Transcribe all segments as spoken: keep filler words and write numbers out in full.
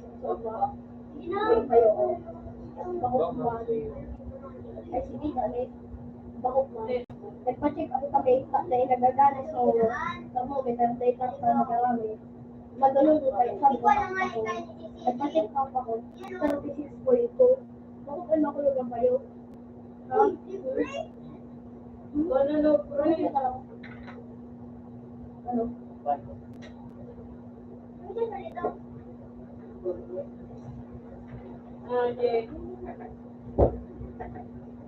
Sa uba, may payo. Bakok man. Ay, sige, dali. Bakok man. Nagpa-check up kami, ta-, dahil nagagana siya. Tamo, may thirty-eight lang sa nagarami. Madulog ko kayo, sabi ko, "Bakit ako?" Nagpa-check up ako, thirty-six point two. Bakit ay makulog ang payo? Ha? Ano, no, pre? Ano? Ah, Jay.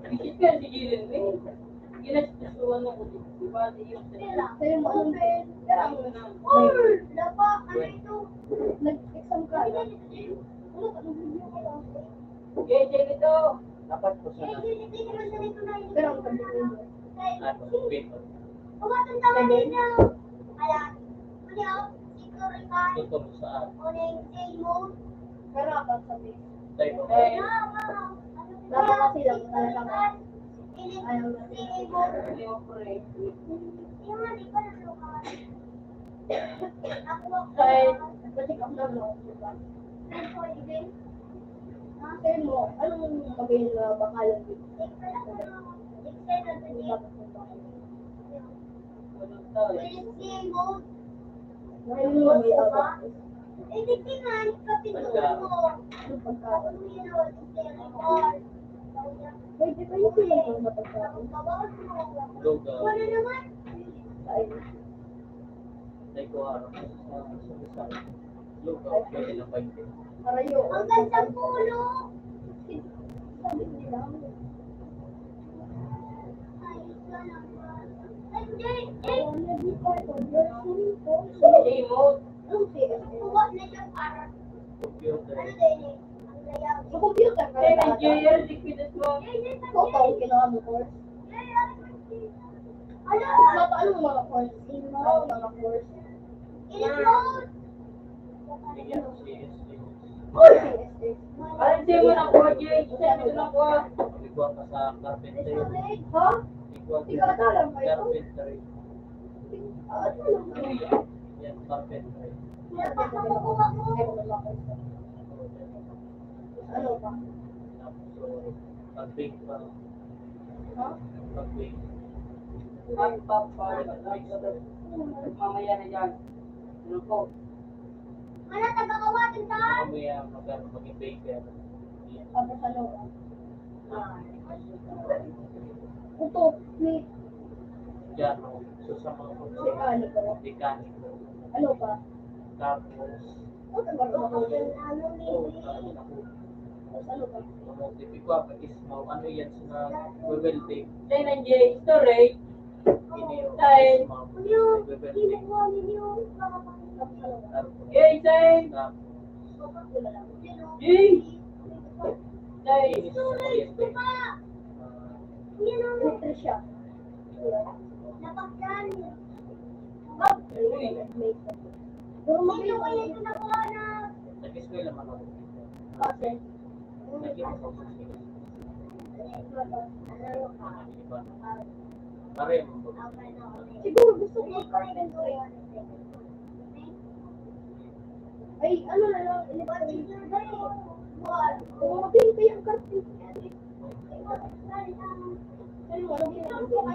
Bisit ka, sige rin, eh. Ginastos ko, ano, ko, di ba, di yun. Sa'yo, ano, pero ang, or, dapat, ano ito? Nag-exam ka, ano? Ano ka, nag-review ka lang? Jay, Jay, ito. Dapat po sa Pero ang pagdating mo. Ano, paper. Sabi, Tutok saan? Pero dapat sabi. Tayo po. Eh, dapat kasi lang talaga. Ayaw na. Yung pre. Ay, nagpa-check up na mo, di ba? Sabi mo, anong magayon na bakalan dito? Ano dapat mong bakalan? Ngayon mo, may awa. Anong pagkain? Pwede ba yung silang mga pagkain? Lugaw. Ay. Ay, kuha. Lugaw, pwede na pwede. Harayo. Hanggang sa puno. Sabi nila. Ay, ito lang. Ay, hindi. Eh. Ano, di pa ito? Version ko. Hindi mo. Ang C S S. Kuha na siya para. Computer. Ano din eh? Sa computer ka nag-aaral? Ito ang kailangan mo course. Ano? Ano, ano mga course? Ano mga course? Bigyan ng C S S. Uy! Ano siya mo ng project? Siya mo ng kuha. Ikaw pa sa carpentry. Ha? Ikaw pa sa carpentry. Yan, carpentry. Ano pa? Tapos, pag-bake pa. Ha? Pag-bake. Pag-, pag-, pag-, mamaya na yan. Ano po? Ano, taga-kawatin ka? Mamaya, mag-, ano, maging baker. Tapos ano? Kuto, ni Diyan, no? So, sa mga mekaniko. Mekaniko. Ano pa? Tapos, ano pa? Oo, ano pa? Mga tipiko, pag-ismaw. Ano yan sa welding? Then, ang J, storage. Ini yung ismaw. Welding. Tapos, J, J. Tapos, J. J. Ini sa kuryente. Ah, Electrician. Napakyan. Bag. Uy. Pero maganda. Nag-eskwela man ako. Kasi? Nag-eskwela ako sa Pilipinas. Mga iba. Pareho mo ba? Siguro gusto ko magkaroon ng Ay, ano na lang, electric. Kung maging kaya ang carpet. Ano, ano, ano, ano,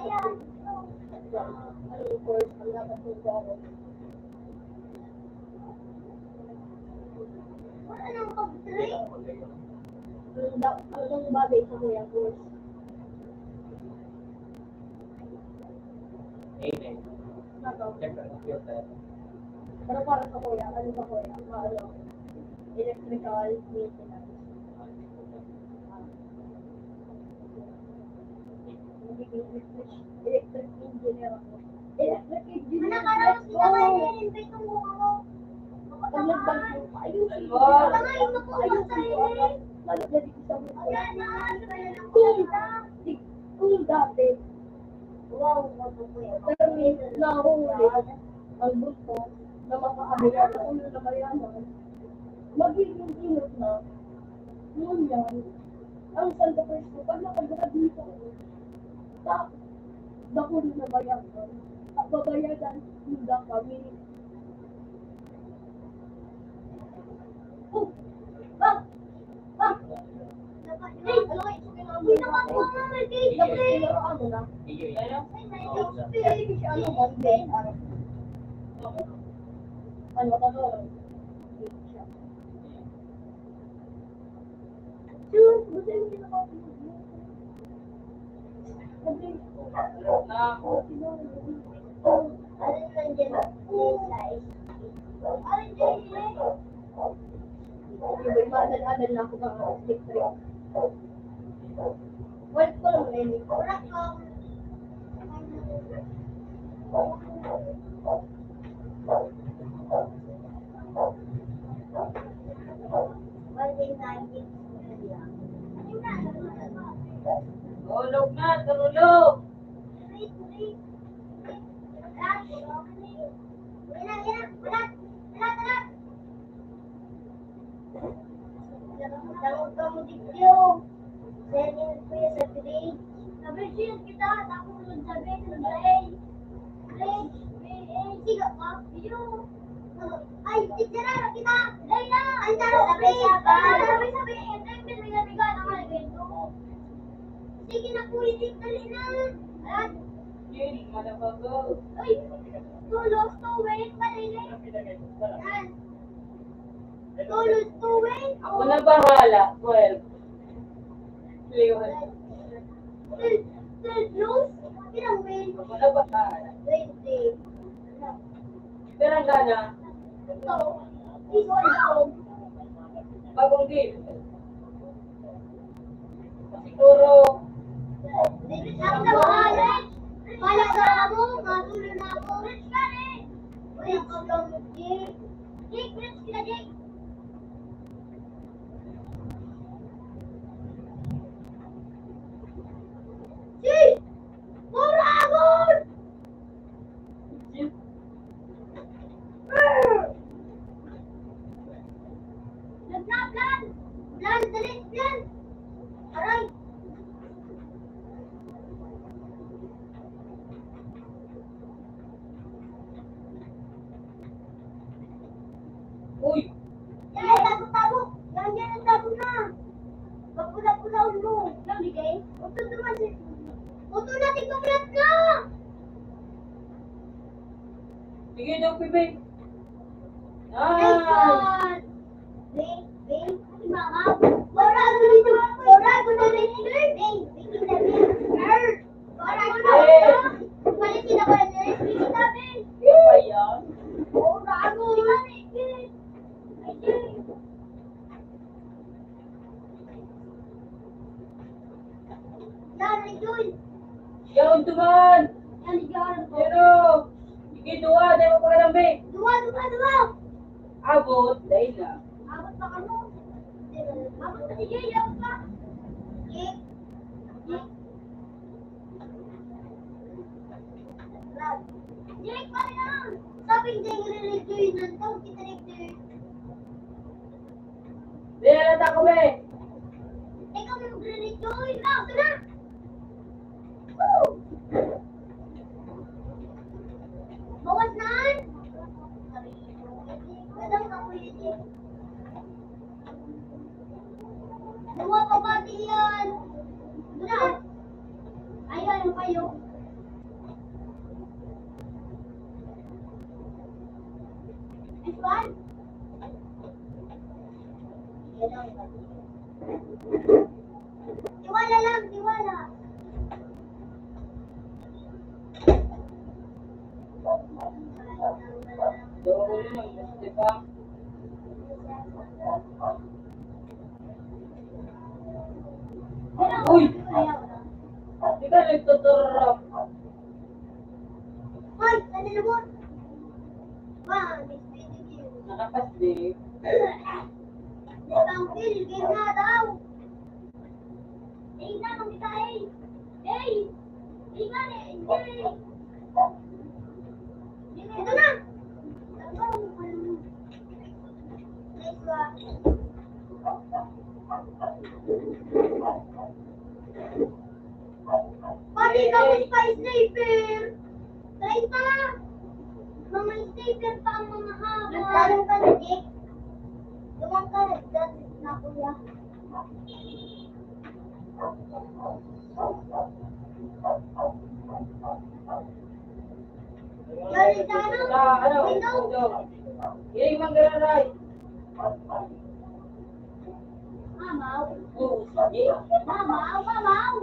ano, course ang dapat mong kuha ko? Anong pag-train? Anong da-, anong bagay sa kuya course? Amen. Siyempre, computer. Pero para sa kuya, ano sa kuya? Mga ano? Electrical maintenance. Magiging electric, electric engineer ako. Electric engineer. Anak, anak, let's go! Pag nagbagyo, ayun, sige. Ayun, sige. Lalo na dito sa mga. Kung, kung dati, Wow, pero may nahuhuli ang bulto na makaabot sa ulo na mayaman, magiging inot na. Ngunyan, ang Santa Cruz ko, pag nakagraduate ako, sa dakul na bayaran, at babayadan, hindi kami. Tulog na, tulog! Dangog kamo digdi. Sending ko ya sa grade. Sabi siya kita, tapos nagsabi, nagsabi. Grade, grade, siga pa. Iyo. Ay, teacher, ano kita? Dahil na. Ang daro, sabi, sabi, sabi, sabi, sabi, sabi, sabi, sabi, sabi, sabi, sabi, Sige na, Kuya Dick, dali na. Ayan. Yun, motherfucker. Uy, tulos to, wait, dali na. Ayan. Tulos to, wait. Ako na bahala, twelve. Liwan. Tulos? Ilang win? Ako na bahala. Twenty. Pero ang gana, bagong game. Siguro, Pala ka mo, matulo na ako. Rich ka rin. Rich ka rin. Jake, rich ka, Jake. Si! Mura ako! Nagna, plan! Plan, dali, plan! Aray! Uy! Yan, tago-tago! Yan, yan, ang tago na! Magpula-pulaon mo! Yan, bigay! Huwag ka naman, sir! Huwag ka natin magpula-pula! Sige daw, Pipe. Nice! Nice one! Wait, wait, mama. Wala ko dito. Wala ko na rin. Wait, wait, wait, wait. Wala ko na. Wait. Palit sila ko na rin. Sige, sabi. Ayan. Wala ko. Sige, sabi. Ay, sige. Yan, Joy. Yaon duman! Yan, yan. Pero, sige, duwa, dahil mo pagkarambi. Duwa, duwa, duwa. Abot, dahil na. Abot pa kamo. Abot pa si Joy, abot pa. Jake. Jake. Jake, pare na. Sabi ni Jake, nire-review yun ng tao, kita ni Jake. Be, halata ko, be. Ikaw may magre-review, ikaw, ito na. Woo! Bawas na, an? Gadang ka, Kuya Jake. Duwa pa ba diyan? Duwa. Ayun, yung payo. Next one. Tiwala lang, tiwala. Uy! Di ka nagtuturok. Hoy, ano na mo? Ba, nagpinigil. Nakapasli. Nagpangpil, game na daw. Hey, na, kami ka, hey. Hey! Hey, man, hey, hey. Ito na! Nice one. Pati kami pa sniper. Try pa. Mga sniper pa ang mga haba. Nagtanong ka na, Jake? Walang karagdagan na, kuya. Galing sa ano? Sa ano? Window. Window. Yay, manggararay. Mamaw. Oo, sige. Mamaw, mamaw.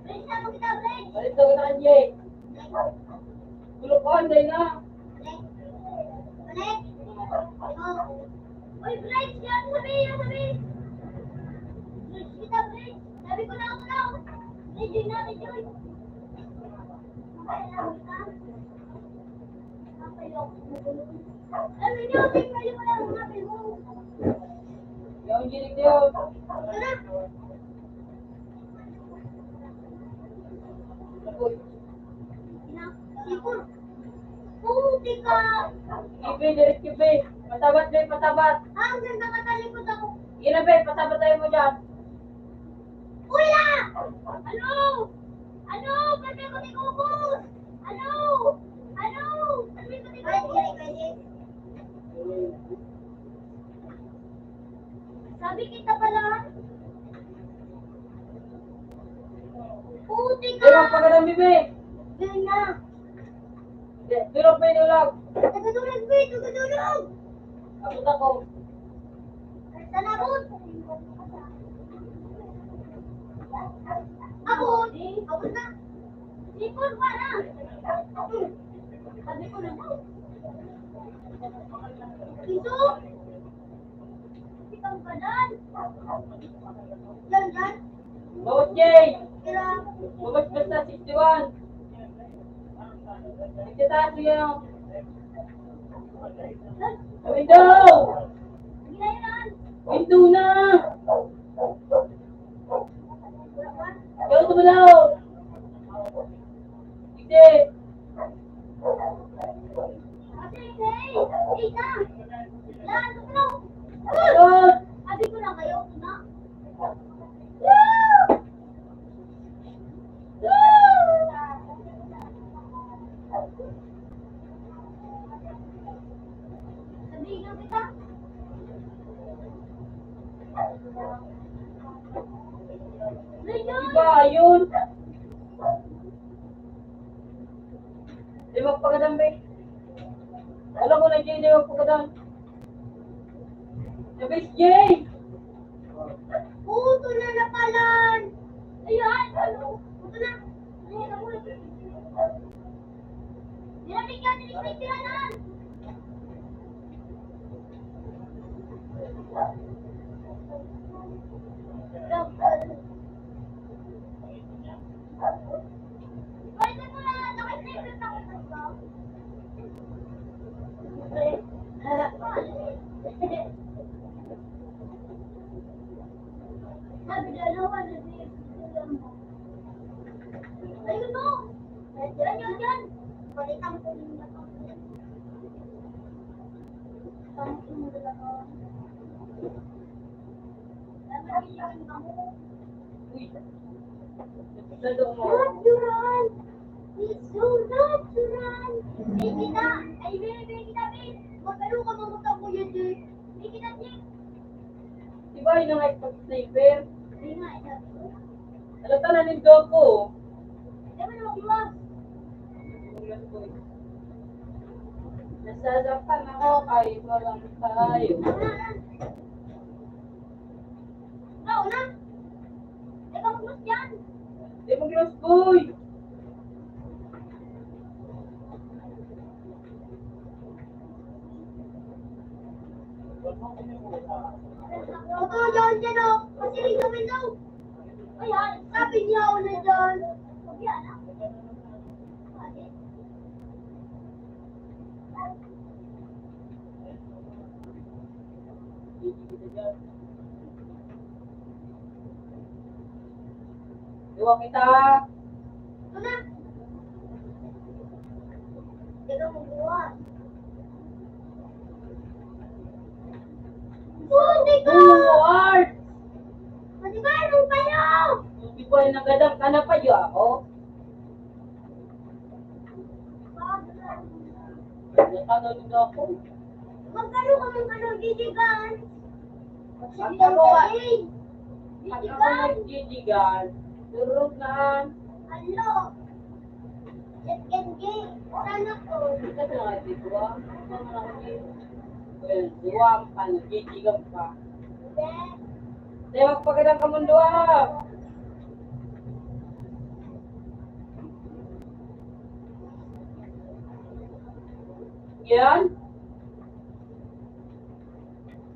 Bridge na mo kita, bridge. Balik daw kita, Angie. Tulog ko, anday na. Balik. Balik. Oh. Uy, bridge, yan, sabi, yan, sabi. Bridge kita, bridge. Sabi ko na ako daw. Bridge yun na, bridge yun. Yung gilig niyo. Sipon. Puti ka. Kibi, diri kibi. Patabat, be, patabat. Ah, ang ganda ka, talikod ako. Yun na, be, patabat tayo mo dyan. Uy, la! Ano? Ano? Pwede ko ni Kubos? Ano? Ano? Pwede ko ni Kubos? Sabi kita pala. Puti ka! Pero pagkadami, be! Yun na. Durog pa yung durog. Nagdudurog, be! Nagdudurog! Abot ako. Saan abot? Abot? Abot na. Sipon pa na. Sabi ko na daw. Ito? Ikaw ka dan? Yan, yan. Bawat Jay! Kira. Bawat basta sixty-one! Nagtataas mo yan, oh. Window! Window na! Ikaw tumalaw! Hindi! Ikaw! Sabi ko na kayo, na. Sabihin nga kita. Di ba, ayun? Di magpagadan, be. Alam ko na, Jay, di magpagadan. Sabi, Jay! Puto na napalan! Ayan, ano? Puto na! Ayan, ano? Nilapit ka, nilipit sila na! Ayun mo! Diyan, yun, diyan! Palitan ko yung Natural! It's so natural! May kita! Ay, may, may kita, may! Magkano ka mamutang ko yun, eh? May kita, eh! Di ba yun ang pag-sniper? Hindi nga, eh, sabi ko. Halata na nindo ako. Di ba naman, di ba? Nasasaktan ako kahit walang tayo. Ikaw na! Ikaw mag-lost dyan! Di mag-lost, boy! Totoo yan, yan, oh. Kasi rin kami, no? Ay, ay, sabi niya, oh, na dyan. Sabi, anak. Duwa kita. Ito na. Ikaw magbuhat. Puti ko! Buhat! Pati ba, anong payo? Puti ba, nagadang ka na pa, di ako? Nagkano nito ako? Magkano ka, magkano, Gigi Gans? Magkano ka? Gigi Gans. Durog na. Alo. Gigi Gans. Sana ko. Ito na nga, di ba? Well, duwa ang panagigigan pa. Hindi. Kaya magpagadan ka mong duwa. Yan.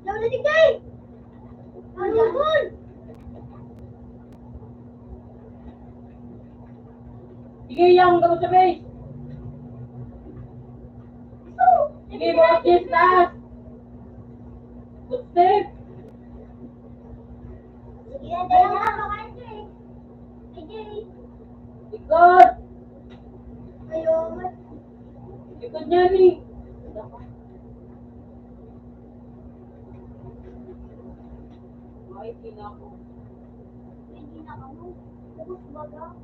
Yaw na digay! Ano yun? Sige, yang gabos sa base. Sige, bawat yes, taas. Good step. Sige, tayo na. Sige. Likod. Ayun. Likod niya, ni. Ay, di na ako. Ay, di na ako. Tapos baga.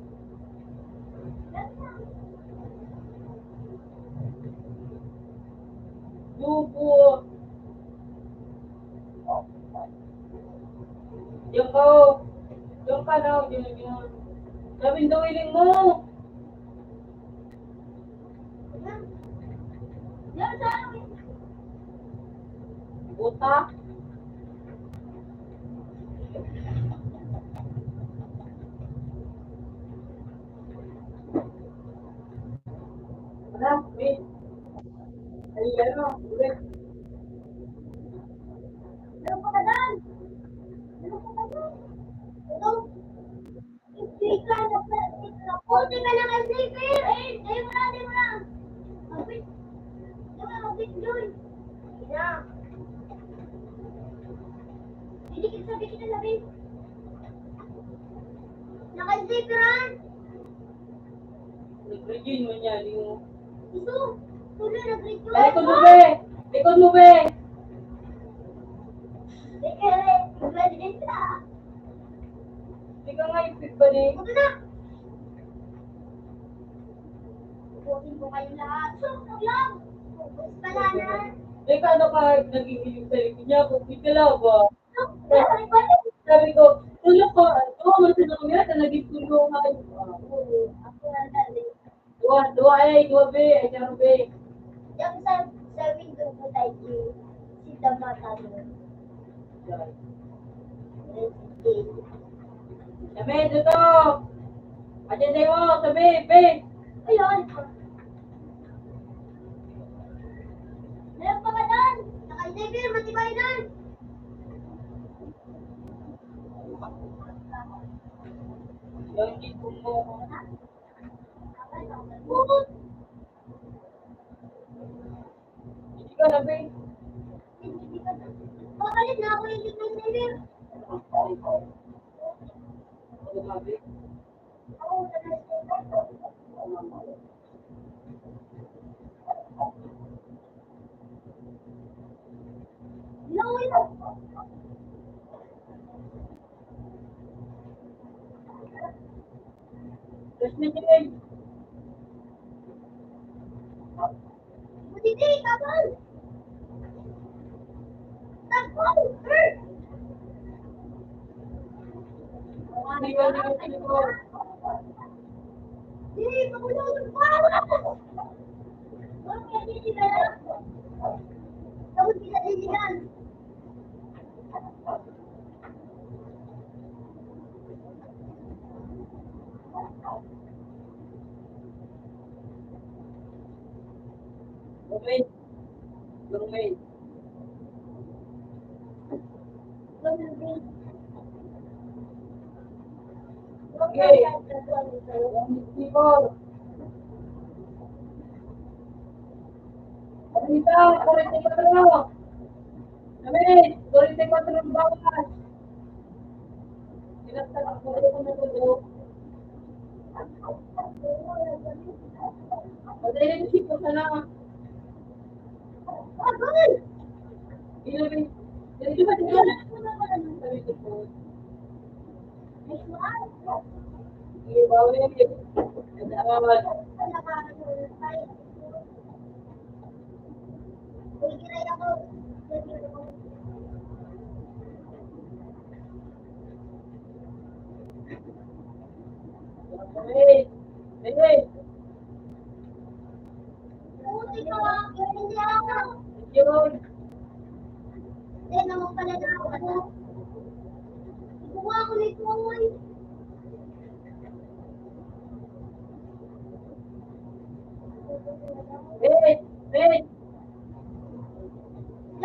Dugo. Diyan ka, oh. Diyan ka na, oh. Diyan, diyan. Sabi ng duwiling mo. Buta. Wala, wait. Ay, ano, ulit. Meron pa ka dyan? Meron pa ka dyan? Ito. Hindi ka na, hindi ka na. Puti ka na kasi, Phil. Eh, eh, wala, di wala. Magbit-, di wala, magbit yun. Hindi na. Hindi kita sabi, kita sabi. Naka-zipper, ah. Nag-rejoin mo niya, di mo. Ito, tuloy nag-rejoin. Ay, likod mo, be! Likod mo, be! Sige, ready ka. Ikaw nga, ipit ba ni? Huwag na. Ubusin ko kayong lahat. Sus, wag lang. Ubus pala na. Teka, ano ka, naging iling sa likod niya? Kung may kalaban. Sabi ko, "Tulog ko, tulungan ko na kami, ata naging tulungan." Duwa, duwa, ay, duwa, be, ay, charo, be. Diyan sa, sa window po tayo, si Damata mo. Sabi, dito! Ayan na yun, sabi, be! Ayun! Meron pa ba doon? Naka-enable, matibay doon. Yung tipong mo. Hindi ka na, be. Babalik na ako, hindi ka na, be. Ano ka, be? Wait. Wait. Okay. People. Balita, forty-four. Kami, forty-four ang bawas. Pinagtatakbo ko na to. Madali na siya sana. Agay! Hindi na rin. Hindi ba siya? Sabi ko po. Hindi ba ulit? Kailangan. Hey, hey.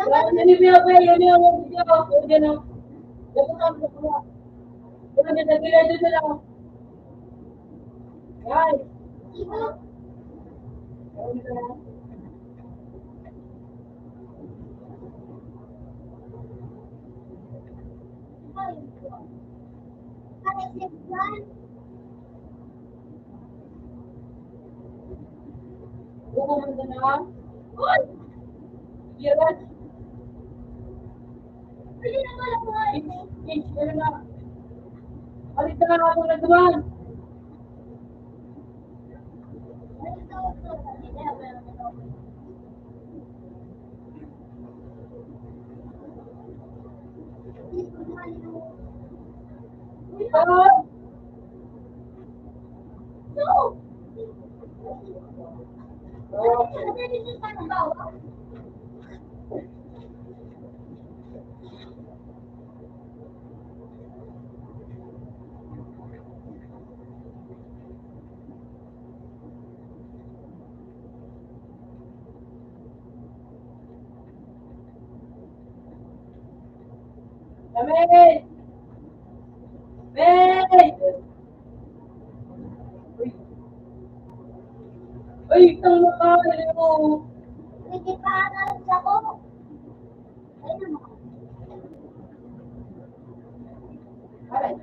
Lahat na ni Bebe, yun yung video. Yun din, oh. Dapat ang buka. Yun, yun, yun, yun, yun, yun. Guys. Buko man na. Uy! Yaran. Pwede na pala po. Pinch, pinch, meron na. Alis na nga ako na duman. Amen! Amen! Uy! Uy, itong mukha, ano mo? Hindi pa alam sa ko. Ay!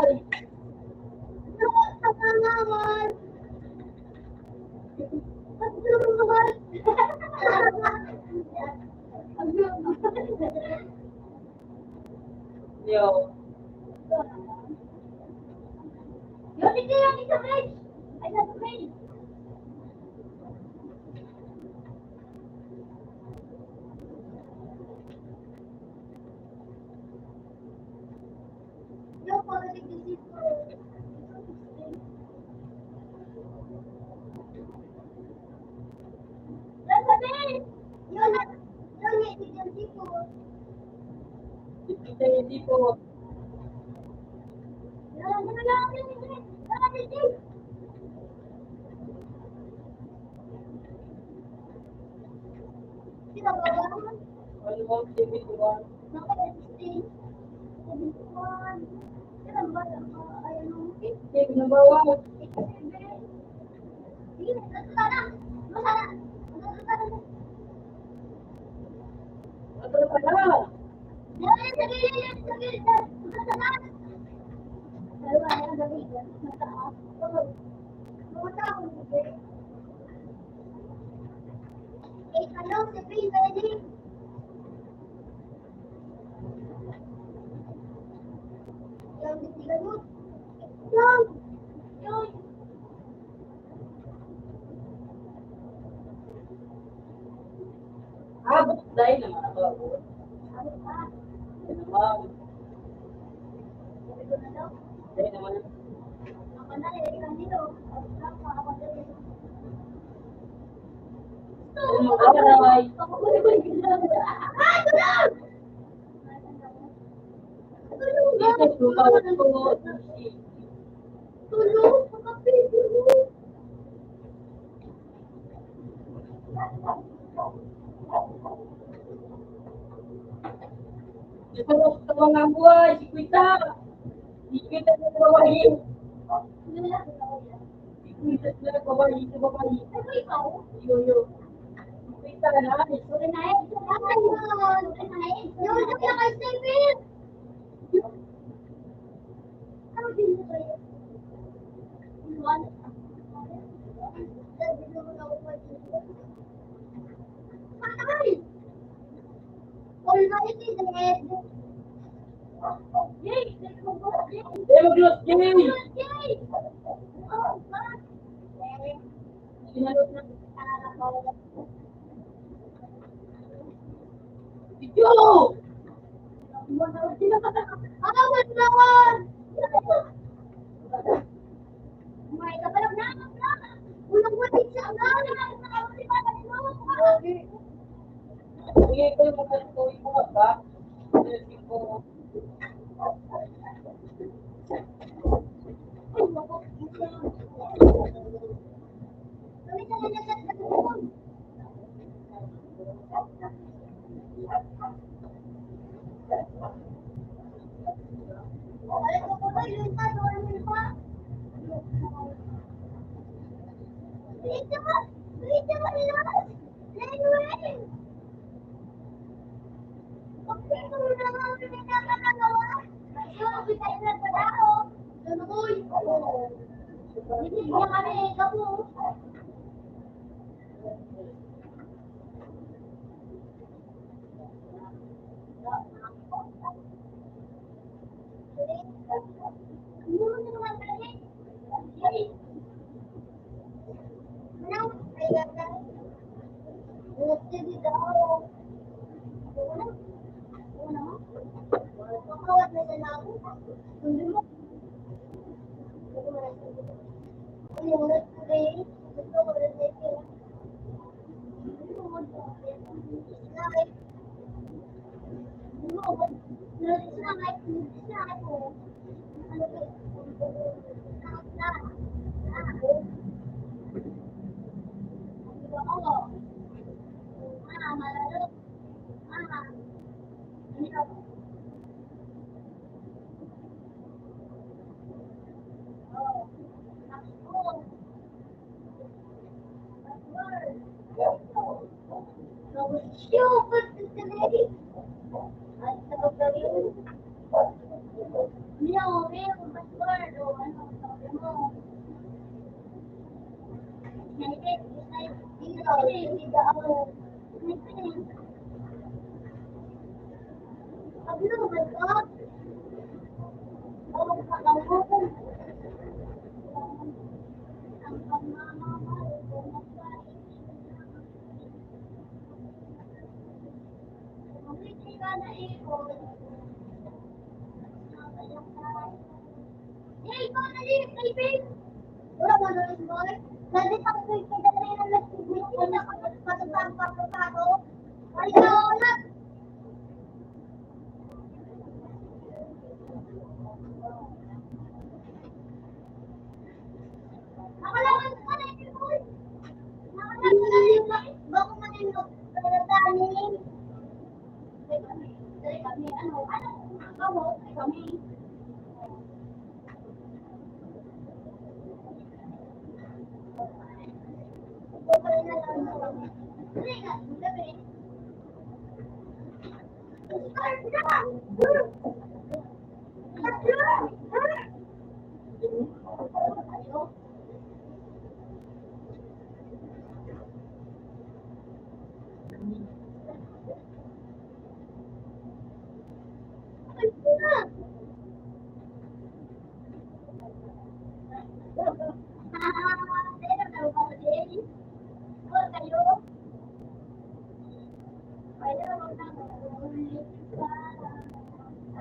Ano ang kasama mo? Yo. Yo, dito yung isa, guys. Ay, nasa, guys. Abot dahil ang mga abot. Ito na sa mga buhay, si Kuya. Si Kuya na babae. Si Kuya na babae, si babae. Yo, yo. Si Kuya na, eh.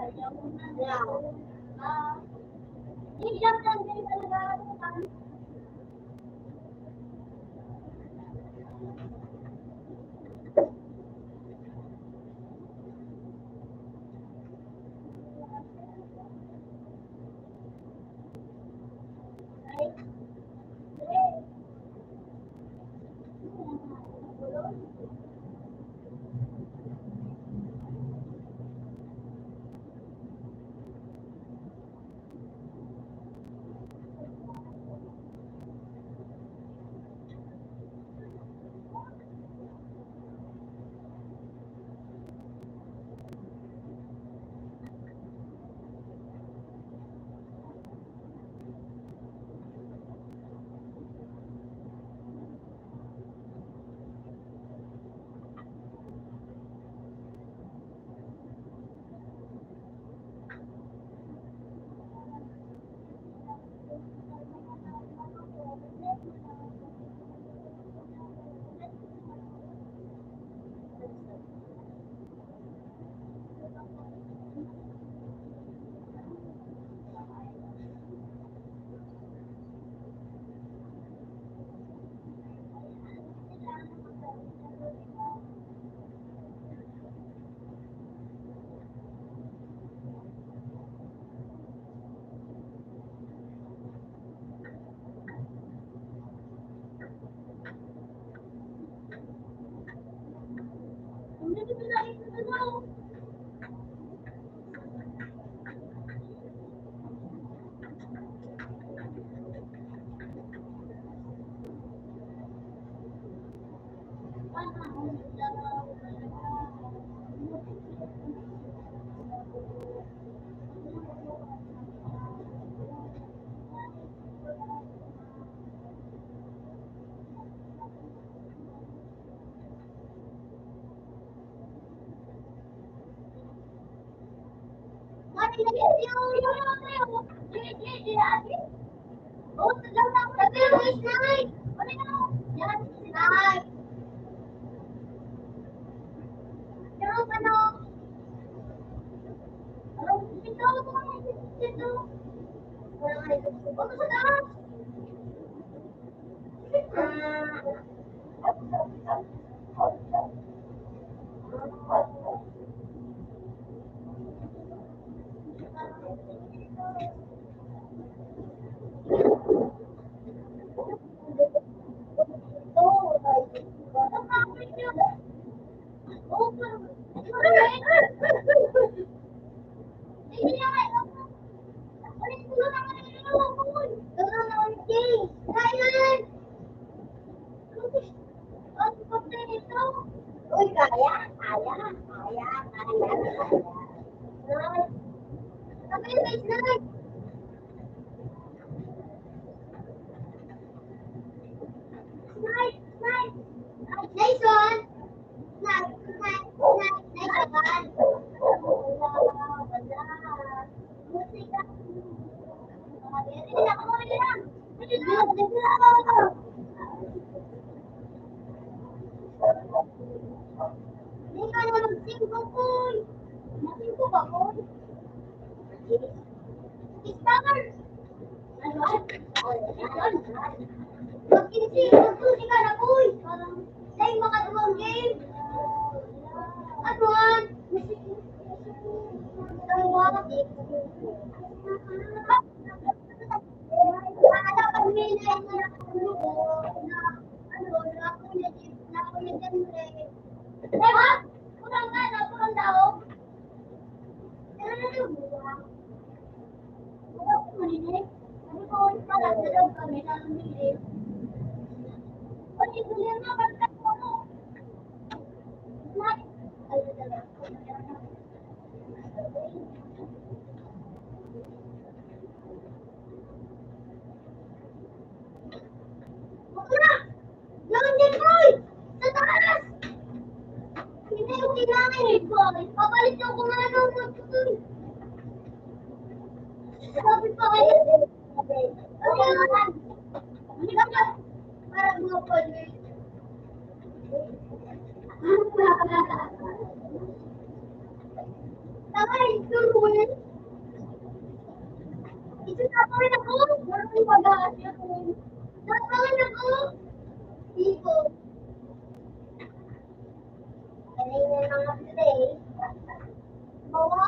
Uy, kaya, kaya, kaya, kaya, kaya. Sabi, wait lang. Nice, nice. Nice one. Nice, nice, nice, nice one. Musika. Di ka na magsingko, Koy. Magsingko ka, Koy. Star. Ano? Magsingko, magsingko ka na, Koy. Dahil makaduwang game. Ano, ah? Dalawa. Bakla! Doon din, Roy! Sa taas! Hindi ko kailangan eh, Roy. Papalit yung kung ano, Roy. Sabi pa kayo. Parang mga pwede. Tangay, Ito na pa rin ako. Marunong mag-aasya ko. Natawa na ako. Ito. Kanina mga play. Bawa.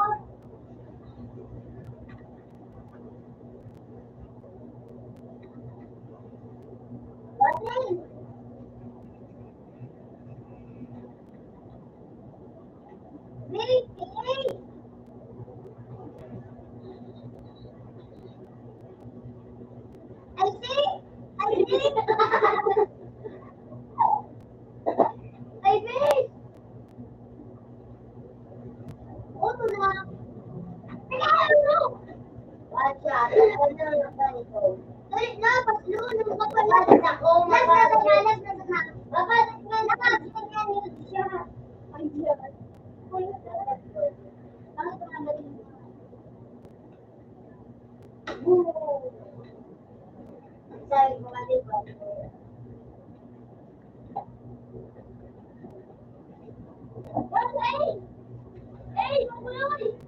What name? Mary Kay! Ay, si! Ay, si! Ay, si! Oto na! Ay, ano? Watch out! Ano na ganito? Dali na, paslunod ka pa. Mabalik ako, mabalik. Mabalik na, mabalik na. Mabalik na, mabalik na, mabalik na. Ay, siya. Ay, siya. Ay, siya. Bakit ka nabalik? Sabi ko, mabalik ako. Hey! Hey, maguloy!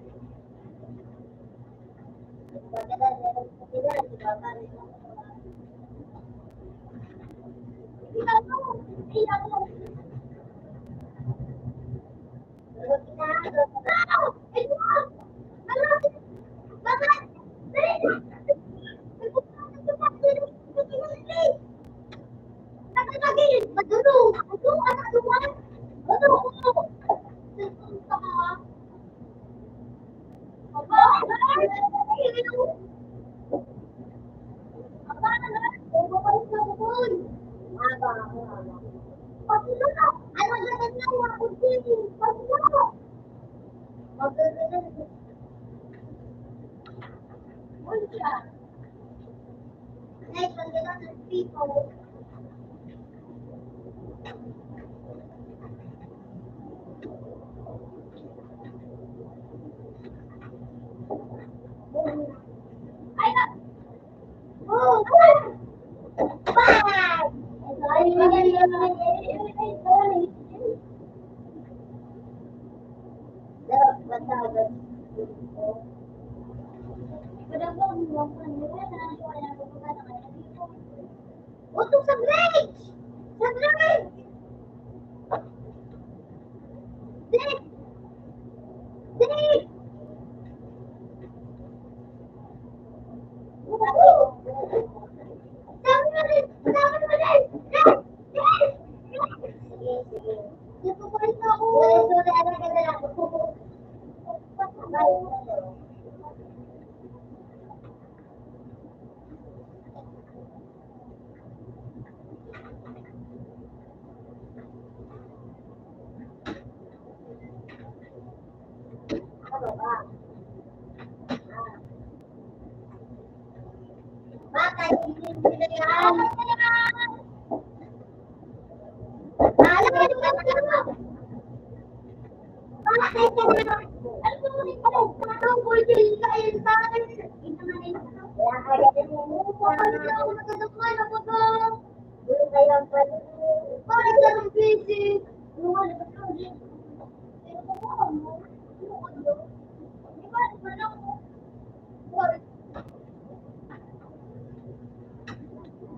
Utok sa bridge! Sa bridge! Bridge! Bridge! Sabi mo rin! Sabi mo rin! Bridge! Bridge! Sige, sige. Napapalit ako. Sorry, sorry, ano ka na lang?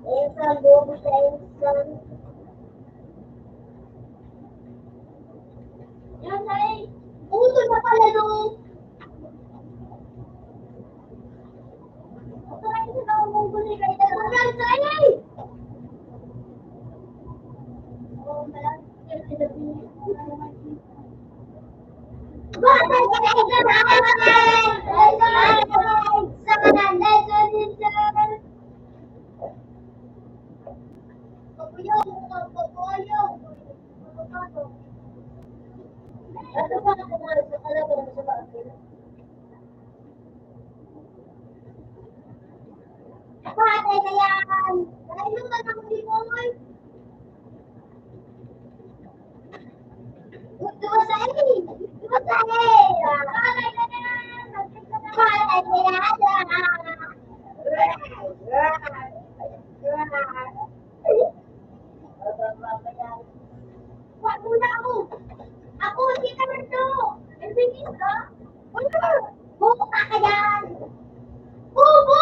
Esa, dos, seis, son. Yan na eh. Uso na pala nung Patay na yan! Dahil naman ako ni Boy! Duwa sa ini! Duwa sa ini! Patay na yan! Patay na yan! Wag mo na ako! Ako, si Cardo! Elvinis ka? Wala! Buka ka dyan! Bubo!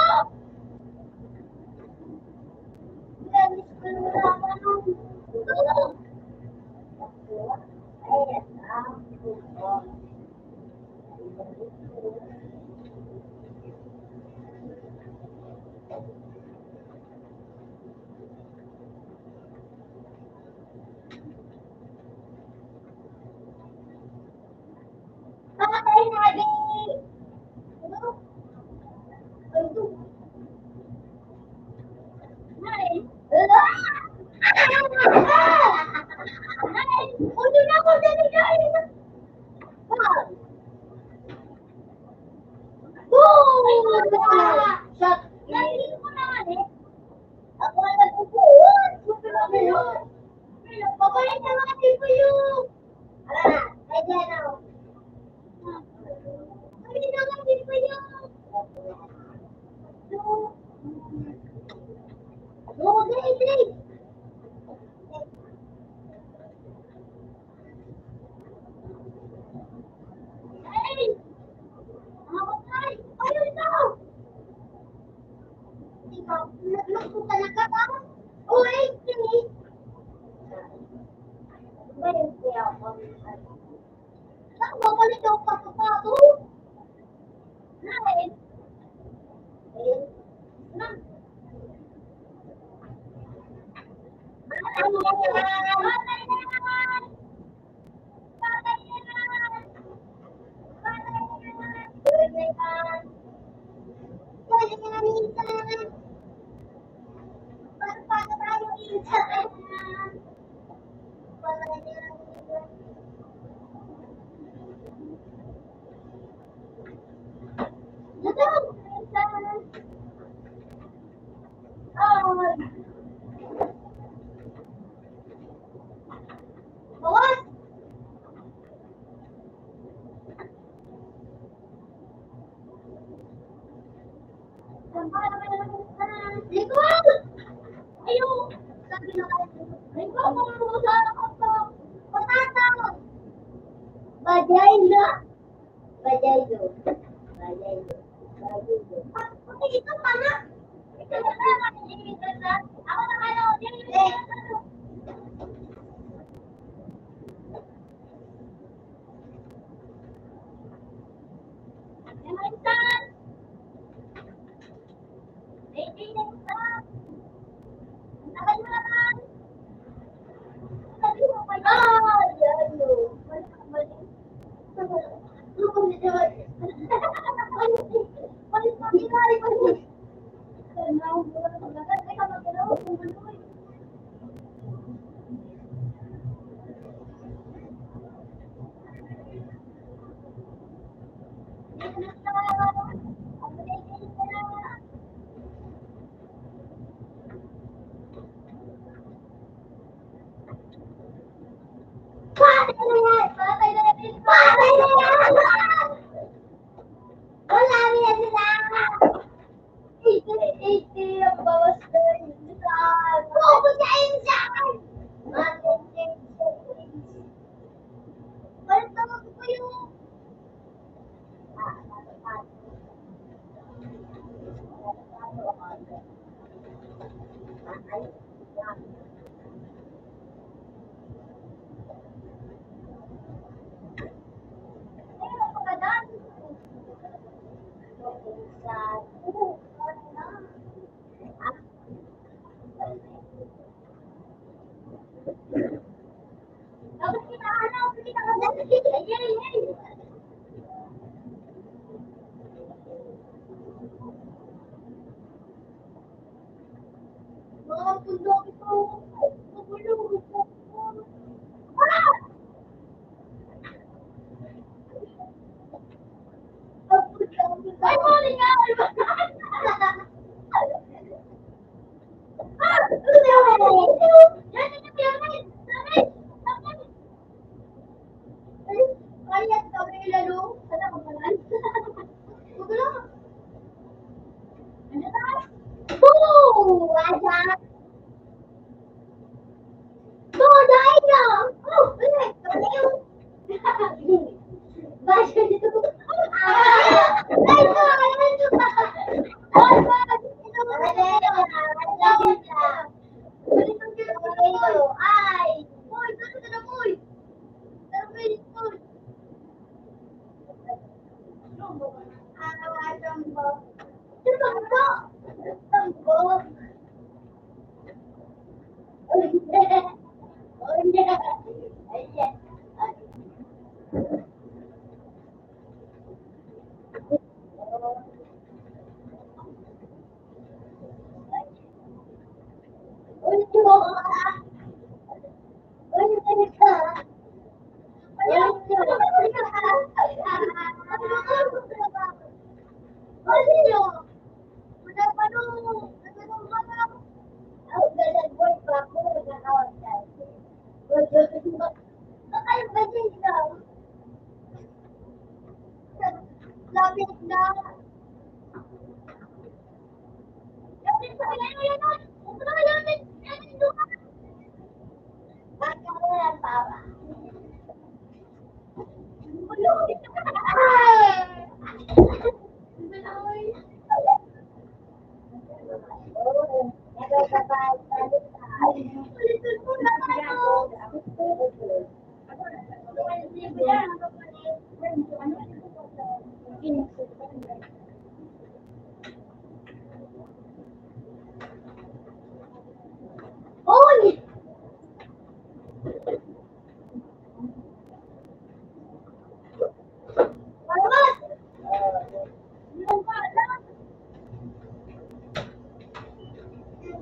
Patay na di! Ano? Ano? Nay! Nay! Ulo na ako, dali, dali! Boom! Shot! Narinig ko naman eh. Ako ang nagpupuhon! Super ako yun! Pabalik na mga tipo yun! Ala, kaya na ako. Pabalik na mga tipo yun! Go, go, go, go! Ay! Mga babae! Ayun na! Ikaw, naglakbo ka na ka ba? O, eh, sini? Ba yun kaya ako? Saan ba pala ikaw papapato? Ay! Ayun. Na. Ay! Bawas! Likod! Ayaw! Sabi na kayo. Ikaw, kung ano sa harap ko. Patataw! Bagay na! Bagay yun. Bagay yun. Bagay yun. Pag, pag ito pa na. Ito na ba? Ako na kayo. Eh. Patay na yan! Patay na yan! Patay na yan! Wala na yan sila! Eighty, eighty ang bawas na rin. Bobo sa insan! Balik naman ko kayo. Mga pundo ito. Magulo. Ah! Ay, mali nga! Ah! Yan, yan, yan, yan. Ay, ay, yan, sabi nila, no? Ano ka pala? Huwag lang. Ano ba? Boom! Ayan. Boom! Dahil na! Oh, ano? Sabi na yun. Bakit? Ah! Lapit na. Lapit na. Lapit na. Uy!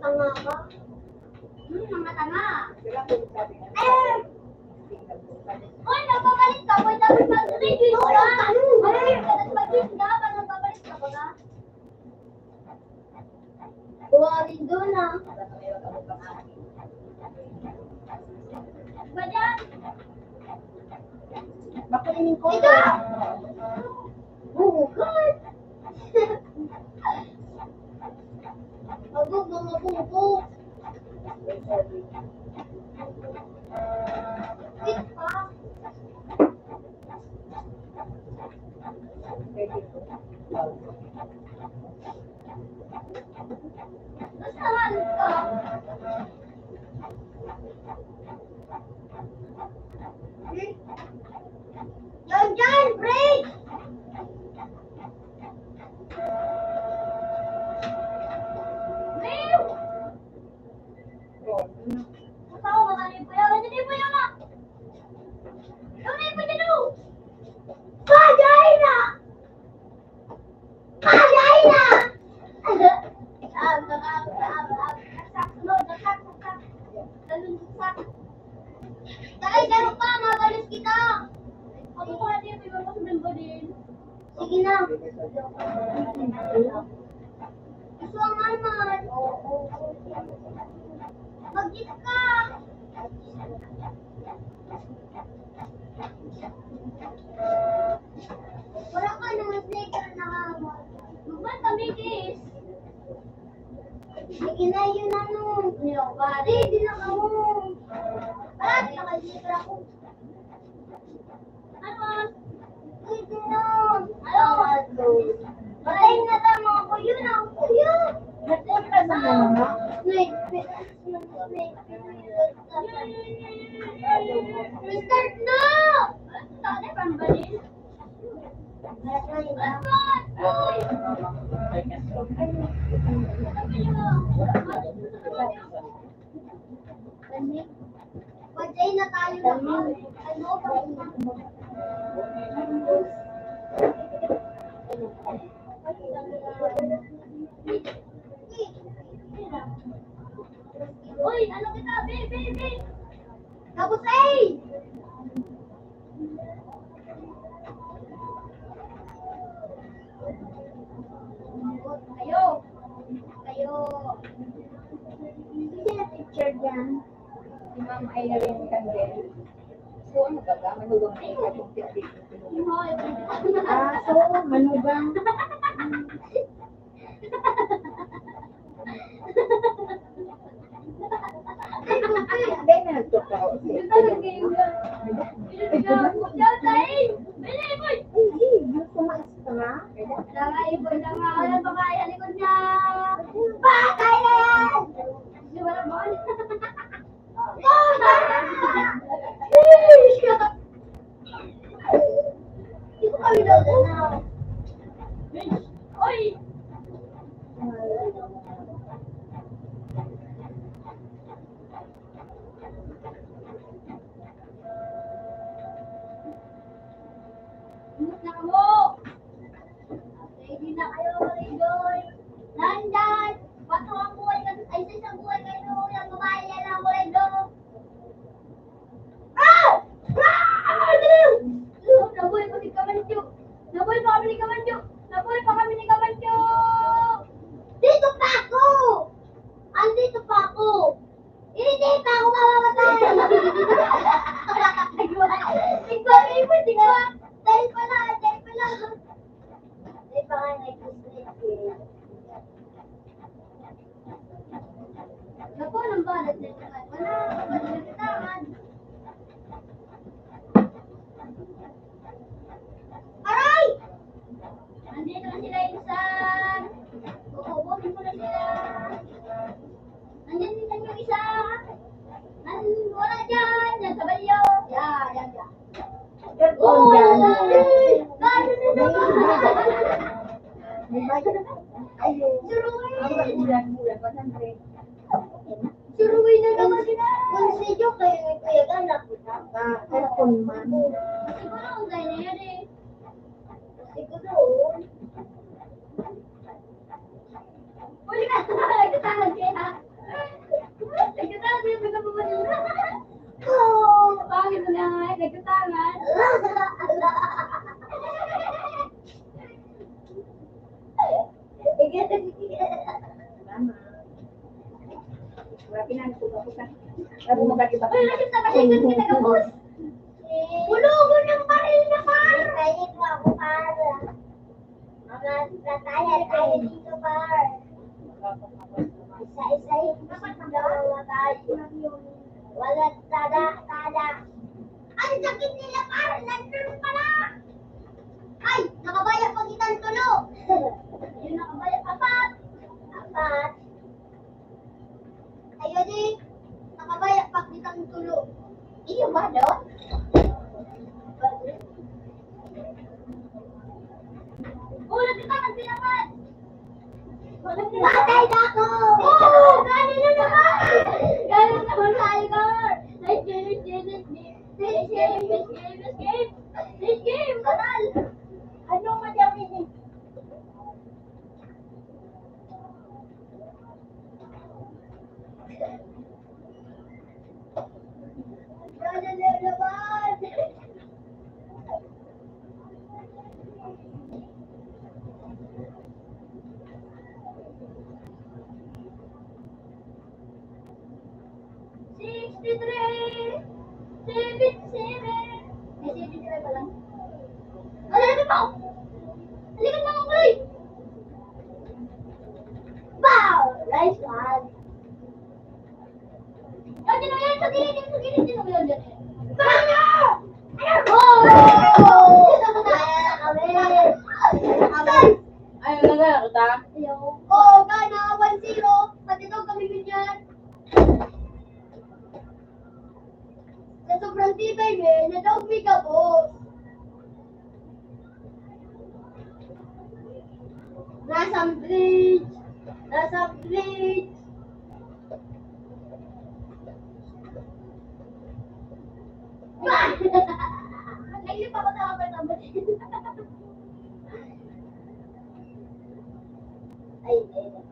Tanga ka? Hmm, mga tanga. Eh! Uy, nagpapalit ka, boy, tapos mag-review ka. Ay, tapos mag-review ka, parang nagpapalit ka ba? Buhay doon, ah. Ba dyan? Bakit yung ko? Ito! Bukas! Abog, mga buko. Wait pa. Basta ano ka? John John, break! Break! Ikaw, mga libo yan. Hindi mo yan, ah. Ano na yung pagkano? Bagay na! Bagay na! Ah, baka, ah, ah, saksak, no, saksak, saksak. Ganun, saksak. Dahil ganun pa, mabalis kita. Ako pa, hindi, may mga sumembo din. Sige na. Gusto ang Alman. Mag-gift ka. Wala ka naman sneaker na hawak. Magman kami, kiss. Sige na, yun ano. Pare, di na kamo. Parang naka-zebra ko. Ano? Uy, Dino! Ano? Patay na tama ako. Yun ang kuya. Patay ka na. Wait, wait, wait, wait, wait. Restart na! Ano, pambalin? Patay na tayo lahat. Ano ba? Uy, ano kita? Be, be, be! Tapos, eh! Kayo. Kayo. Sino teacher dyan? Si Ma'am Irene Candel. So, ano ba ba? Manugang na yung atong teacher. Ah, so, manugang. Hindi na nagtotoo. Ay, ay, yung tumaas ka nga. Bakit yan? Hindi ko kami nagana. Oy! Ingot na kamo! Ready na kayo, Kuya Joy? Nandyan! Patro ang buhay kan-, ay, sa isang buhay kayo, yung babae, yan ang Kuya Joy. Ah! Ah! Nabuhay pa si Kamancho! Nabuhay pa kami ni Kamancho! Nabuhay pa kami ni Kamancho! Dito pa ako! Andito pa ako! Hindi pa ako mamamatay! Ikaw, ikaw, ikaw! Tayo pala, tayo pala! Tayo pa nga, nag-snake eh. Naku, nang balat na naman. Wala, wala na kita, man. Aray! Nandito na sila, insan. Uubusin ko na sila. Nandyan, nandyan yung isa. Nan-, wala dyan. Yan, sa balyo. Yan, yan, yan. Oh, wala. Gano'n na naman. May bayad. Ayun. Suruin. Ang ulan-ulan, one hundred. Suruin na naman sila. Kung si Jo kayo ni Kuya Gan, nakita ka. Aircon man. Siguro ang gaya na yan eh. Siguro. Huli ka! Nagkatahan kaya. Nagkatahan kaya, pagkabubunin. Oo. Bakit mo na nga? Nagkatahan. Tama. Grabe na, nagsuga ko sa, sabi mo, gagi ba? Uy, ulit na kasi, doon kita gabos. Bulugon ng baril na, par! Kain mo ako, par. Mga pataya tayo dito, par. Isa-isahin ko si Dora, par. Walang tada-tada. Ang sakit nila, par! Nandun pala! Ay! Nakabaya pa kitang tulo! Yun, nakabaya, apat! Apat! Ayo di, nakabaya pa kitang tulo. Iyo ba, Don? Ulat kita, magpinapan! Patay na ako! Oo! Gano'n na naman! Gano'n naman sa Igor! Let's game, let's game, let's game! Let's game, let's game, let's game! Let's game! Aral! Anong madami ni? Sixty-three! Seventy-seven! May seventy-three pa lang. Wala na pa! Halika na, mga kulay! Wow! Nice one! Dati na yan! Sa gilid! Sa gilid! Dito mo yun! Dito. Paano? Ano? Oh! Kaya na kami! Ay! Ay, wala na, kita? Ayaw. Oo, ka na, one zero. Pati daw kami ganyan. Sa sobrang tibay, men, na daw may gabos. Nasa bridge! Nasa bridge! Ay, yung pakatawa ko naman. Ay, ay, ay.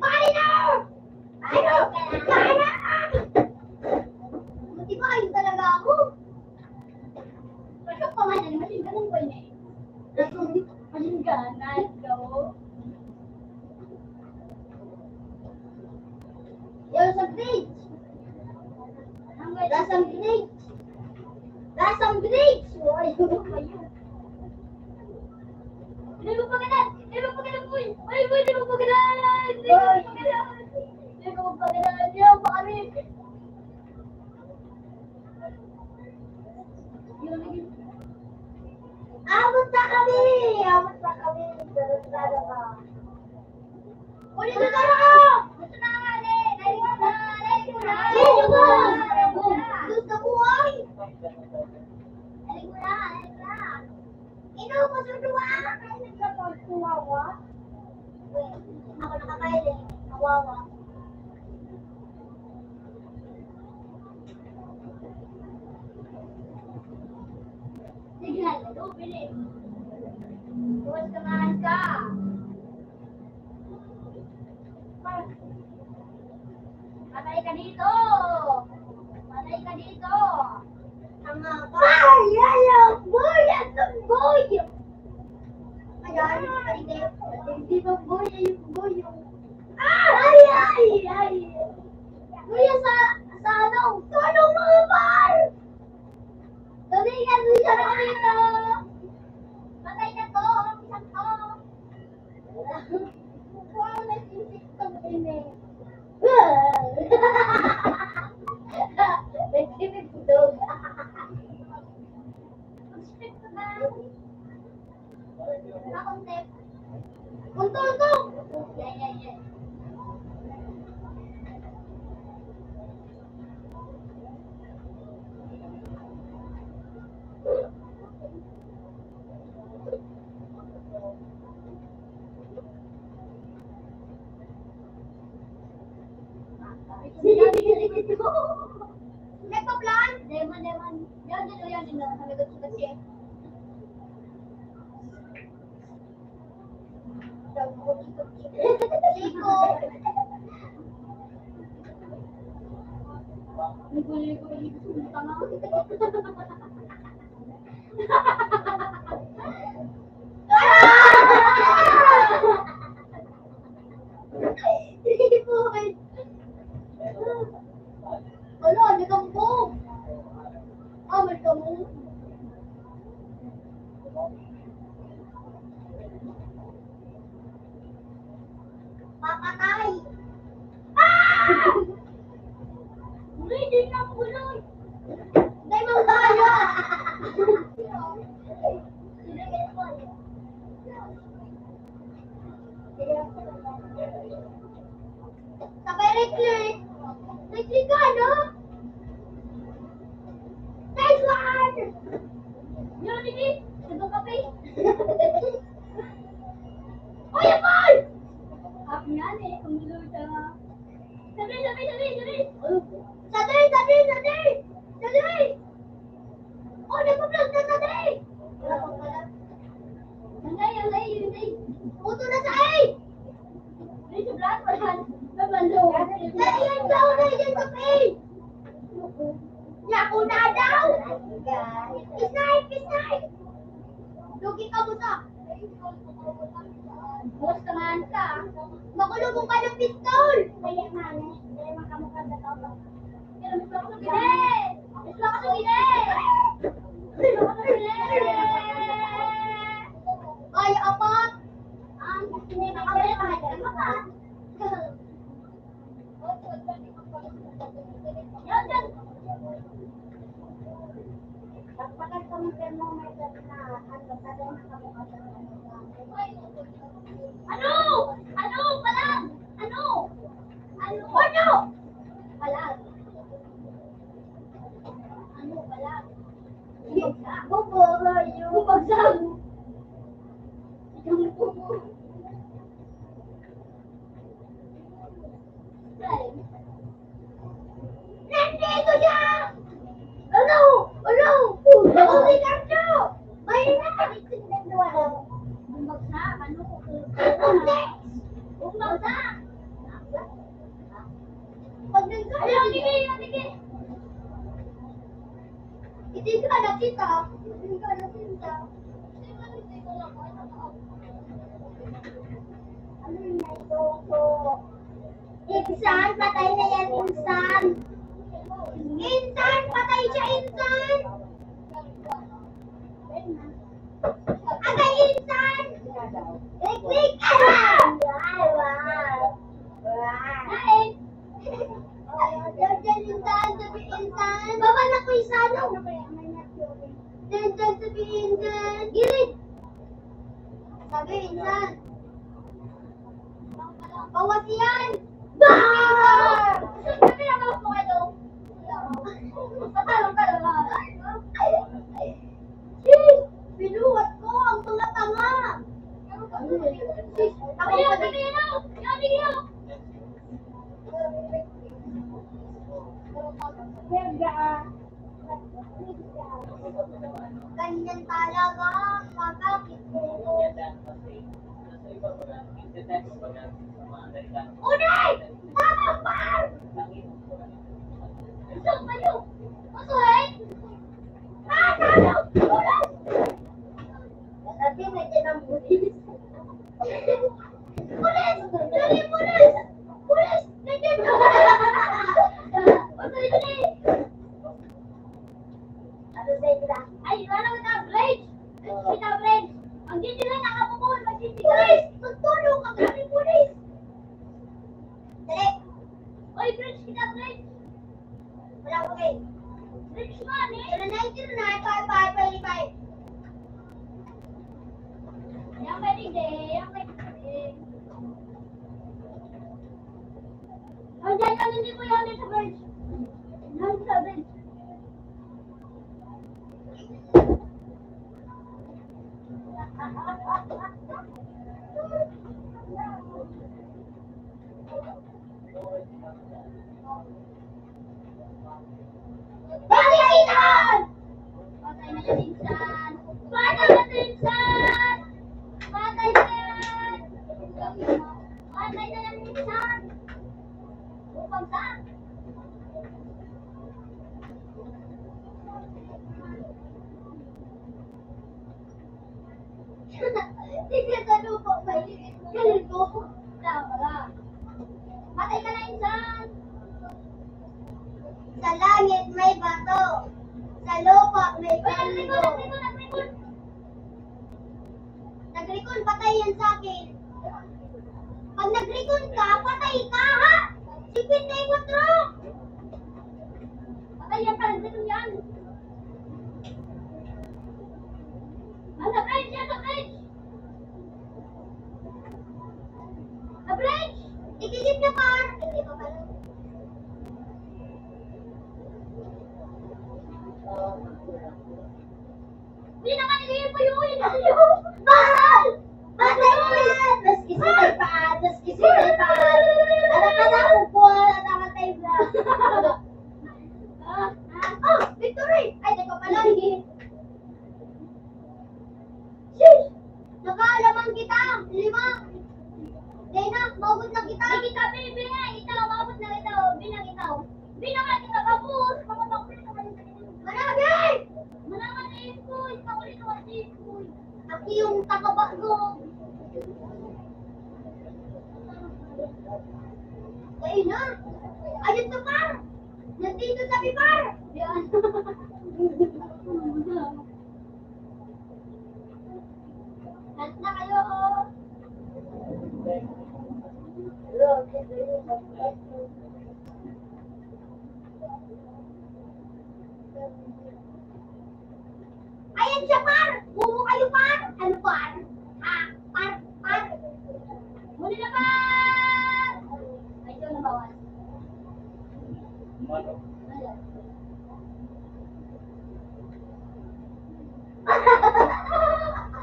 Marino! Marino! Marino! Buti ba, ayun talaga ako. Ano pa man, ano, masin ka ng buhay na eh. Masin ka, nice, go. Yo, sa bridge! Nasa bridge! Nasa bridge! Ay, ano ba yun? Hindi mo pagkanan! Hindi mo pagkanan, boy! Ay, boy, hindi mo pagkanan! Hindi mo pagkanan! Hindi mo pagkanan! Hindi mo pagkanan! Abot na kami! Abot na kami! Tarantado ka! Ulit na tayo! Gusto na nga, eh! Dali ko na! Dali ko na! Dali ko na! Gusto ko, ay! Dali ko na! Ako sa duwa, ay nagkapagkuwawa. Ako nakakain eh, kawawa. Sige na, ito, pili. Tuwas ka, mahal ka. Patay ka dito! Patay ka dito! Tanga ka! Ay, ay, ay, boy! Ano, boy? Ayan, hindi. Hindi ba boy? Ayun, boy. Ay, ay, ay! Kuya, sa, sa ano? Sa anong mga bar? Dali ka, dali ka na dito! Patay na to! Ang isang to! Wow, nag-insect ang ine. Nagtitindog. Mag-strip ka ba? Ako, step. Unto, unto! Yan, yan, yan. Nagpa-plan? Lemon, lemon. Yan, yan, yan, yan. Nalagot ko kasi. Chico. Ligo-ligo, ligo. Boy! Ala, nagambog! Ah, may kamong. Papatay! Ah! Uy, di na ako guloy! Dai, mangkaya! Sabay recruit. Recruit ka, no? Nice one! Yun, hindi. Ito ka, pe. Oy, Apol! Ako yan, eh. Ang luto. Sabi, sabi, sabi, sabi. Sabi, sabi, sabi. Sabi. Oh, nagpa-vlog na sa day! Ang day, ang day, yung day. Puto na sa ay! Day sa vlog, wala. Nabalo. Day, yan daw, day, yan sa pay! Yaku na daw! Snipe, snipe! Lugi ka mo sa. Basta man ka. Makulubong ka ng pistol! Kaya man, kaya man ka mo ka sa tao. Ay, apat! Ang pinakamalaki, apat! Yan, yan! Pagpakat sa mga thermometer na, ano, sa dahil na kami. Ano? Ano? Palag! Ano? Ano? Ano? Palag! Ano? Palag! Bubog! Bubagsak! Yung bubog! Nandito siya! Ano? Ano? Ako si Carlo! May nakakit sa ginagawa mo. Bumagsak, ano? Bumagsak! Bumagsak! Pag nagkakaroon, sige, sige! Hindi ka nakita. Hindi ka nakita. Ano yung ito? Insan, patay na yan, insan. Insan, patay siya, insan. Agay, insan. Click, click. Ay, wow. Wow. Ay. Diyan, diyan, insan, sabi, insan. Baba na ko, insan. Diyan, diyan, sabi, insan. Gilid. Sabi, insan. Bawas yan! Bah! Sabi na, bawas mo ito. Patalong ka naman. Jeez! Binuhat ko ang Talaga, makakit ko. Unay! Tama, par! Gusto kayo? Masuhay? Ah, tama! Tulog! Sabi, may tinambulis. Pulis! Dali, pulis! Pulis! Nandiyan ka! Pulis! Ano sa ito? Ay, wala ka, Bridge! Kita, Bridge! Ang dito lang nakapukul, magtitigas! Pulis! Magtulong ka, grabe, pulis! Dali! Oy, Bridge, kita, Bridge! Wala ko, eh. Rich man, eh. Tara na, tara na. Five, five, five, five. Yang pwede, hindi. Yang pwede, hindi. Ang dyan, ang hindi ko yan, sa bridge. Yan, sa bridge. Balikan! Patay na yan, insan! Patay na yan, insan! Patay na yan! Patay na yan, insan! Upang saan? Tignan sa lupa, may kalbo. Tama. Patay ka na, insan. Sa langit may bato. Sa lupa may kalbo. Uy, nagrikon, nagrikon, nagrikon. Nagrikon, patay yan sa akin. Pag nagrikon ka, patay ka, ha? Singkwenta y kwatro. Patay yan, parang nagrikon yan. Ang na-bridge, ang na-bridge! Na-bridge! Ikikit ka, par! Hindi pa pala. Hindi naman, hindi pa yun! Hindi pa yun! Mahal! Patay na yan! Maski si Tay Paan! Maski si Tay Paan! Anak ka na, upo! Anak ka na, Tay Paan! Ah, ah, ah, victory! Ay, teka pala. Sheesh! Nakaalaman kita! Lima! Dena, maabot na kita! Ay, kita, Bebe! Itaw, maabot na itaw! Binang itaw! Binang kita, kapos! Mga bakit naman yung Managay! Managay na yung boy! Pauli ko ang boy! Aki yung takabago! Ayun na! Ayun na, par! Nandito sa mi, par! Yan! Lahat na kayo, oh. Ayan siya, par! Bobo kayo, par! Ano, par? Ha? Par, par! Huli na, par! Ay, ito, nabawas. Ano?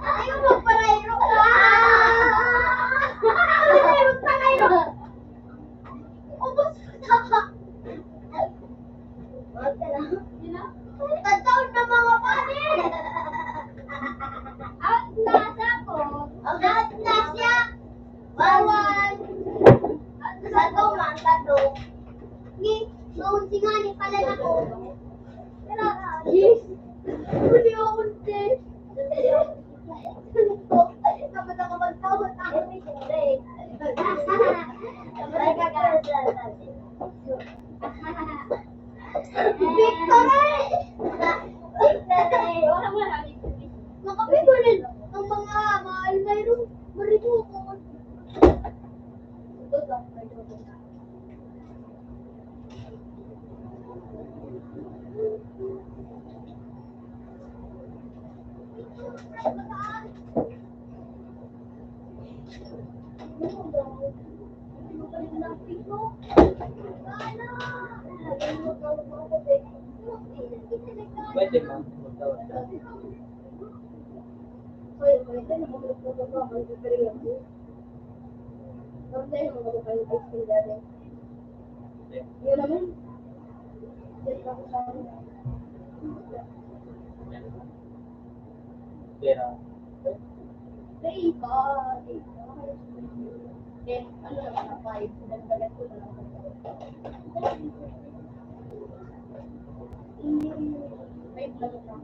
Ayaw magparayro ka! Ayaw magparayro! Ubos ka! Tadtaw na mga pare! Out na sa ako! Out na siya! Bawal! Sa to, man, sa to. Ni, noon si ngani pala na ko. Yes! Huli ako, te! Dapat ako magtawag, ako ni Siyempre. Dapat ako magtawag. Victory! Victory! Makapit ko rin ang mga mahal mayroong maribuko. Pwede ba? Magtawag ka. Yun naman. Diyan pa ako sa Pera. Sa iba, sa iba. Then, ano lang na five, dagdagan ko na lang. Five lang na.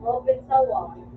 Open sa wall.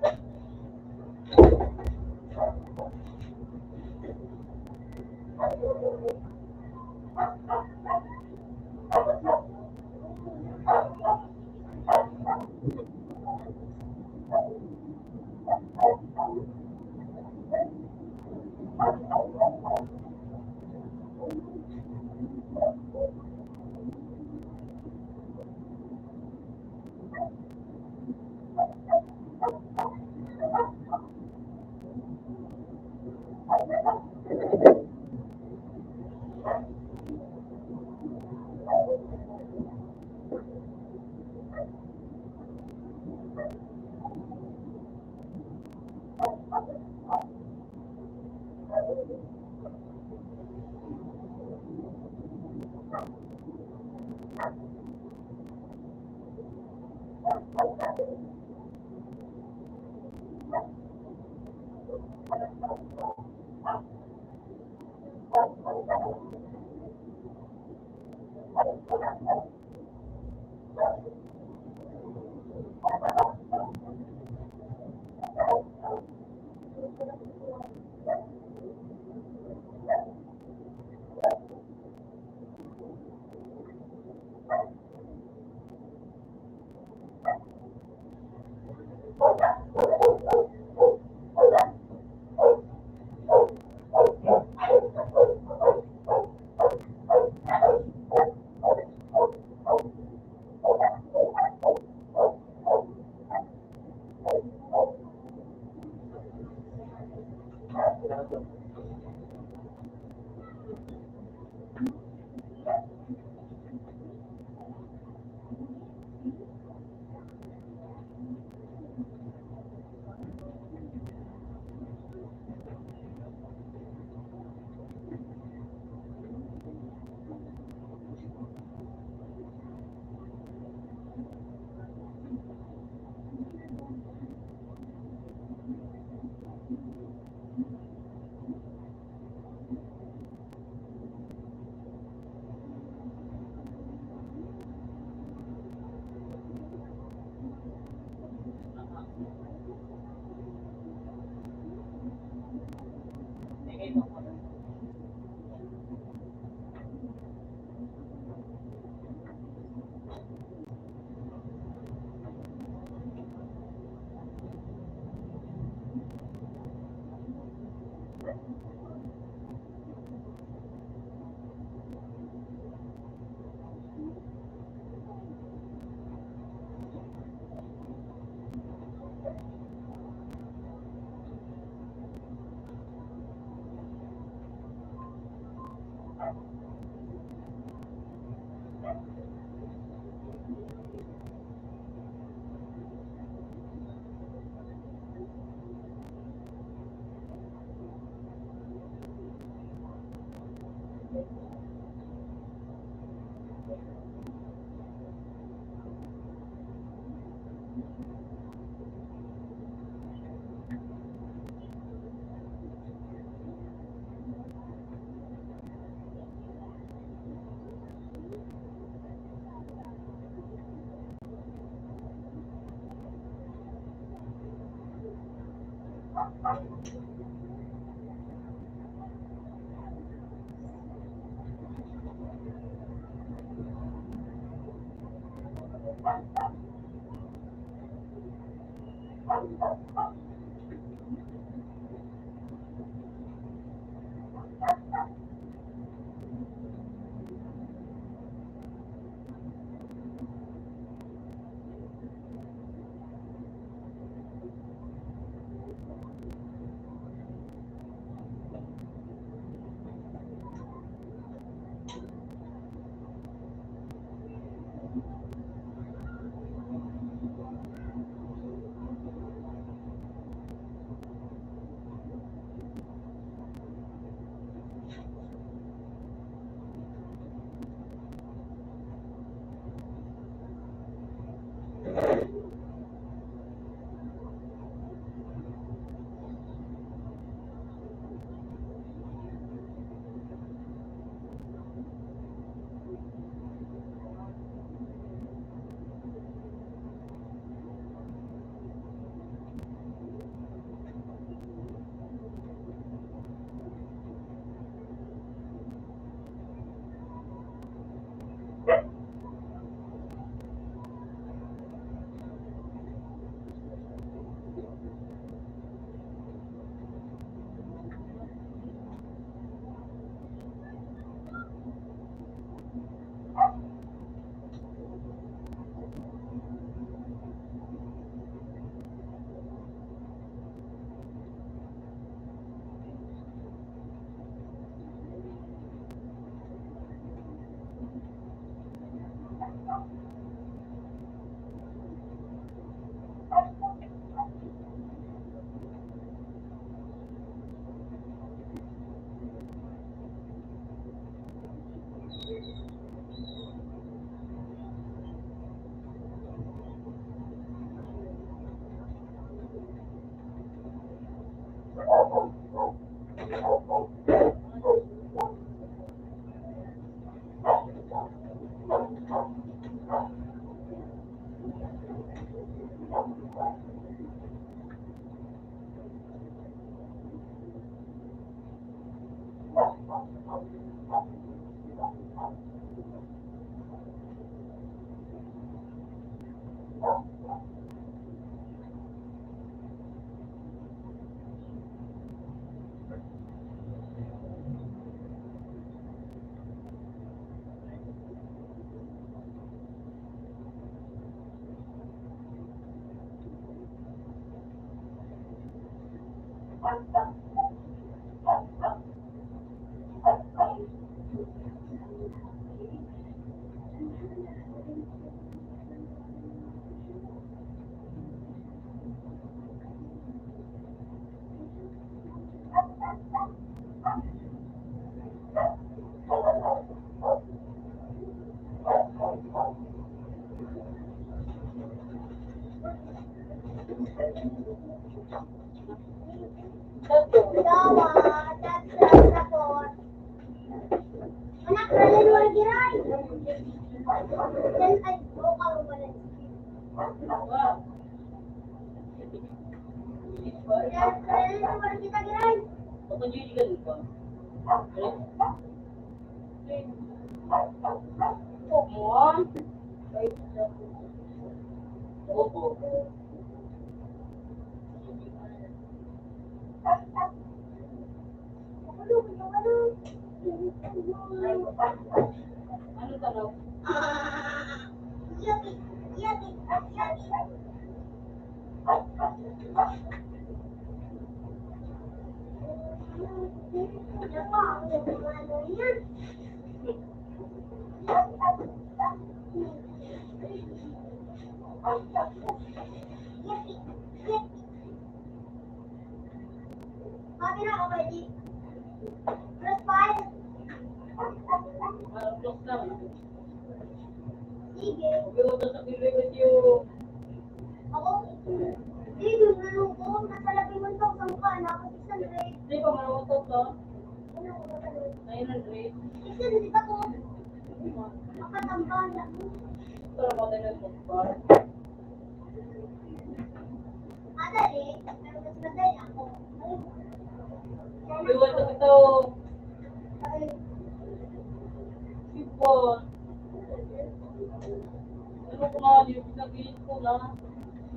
Madali, pero mas madali ako. Iwan na kita. Sipon. Ano ko nga, yung pinag-iit ko na.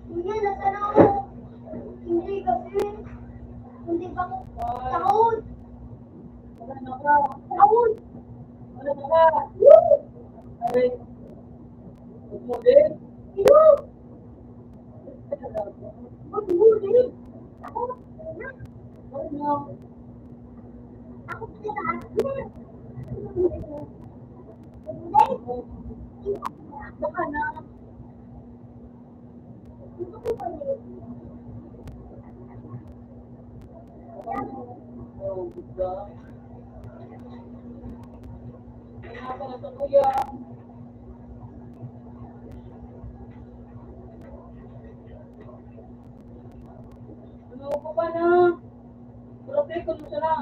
Hindi, nasaan ako? Hindi kasi. Hindi ba ako? Ay. Taon. Wala na ka. Taon. Wala na ka. Woo! Ay. Huwag mo din. Iyo. Huwag mo din. Ako. Ako. Ako. Baka na. Ano ko pa na? Protekto mo siya na.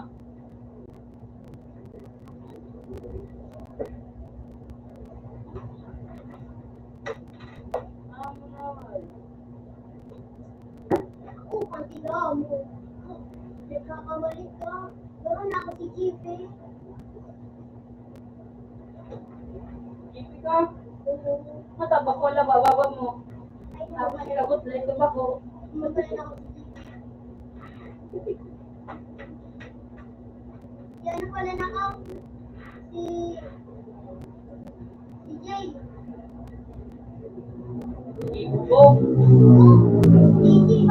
Ako, pati ka mo. Nagkakamali ka. Garo na ako si G P. G P ka? Matabak ko lang, bababa mo. Tapos, ikabot lang, tabak ko. Yan pala na ako. Si, si Jay. Ibo. Si Jay,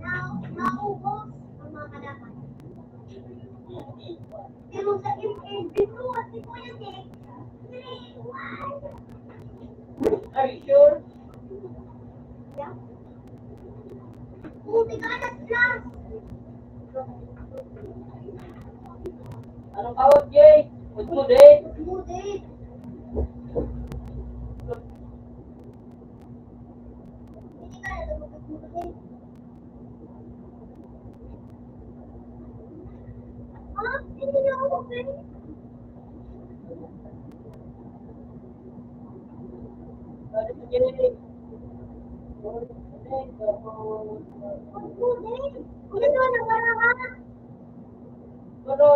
na, naubos ang mga kalaban. Pero sa M L B two at si Kuya Jay, three one. Are you sure? Yeah. Puti ka na sila. Anong kawat, Jay? Huwag mo, Jay. Huwag mo, Jay. Hindi ka na lumapit mo, Jay. Ah, hindi ako, Jay. Pero,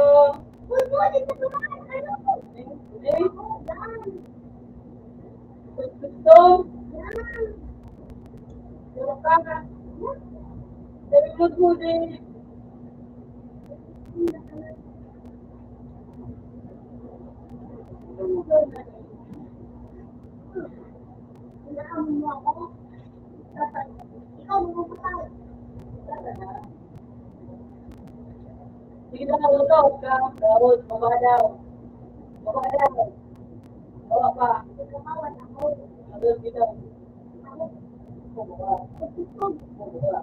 gusto. Pero ka, sabi mo, Judy. Inaamo mo ako? Ikaw, mabubuhay. Sige na, luto ka. Daon, baba daw. Baba daw. Baba pa. Ikaw, ako. Agad kita. Ako. Baba. Ako. Baba.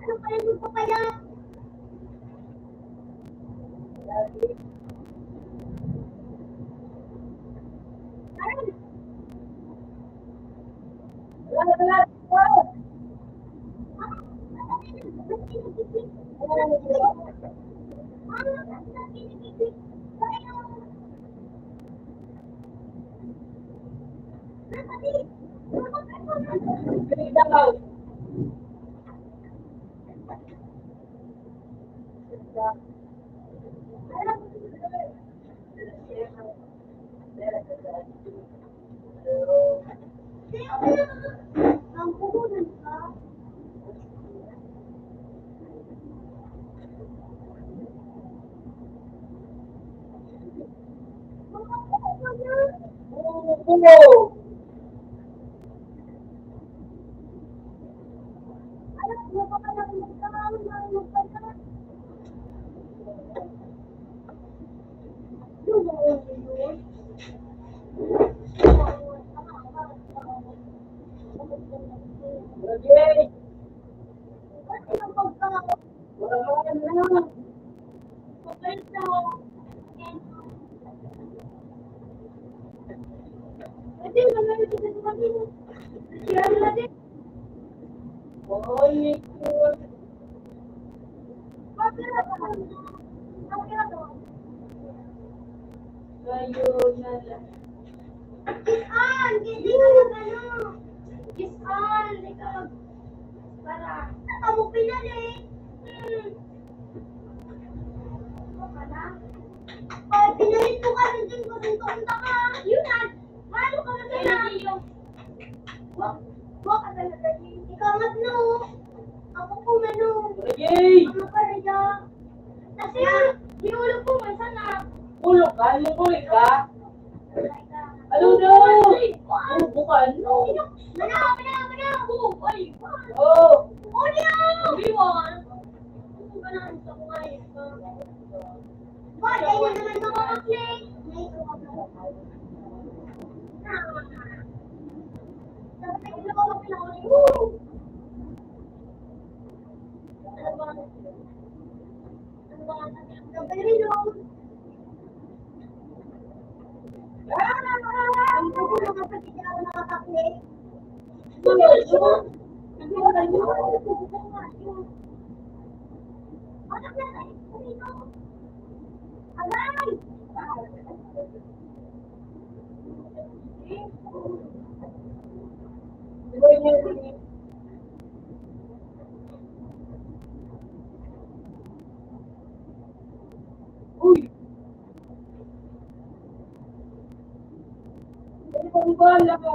Ano pa yung magpapaya? Ay! Lagi! Wala man na! Pagkalit na! Pwede, wala na dito sa kanila. Siya na din. Oy, Ayun na lang. Kisan, hindi ka mag-ano. Kisan, hindi ka mag-, para, saan mo pinalit? Hmm. Ano ka na? Ay, pinalit mo kasi dyan, kung punta ka. Yun na. Mano ka na kaya? Wa-, wa ka talaga, eh. Ikaw nga, no. Ako po, mano. Ano ka na, ya? Kasi, di ulo po, may sana. Ulo ka? Yung ulo ka? Ano na? Ubo ka, ano? Mana, mana, mana. Oh, ay. Oh. Oh, di ako. Di mo. Ano ba na? Gusto ko nga yun. Boy, ayun na naman, mga bakla. Uy! Ano ba, ano ba, ano ba?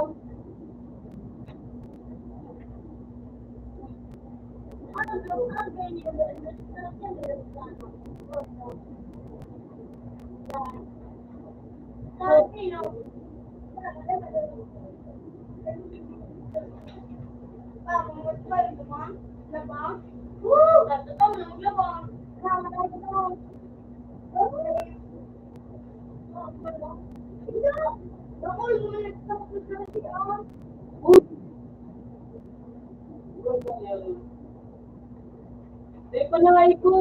Di pa na nga iko.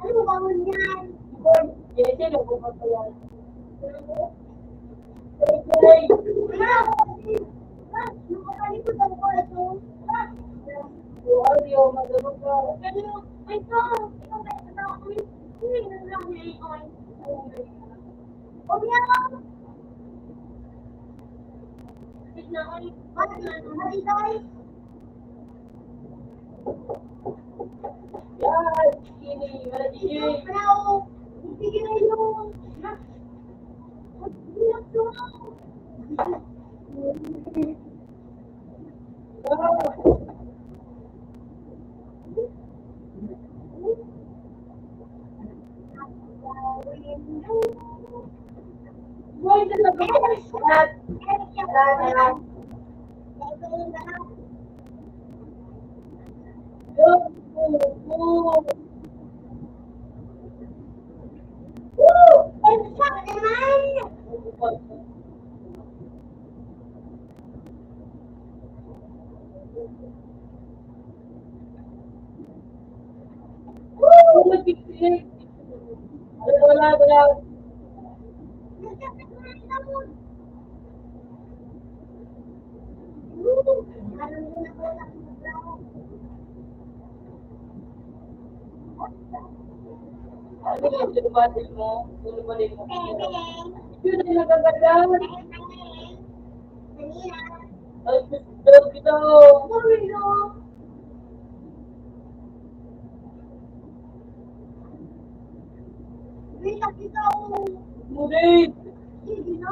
Ano ba man yan? Yan, yan, yan, yan. Ay, ay. Ay, ay, ay, ay, ay. Ano yung sinubati mo? Sinubati mo? Yun ang nagaganda. Ay, gusto kita. Wait, nakita ko. Ngunit, sige na.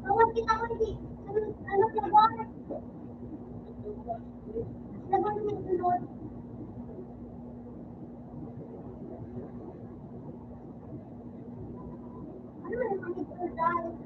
Tawag kita ko, hindi. Ano, ano, tawag? Laban mo yung tulog. Ano man ang pangit ko, guys?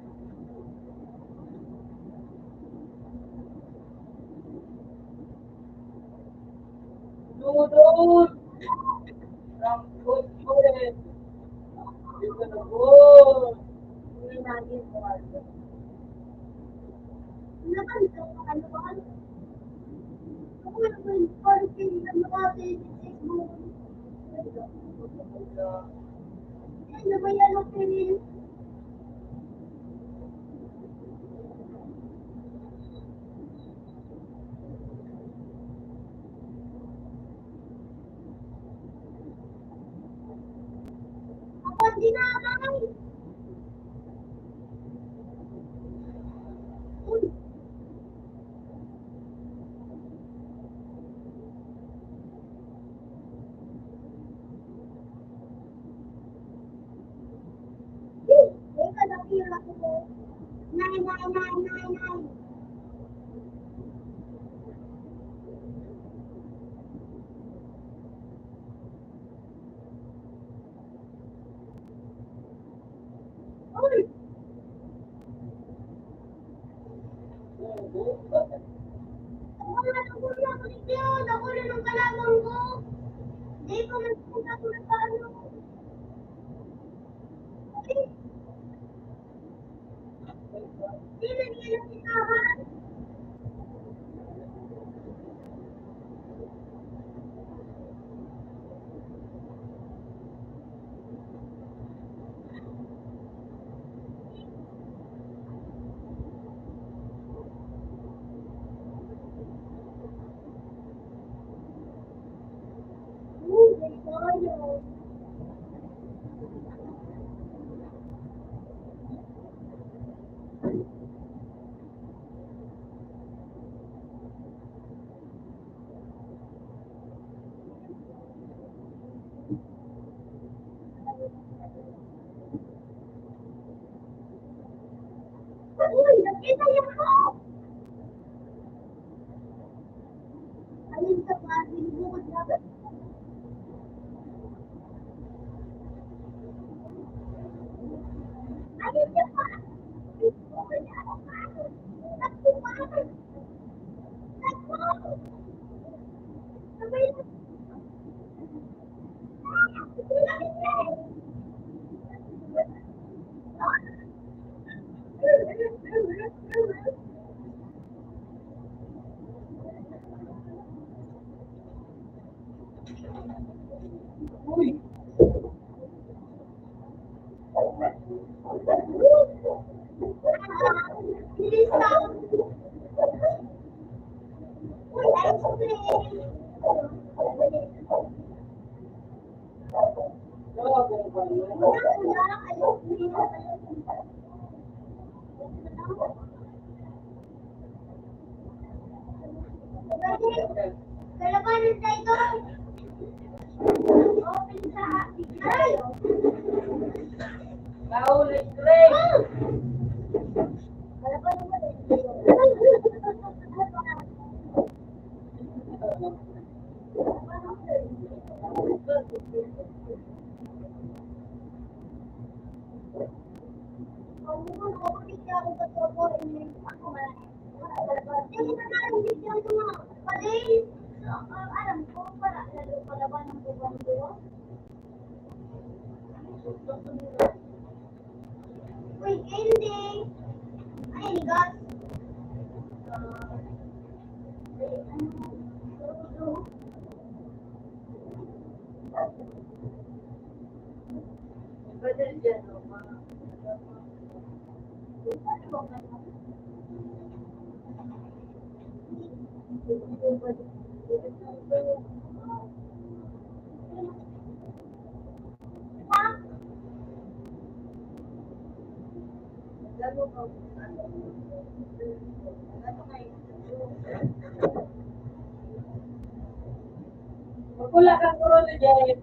Wala kang corona, Jerry.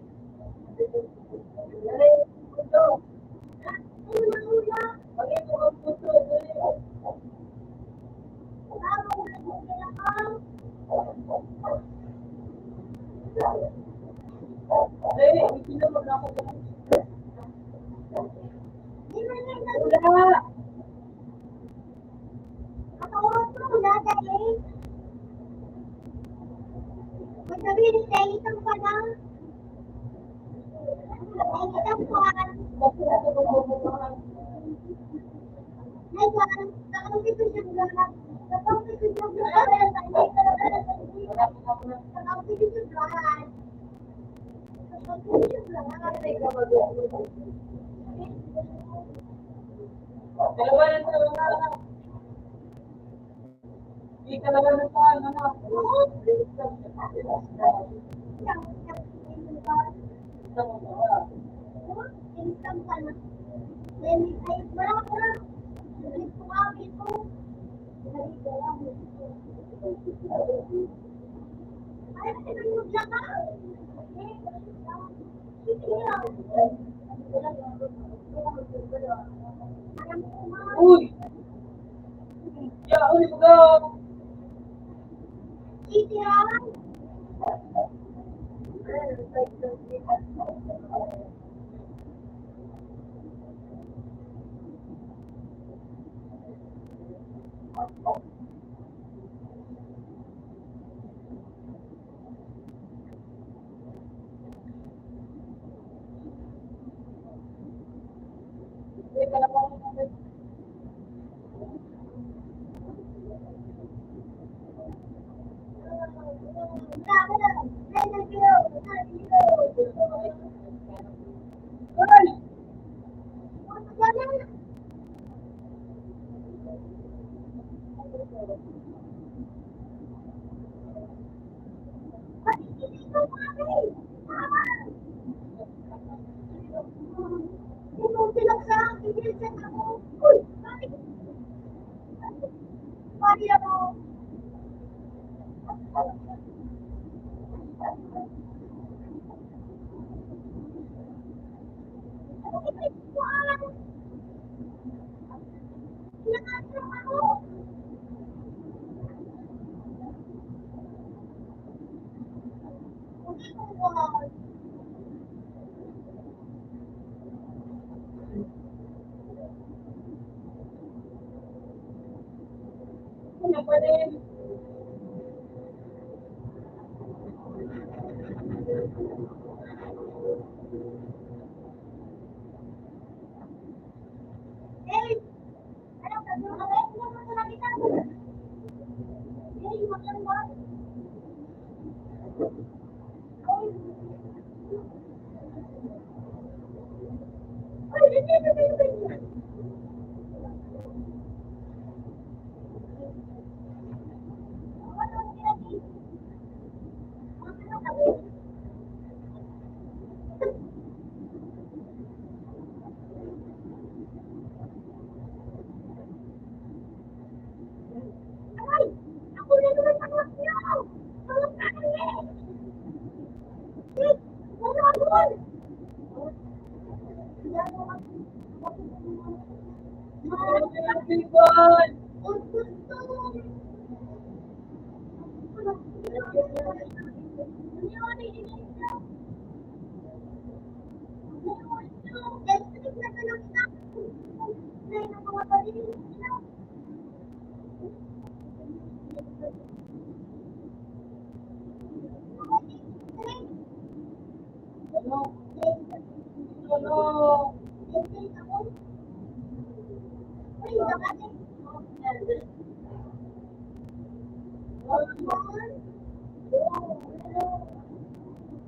Wala. Makaurot ko na dali. Magsabi ni Tay, itong pa na. Ay, itong pa. Kalabanan sa mga, di kalabanan sa mga. Uy! Ya, uy, mga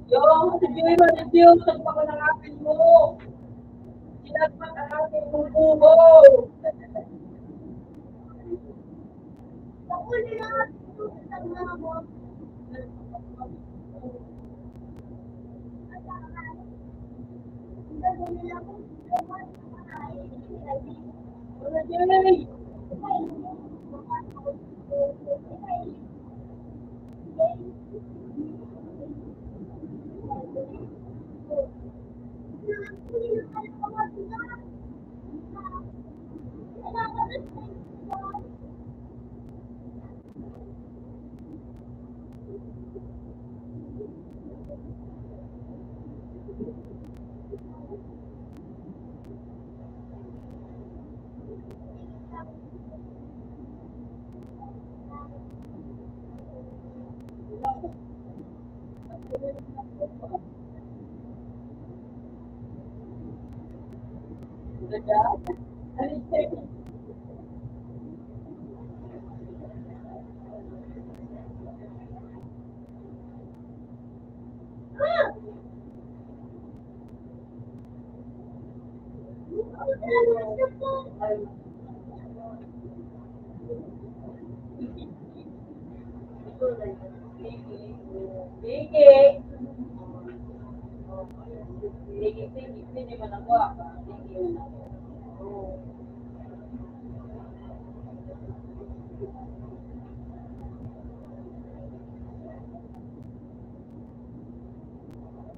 Yung, sige, ma-review, tagpa ko ng akin mo. Sinagpat ang aking mong bubo.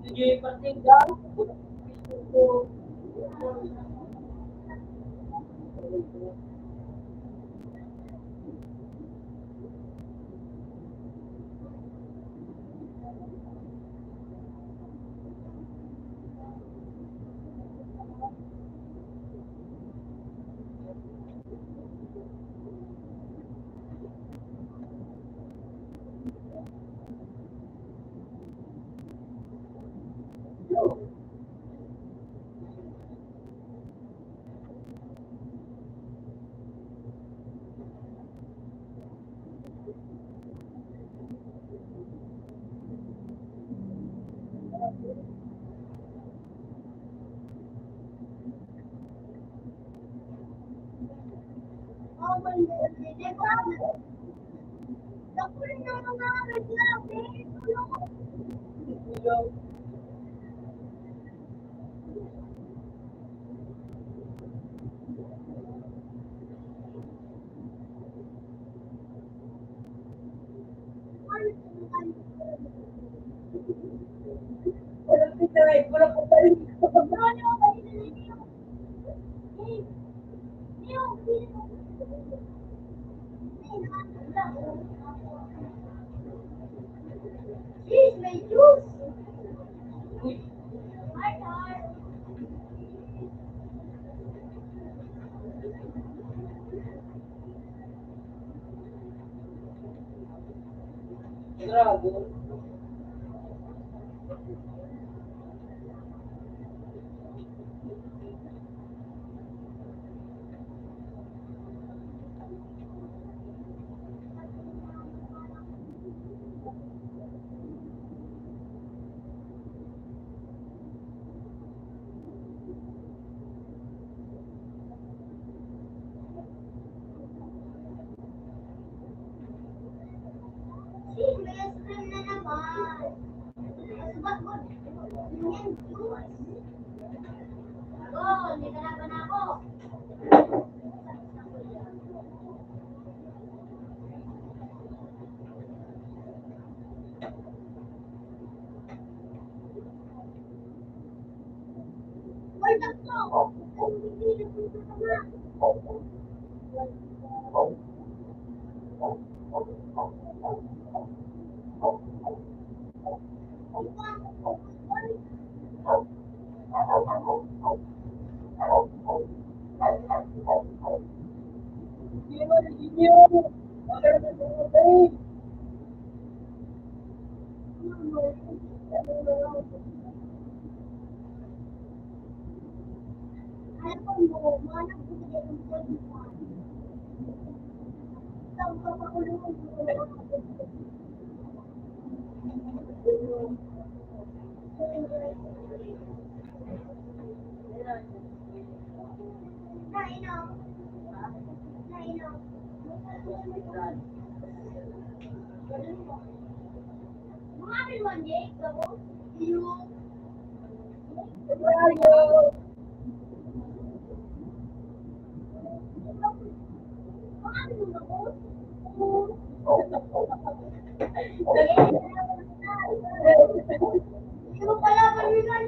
Sige, patinggan. Grabe. Sige, may ice cream na naman. Mas ba't mo, yan, juice. Ako, may kalaban na ako.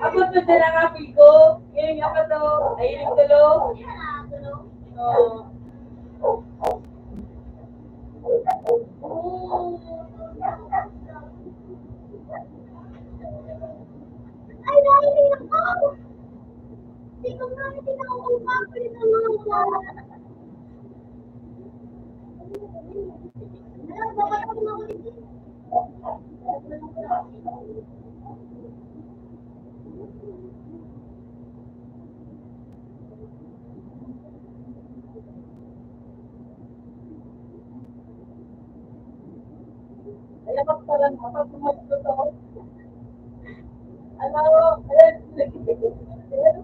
Abot na dyan ang apil ko. Ngayon nga pa to. Ay, yung tulo. Oo. Ay, nahihilo ako! Hindi ko nga tinawag ang mga wala. Kaya kapag parang kapag tumalikod ako, ano, ayan, ayan, ayan,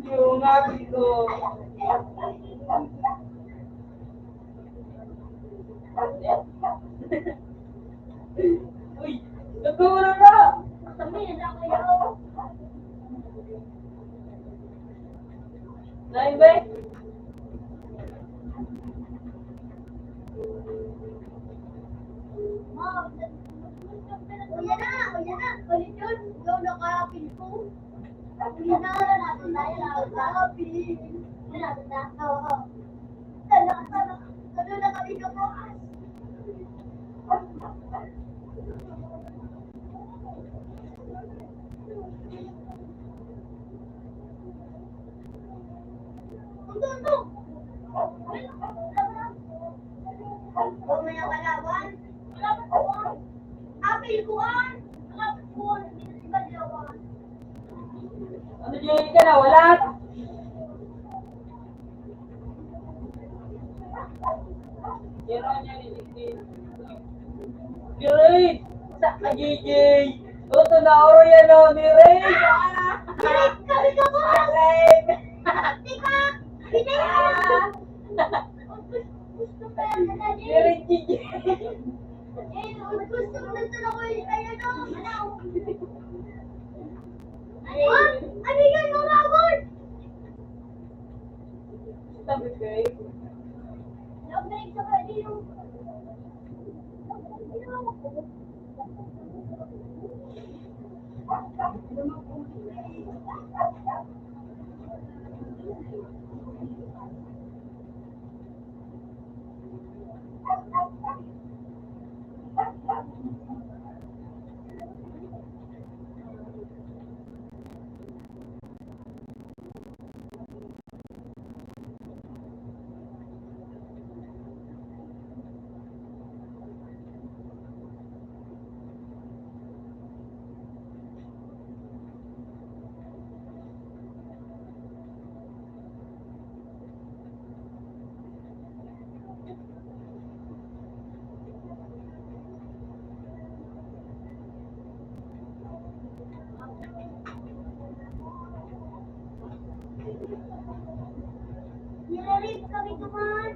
Yung abi ko. Uy, nagkawala na! Lain ba eh? Ayan na! Ayan na! Balik yun! Yung nakarapin ko! Ano, Jay, ka na? Wala? Pero niya ni Jay. Jay! Sa ka, Jay, Jay! Ito na, oro yan, oh, ni Ray! Ah! Kami ka po! Ray! Di ba? Binayaan! Ah! Gusto ko yan, Daddy. Meron, Gigi. Eh, gusto ko na talaga yung kaya, no? Ano? Ay! Ah! Ano yan, mga award? Sabi ko eh. Love na yung sa kanya yung Nire-rape kami duman.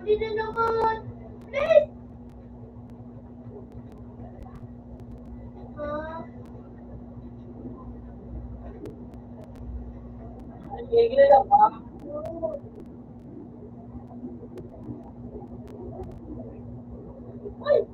Sino naman? Please! Ah. Ay, ginagawa. Ay!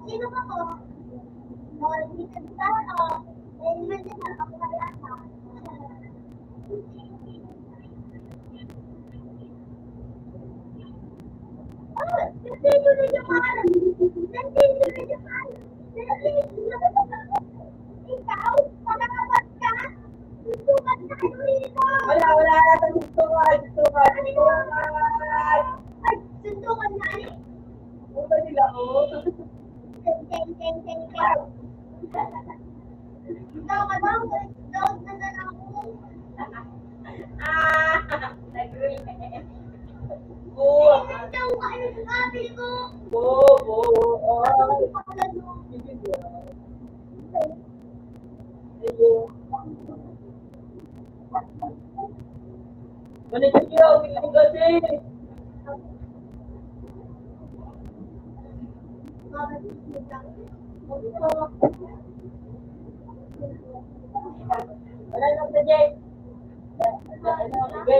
Sino ka po? Dahil dito sa ako, dahil medyo na ako kaya ka. Oh, nandito na yung pangalan. Nandito na yung pangalan. Ikaw, panangabat ka? Suntukan na kayo rito. Wala, wala na sa suntukan. Suntukan, suntukan. Ay, suntukan na eh. Puta nila, oh. Ten, ten, ten, ten, ten. Ikaw ka daw, ikaw na lang ako. Ah, nag-relate. Oo. Ikaw, ano sabi ko? Oo, oo, oo. Ano pa pala yun? Ayun. Balik kayo, bilang kasi. Wala nang sadya. Ano, sige.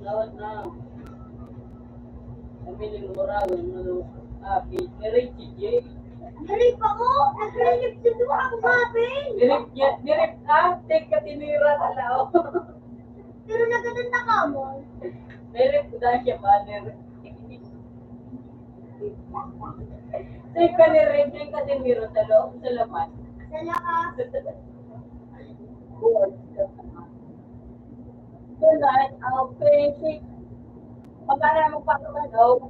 Gawat na. Kami ni Moral, ano, ah, ni Richie J. Dali pa ko! Nag-relate sa duha ko, Bobby! Nirip niya, nirip, ah, take ka tinira sa lao. Pero nagkatanda ka mo. Nirip ko dahil siya, banner. Take ka ni Red, take ka tinira sa loob, sa labas. Sa labas. Tonight, I'll finish it. Pagkala mo pa ito, ano?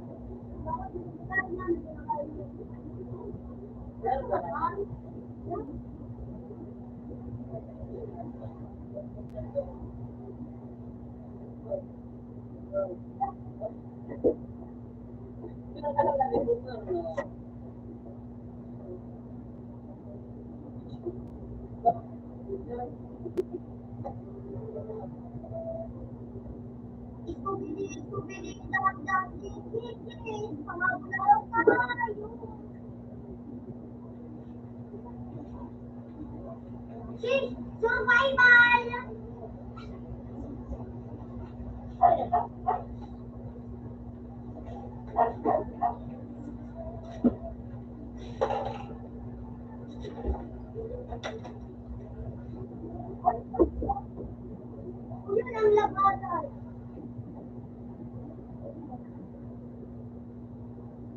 Survival!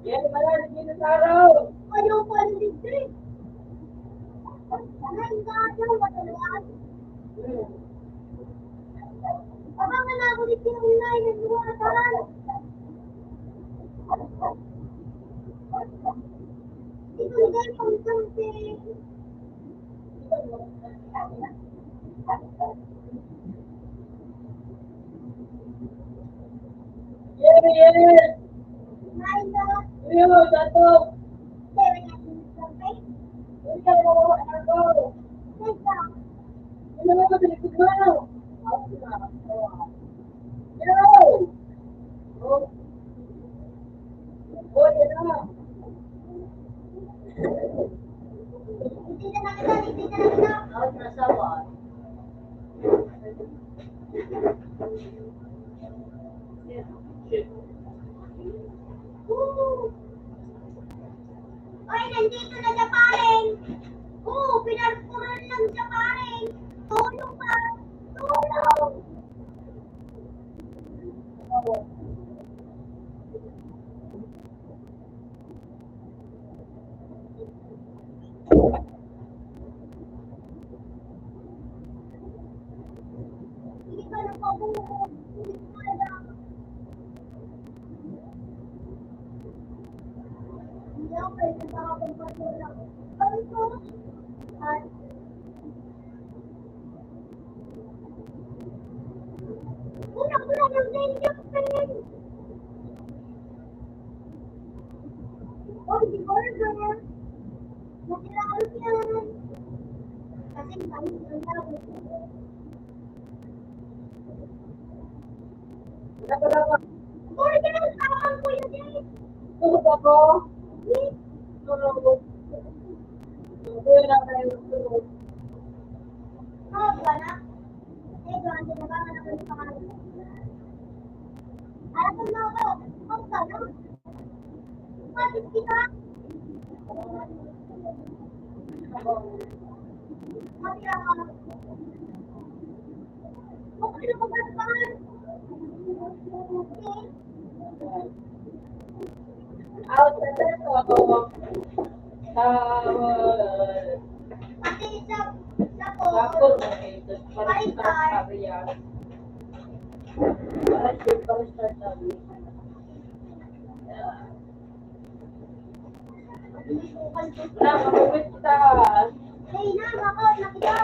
Yan pala, dito sa araw. Ayaw pa rin dito eh. Ay, nga, ayaw, matalaan. Hmm. Abangan na ako dito yung online, nagluwatan. Dito, dito, dito, dito. Oy, nandito na siya, pareng. Oo, pinarpuran lang siya, pareng. Tulong, pareng. Tulong! Uy, si Gordon. Nakilala ko yan. Kasi kami ang tawag. Gordon, tawag ko yun eh. Tulog ako. Eh? Tulog. Tulog na kayo. Tawag ka na. Eh, Gordon, nabaka na kayo sa kanila. Alam mo na ako. Tawag ka na. Out na sa ako. Sa, uh, Pati sa, sa phone. Sa phone, okay. Tapos, Palitan. Sa kanya. Para sa, para sa sabi. Wala, magupit kita. Hey, na, bakit? Nakita.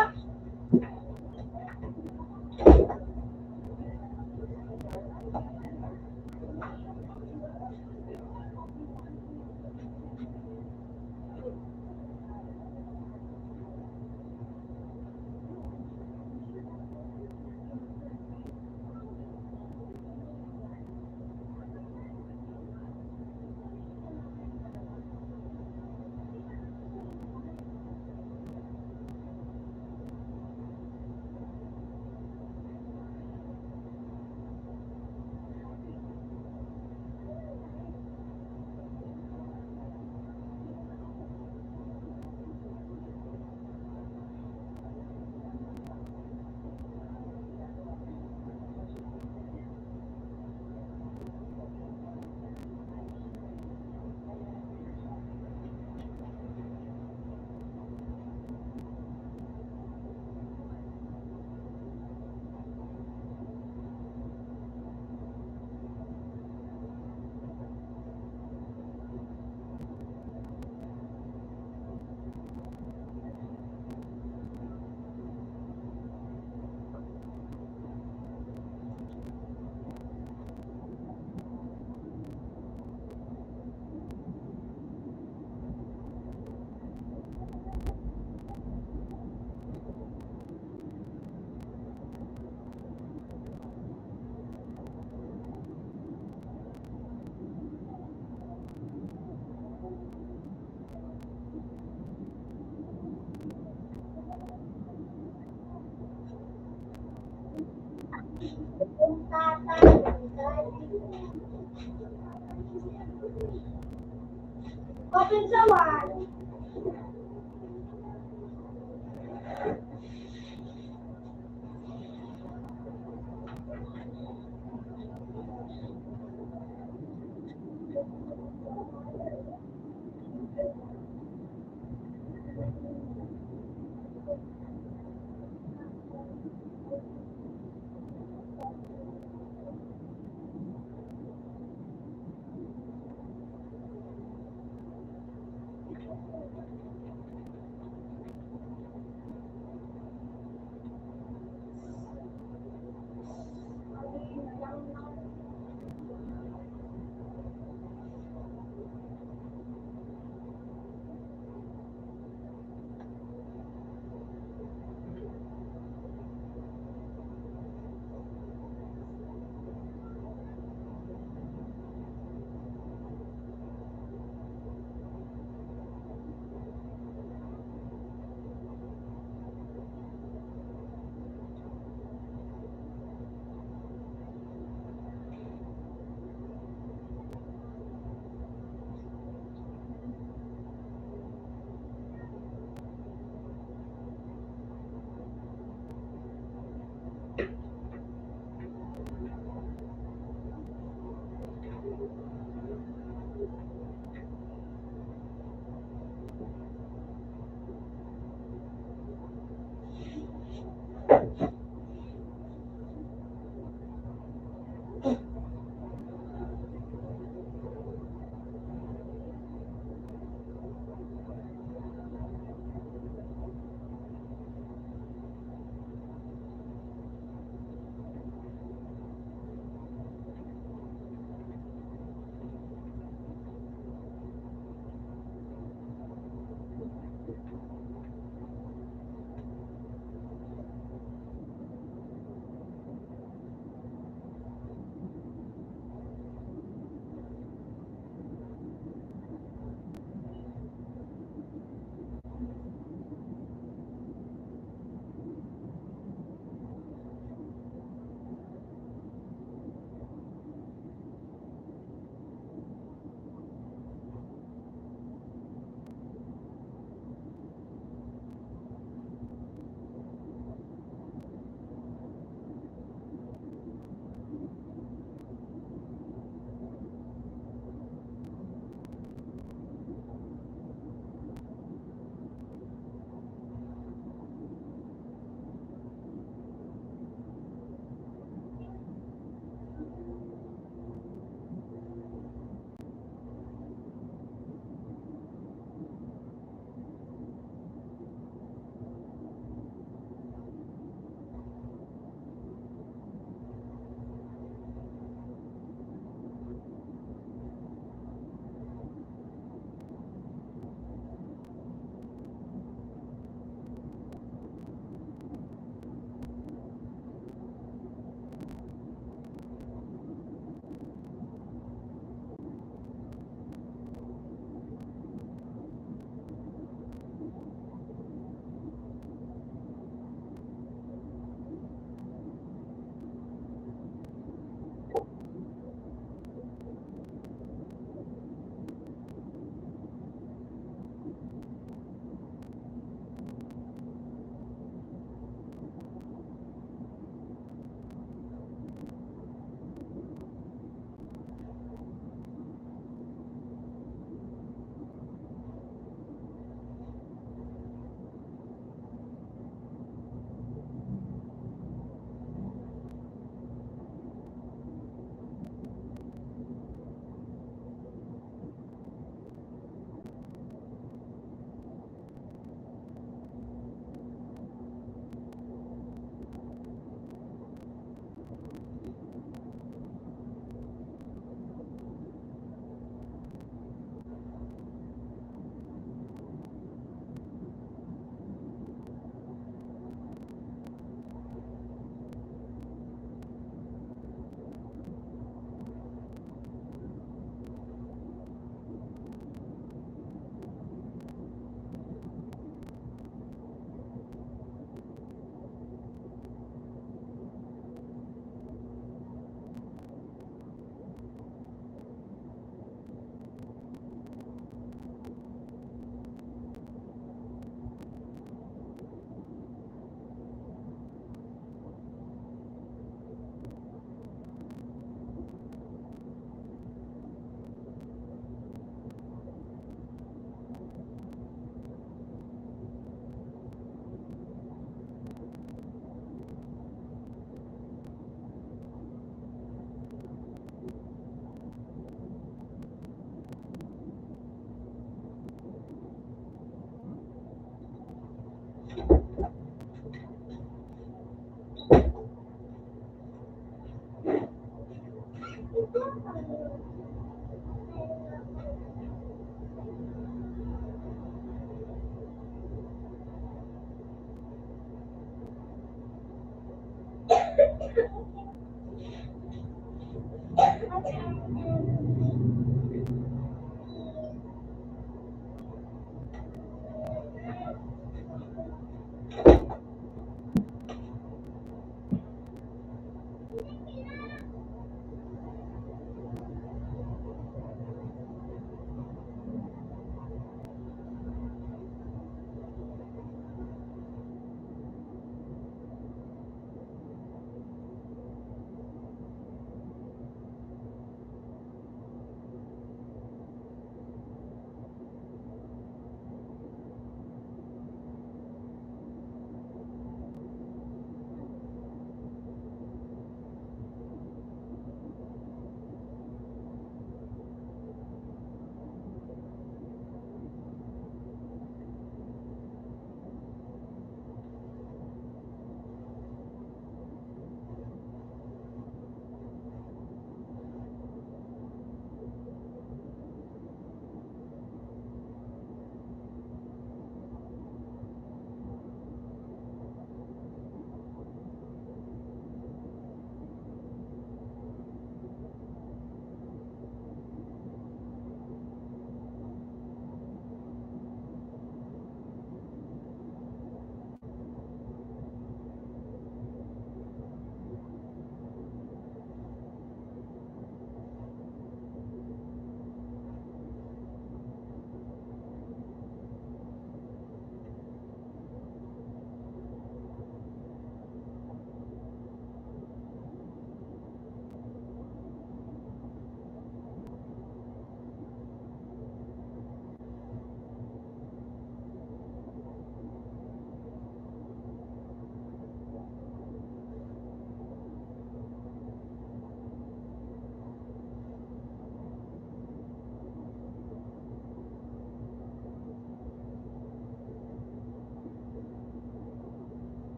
Open sa one.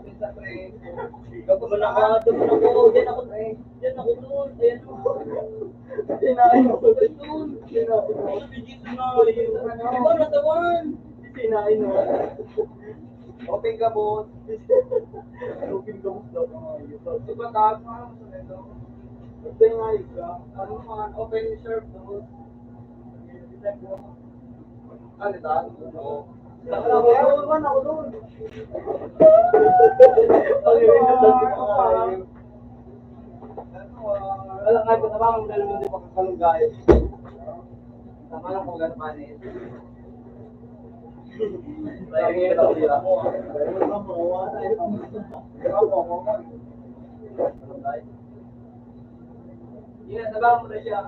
Gago na ka, doon ako, doon ako, doon ako, doon. Ayan, oh. Sinain mo. Doon. Sinain mo. Ano, bigyan ko na, yun. Ano? Di ba natawan? Sinain mo. Open ka, boss. Open ka, boss, daw, mga yun. Di ba, taas mo, ano, sa ito? Open nga, yun, ka. Ano, mga open reserve, boss. Ano, taas mo? Oo. Wala, wala, wala, wala, wala. Ang hirap na sa mga Alam nga, ito na ba ang dalawa na pagkakalunggay? Tama lang kung gano'n pa niya. Kaya nga ito, tira mo, ah. Yan, nabang mo na siya.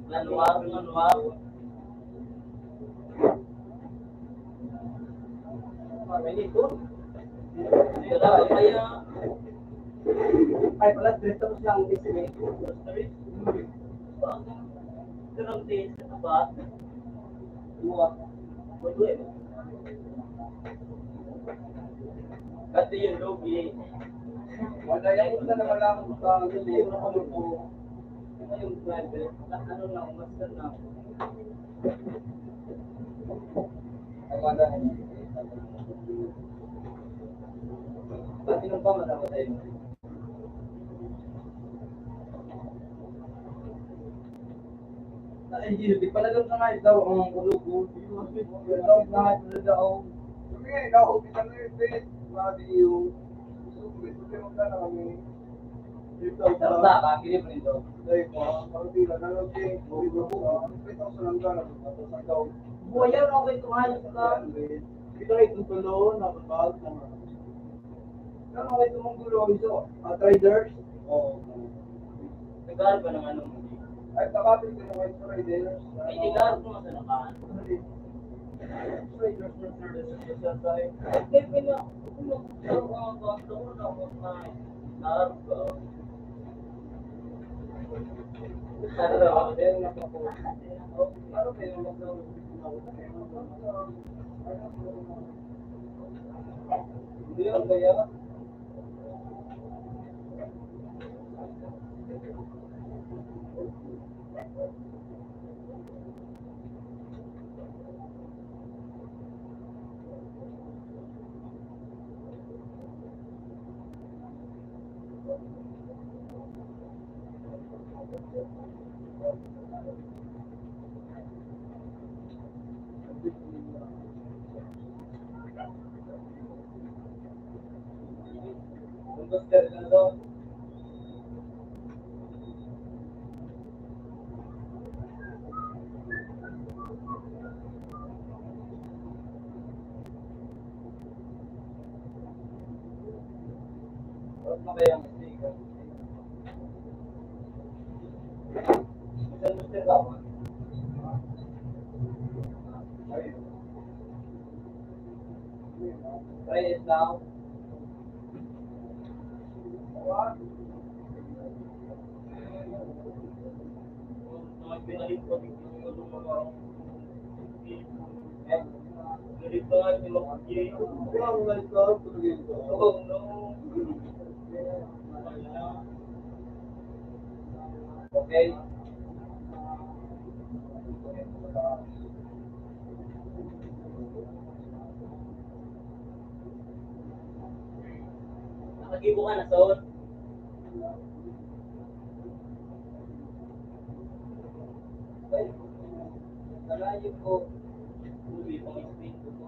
Manuwag, manuwag. Ay, pala, tres tapos lang ang estimate. Tres? Ganun din, sa taba. Dua. Dua, eh. Kasi yung lugi. Wala, yung isa na wala akong sa, ano po. Yung driver, ano na, umasan na. Pati nung pa, madama tayo. Ay, di, di pala lang na nga ikaw ang kulugo. Ikaw na nga ito na daw. Sabi nga, ikaw, kita na yung bed, mga biyo. Gusto ko, gusto ko yung ka na kami. Tara na, kakilip rin to. Ay, mga, parang tila na lang, eh. Uy, bro, ah, three thousand lang ka na, tapos ang daw. Buhay yan, okay, ito nga, ito na. Kita ito tulo, nababag, na. Ano, okay, ito mong gulo, ito. Ah, traders? Oo. Nag-aaral ka ng ano, Muli? Ay, kapatid ko na kayo sa traders. Ay, nag-aaral ko nga sa nakaan. Traders na services sa sasay. Hindi, pina-, pina-, Try it now. Okay. Nakagibo ka na, Son? Ay, nalayo ko. Uli, pang-explain ko to.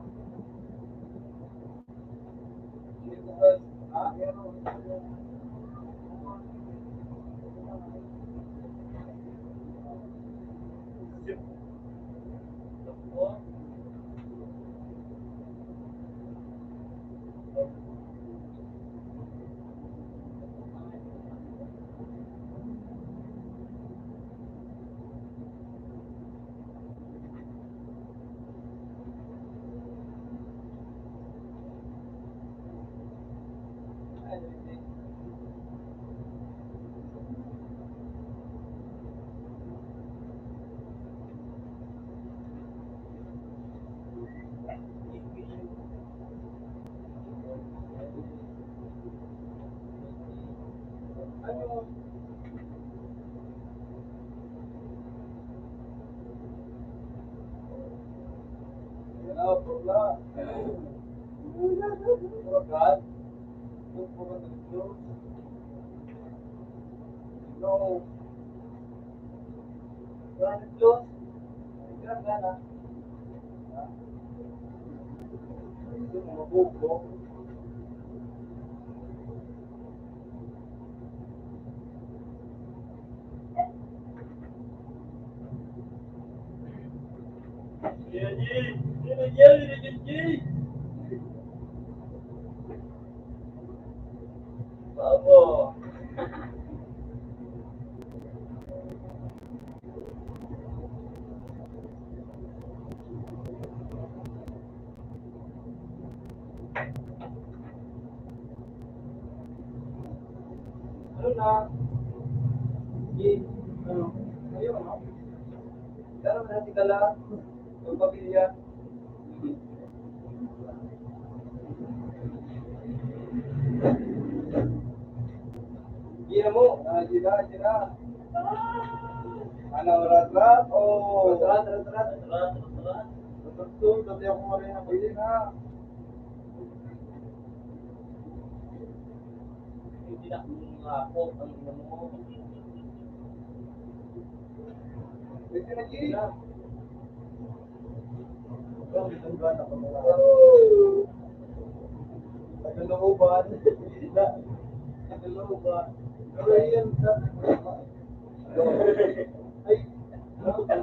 Ano na? Sige. Ano? Ayun, ano? Gano'n na si Kala? Yung pamilya? Hindi na mo. Ah, hindi na, hindi na. Ano, rat-rat? Oh. Rat-rat, rat-rat. Rat-rat, rat-rat. Rat-rat, rat-rat. Hindi na. Hindi na ako ang ina mo. Pwede na, G. Tagalooban. Tagalooban. Pero yan sa ay, ano ba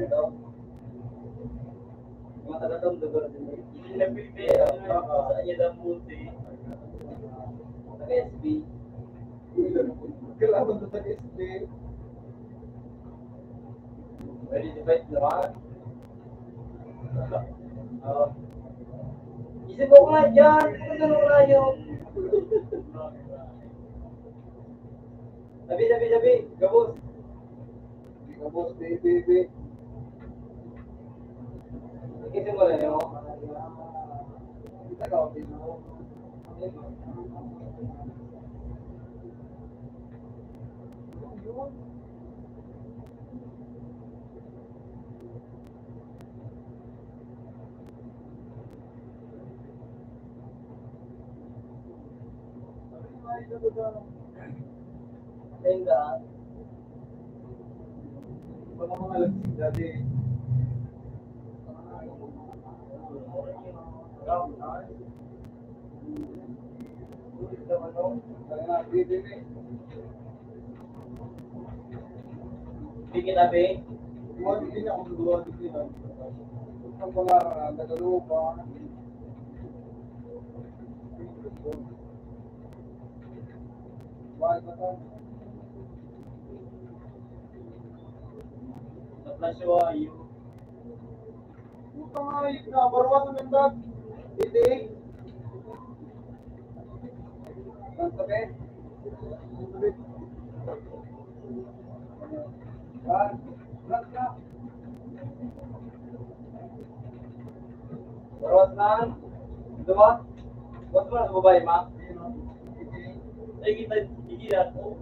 ito? Mga taga-Tondo, pero hindi na pwede, ah, sa iya na multi. Taga S B. Kailangan sa taga S B. Ready to fight, di ba? Ah. Isip ko nga dyan, kung ano ko na yun. Sabi, sabi, sabi, gabos. Gabos, baby, baby. Ikit mo na yun. Kita ka, okay, no? Tenga. Mga mga lagsik dati. Brown, ah. Ulit naman, no? Kaya nga, bibili. Bigyan na, be. Duwa, bigyan ako ng duwa, bigyan. Ang pangarang, ah, Tagaloba. Mahal ba tayo? Sa Plasyo, ayun. Putang ayos na, barwa sa mendag. Hindi. Ang tabi. Ang tabi. Ah, rat na. Barwa sa naan. Ito ba? What's mo na sa babae, ma? Ay, kita, hindi na ako.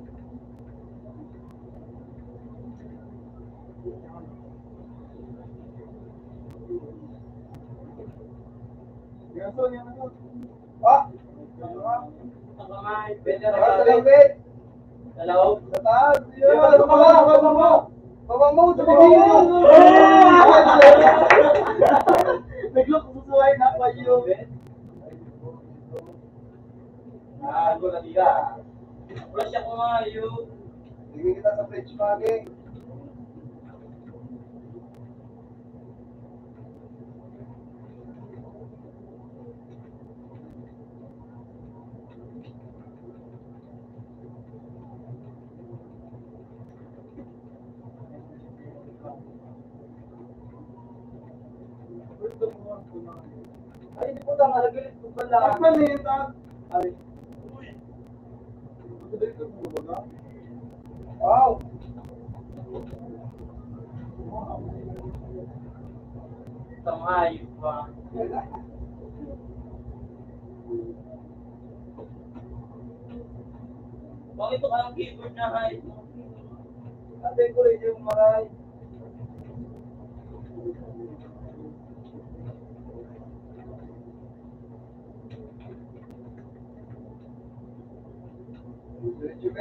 Ah! Pwede na ba, David? Sa loob? Sa taas! Yun! Baba mo! Baba mo! Baba mo! Baba mo! Nagluto sa suway na pa yun. Ah, gula tira. Wala siya kumayo. Bigyan kita sa fridge, Magi. Ay, hindi po tama. Nagilid po pala. Ay, mali, ta-, ay. Wow! Tamayo pa. Bakit ito ka ng keyboard na high? Ate ko rin yung maray.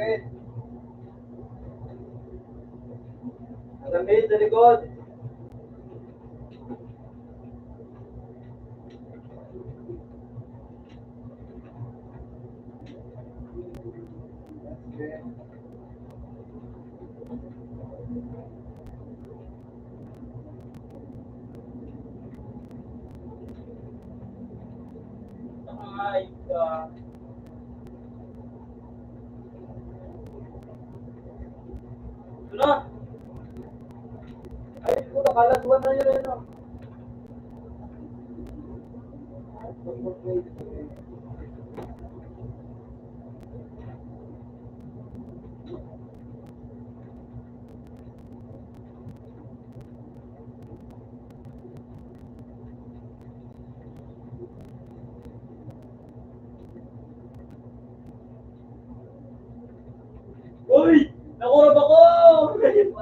Alam mo yun, sa likod. Ay, ah. Ito na. Ay, puta, kalat, buwan na yun, ano? Uy! Nakurap ako! Yun,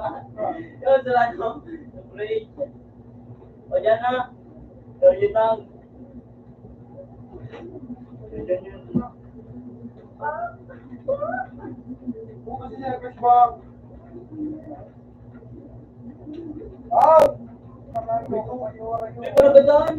sa ano? Sa break. O, dyan na. Thirty lang. Bukas niya, fresh bag. Out! May panagadaan.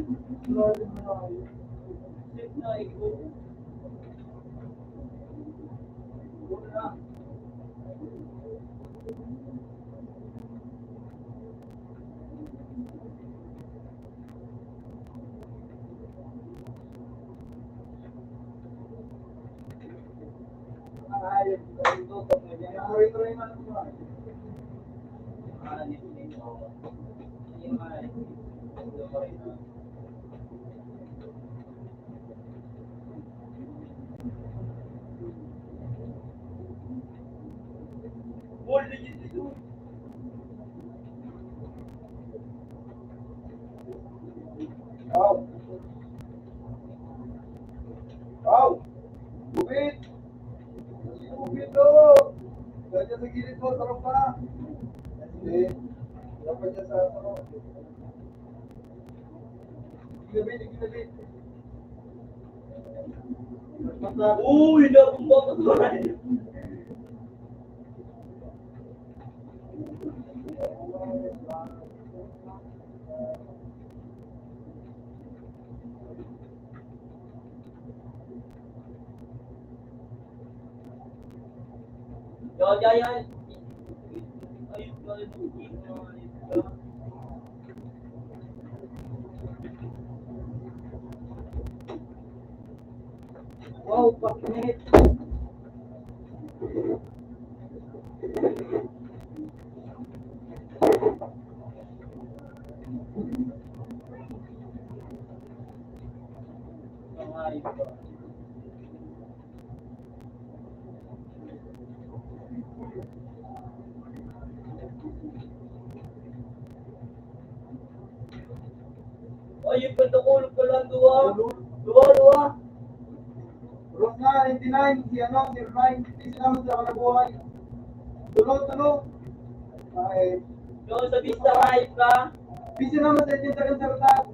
Aw. Aw. Gupit. Gupit, oh. Diyan sa gilid mo, sarap pa. Sige. Dapat dyan sa, ano. Ginabi, ginabi. Uy, naku, bakit ba? Yo, yo, yo. Wow, pakinit. Ay, yung pagkakulog ko lang, duwa. Duwa, duwa. Rosna, ninety-nine, si ano, si Ryan, si Ryan, si Ryan, buhay. Tulo, tulo. Ay. Doon sa Vista High ka? Busy naman sa atin, tagang sarap.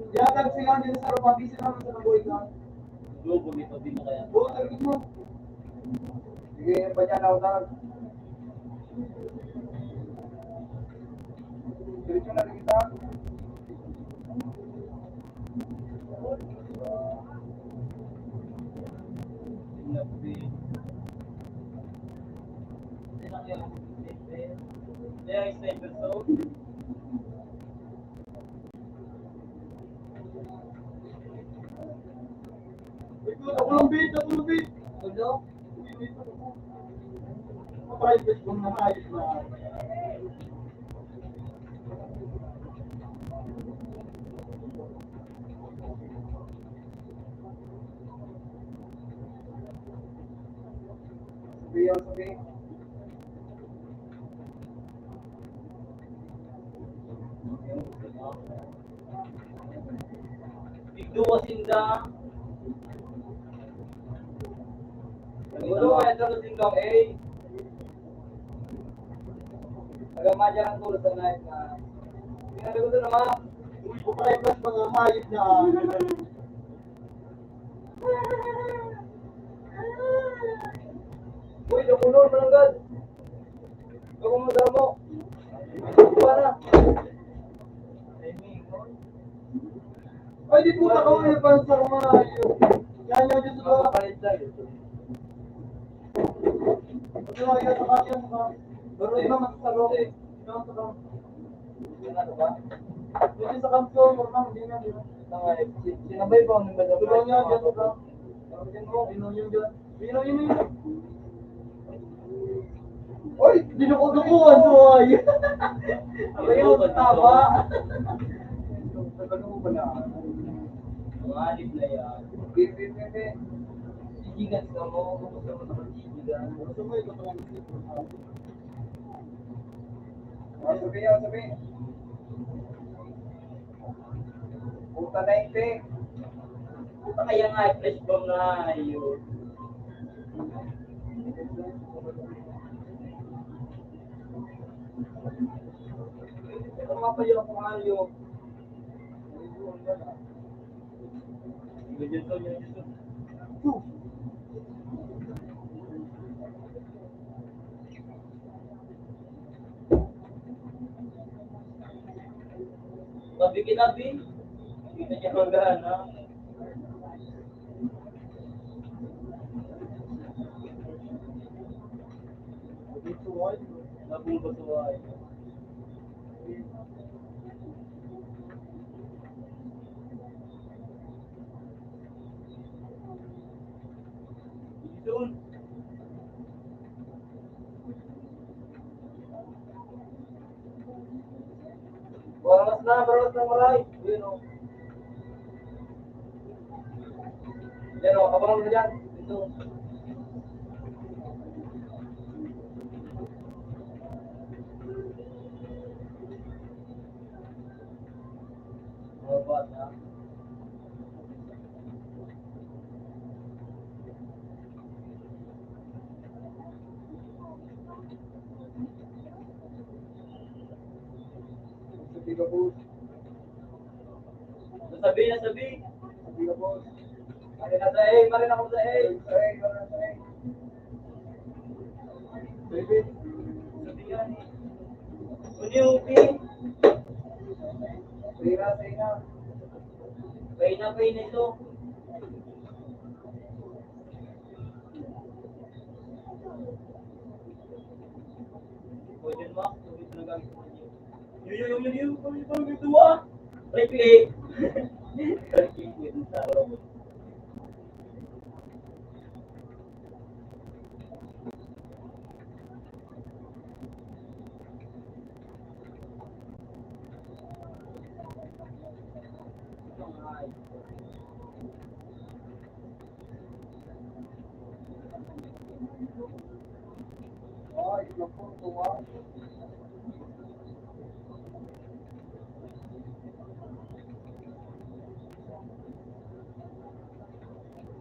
Yatag sila din sa Roma, busy naman sa nabuhay ka. Globo, may pabili mo kaya? Oo, target mo. Sige, pa dyan ako, tawag. Diretso na rin kita. Ito, takulong bit, takulong bit. Hello? Private kung naayos na. Sabi yan, sabi. Tigduwa sinda. Tigduwa, ito na sinda, eh. Taga Madya ang tulo sa night na. Sinabi ko ito naman, uy, bukay plus mga hayop na. Uy, nakulor, mananggad. Ako mo damo. Iba na. Ay, di po na kami nagpansar mga ayo. Yan, yan, dito ba? Ito na, yan, sa kanya, mga. Pero iba, mas sa loob. Iba, mas sa loob. Yan, ano ba? Yan, sa kanto, normal, hindi na, di ba? Ito nga, eh, si-, sinabay pa ang nagdadala. Ito nga, yan, sa kanto. Parang yan, oh, yun, yun, yun. Yun, yun, yun. Oy, dinuko-dukuhan mo, ay. Abay, yun, tama. Nagano mo pala? Mga alip na yan. Sige, sige, sige. Sigigan ka mo. Gusto mo naman sigigan. Gusto mo ito pala. Ah, sabi niya, sabi. Puta na yung pink. Puta kaya nga, fresh bomb na yun. Ito nga pa yung mga yun. Yun, yun, yun, yun. Tabi kinabi. Kita niya magana. Nabungkot sa wahay. Dito. Oras na, oras na, maray. Yun, oh. Yan, oh, abangan mo dyan. Ito. Mga bata. Sabi ka, boss. Nasabi, nasabi. Sabi ka, boss. Marin na sa A, marin ako sa A. Sa A, marin sa A. Baby. Sabi nga ni. Uni, upi. Pira, pira. Pay na, pay na ito. Pwede, Max. Pwede na gamit mo. Yo, yo, yo, yo, yo. Pwede, pwede, pwede, ah. Replay. Replay, pwede sa robot.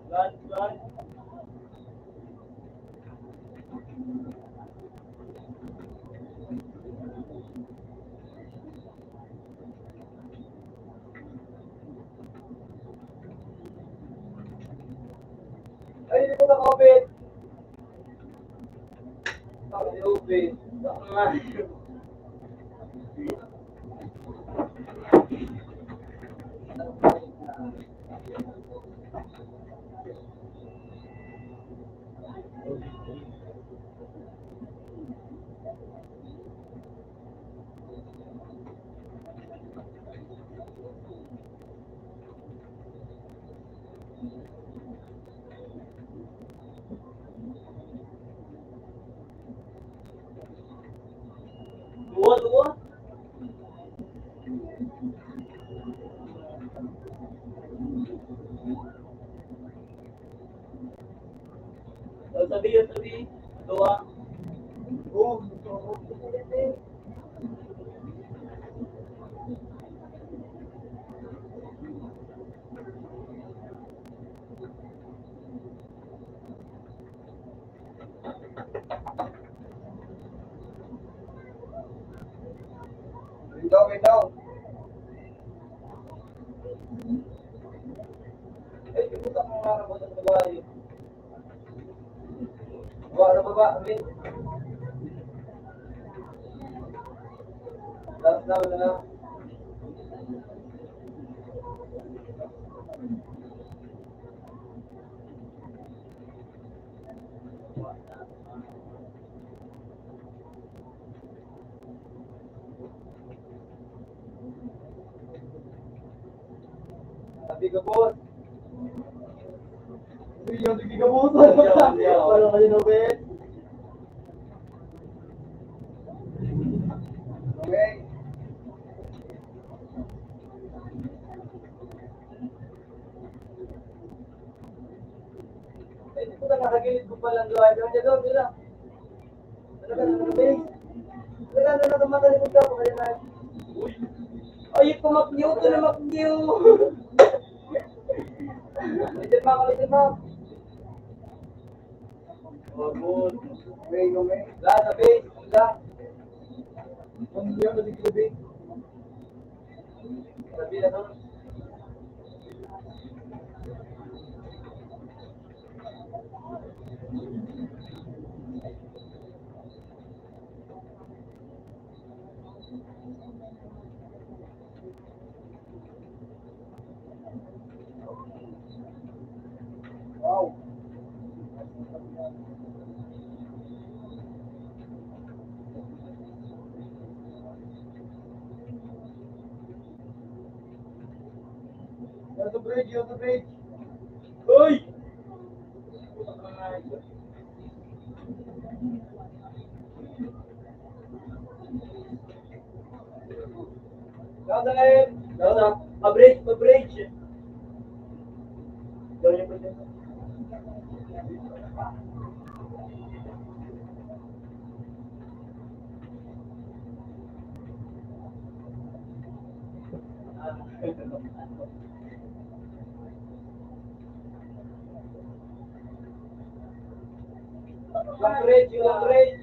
Run, run. Ay, hindi ko na-comment. Ay, open. Baka nga. Duwa, duwa. Sabi, sabi. Duwa. Window, window. Ay, di ko sa mga Baba, wait. Last down na lang. Sabi ko po. Sabi ko, sabi ko po. Yaw, yaw. Parang kayo na, Ben. Okay. Eh, di ko na nakagilid ko palang gawa. Diyan, diyan, diyan. Talaga, talaga, eh. Talaga, talaga, matalikod ka, pag ganyan. Uy! Ay, pumakyo, ito na makyo. Ito, mga kapatid, mga. Oh, good. Okay, okay. Wala, sabi. Wala. Ang hindi ako nagsasabi. Sabi na to. Wow. Nasa bridge, nasa bridge. Uy! Dadalhin! Dada, pa-bridge, pa-bridge! Gawin niyo pa siya. Coverage, coverage.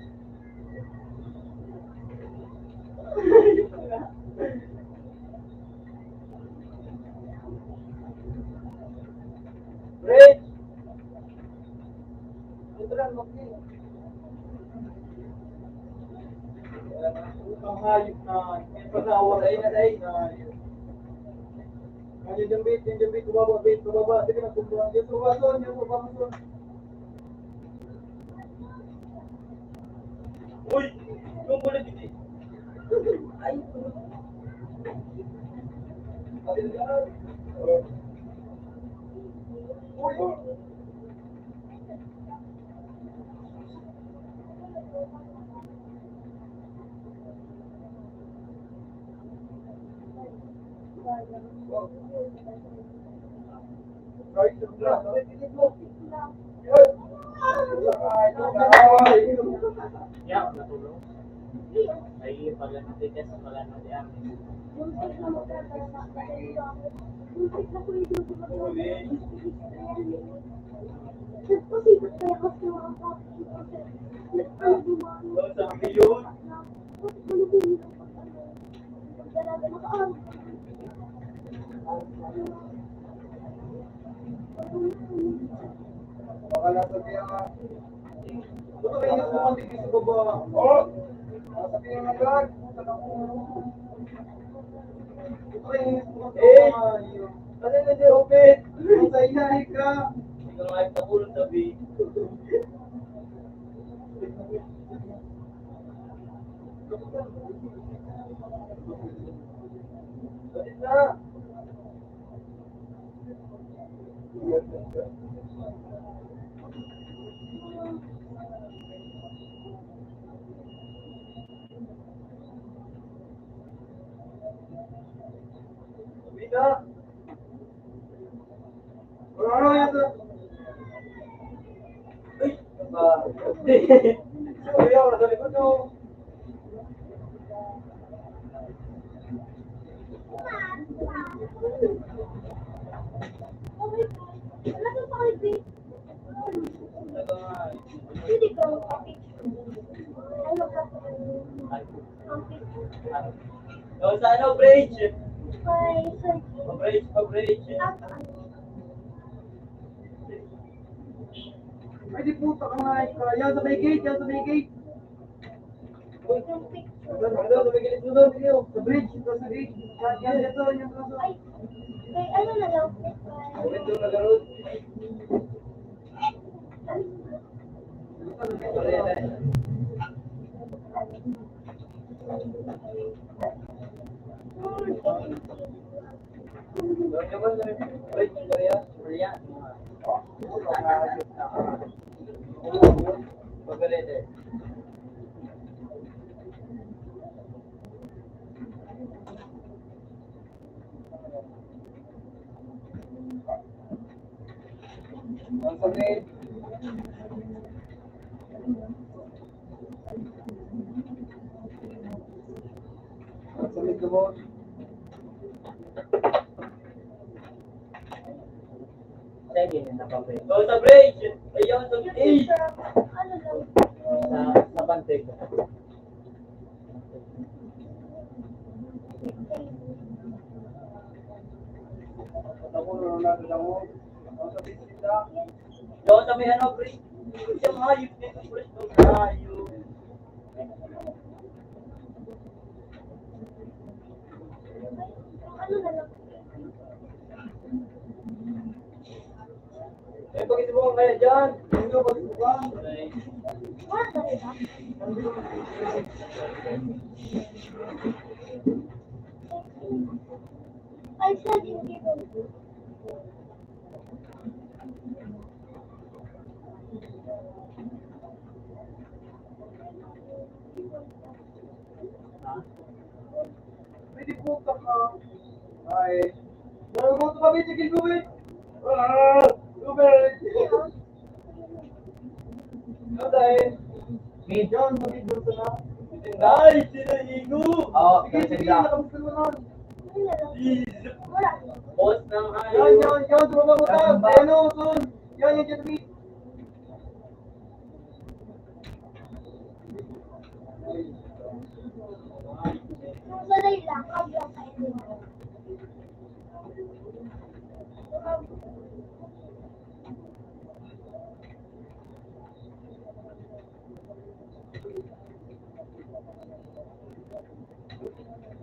Bridge. Ito lang, mag- Ang hayop na, may pasawa na yun, ay. Yan, yung jambit, yung jambit, bumaba, bit, bumaba. Sige na, bumaba. Yung bumaba, son, yung bumaba, son. Uy! Yung pala, dito. Ay! Uy! Yeah, natulog. Ay, pala na, tigas, pala na, yeah. Baka nasa kaya nga. Puta, kaya nga pumuntik sa baba. Oh! Nasa kaya nga, Brad. Puta na ulo. Puta, kaya nga pumuntik sa baba. Eh! Ano na di, Opet? Ang sayahay ka. Hindi ka nga yung takulog, sabi. Bakit na? Bida. Wala na yata. Ay, ah, sorry, ako, nasa likod ko. Oh, sa ano, bridge? Pa-bridge, pa-bridge. Pwede po sa kamay. Yan sa may gate, yan sa may gate. Uy, ano, ano, sa may gilid mo doon, sige, oh. Sa bridge, ito sa gate. Yan, yan, ito, yan, ito. Ay, kay ano na lang po? Ito na gano'n. Ang sakit. Ang sakit ko mo. Sa inyo na pa, pre. Oh, sa bridge! Ayun, sa bridge! Sa, sa bantay ko. Doon sa may ano, pre. Yung hayop dito, pre. Yung hayop. Eh, pag-ito mo kaya dyan. Hindi mo pag-ito ka. Ay, siya, hindi ko. Pwede po ka, ay, nagugutom kami, tigil mo, eh. Ah, Robert. Ano dahil? Medyo, ang sabi doon sa na. Ay, sinahigo! Oo, sige, sige, sige. Nakamusta mo naman? Boss ng ano? Yan, yan, yan, tumama mo ta. Ayan, oh, son. Yan, yan, yan, yan. Yung sanay lang, abla sa inyo.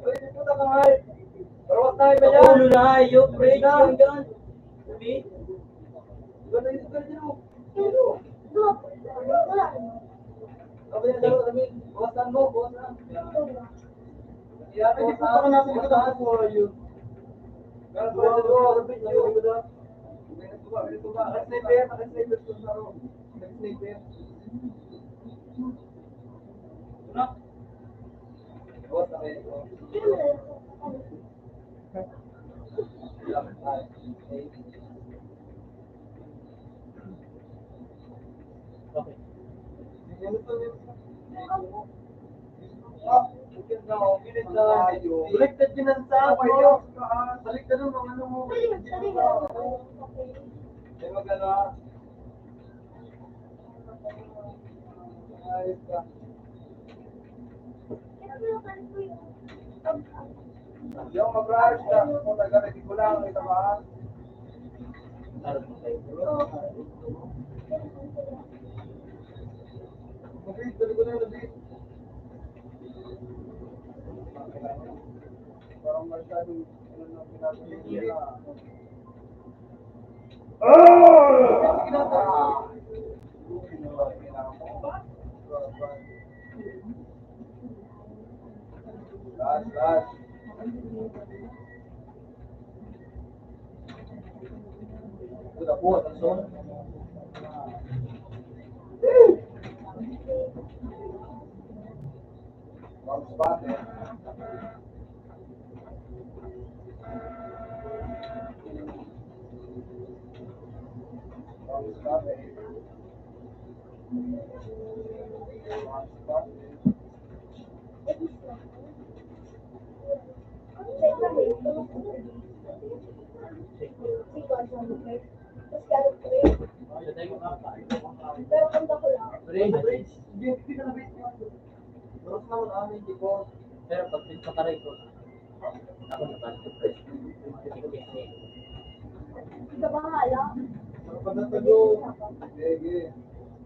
Uy, di po na, mga. Parwas na, iba yan. Ulo na, yung break na. Yung dyan. Sabi? Iba na yung break, no? Ano yan, ano, sabi? Bawasan mo, bawasan. Yan, bawasan. Ay, di po na, bawasan. Naka-sniper, naka-sniper sa laro. Naka-sniper. Okay. Baliktad yun ang sa ako, eh. Baliktad yung mga ano mo. Ay, magano, ah. Ayos ka. Yung mag-rush ka, kung taga-ready ko lang, may tamaan. Mabilis, dali ko na yung mabilis. Parang masyadong, ano na, ginagawa nila. Ah! Last, last. Ito na po, attention. Wrong spot, eh. Wrong spot, eh. Wrong spot, eh. Pero punta ko lang. Bridge, bridge. Hindi, hindi ka na bridge. Tapos naman, ah, hindi ko. Pero pag pinto ka rin ko. Ako na ba? Ikaw bahala. Ano pa na tayo? Sige.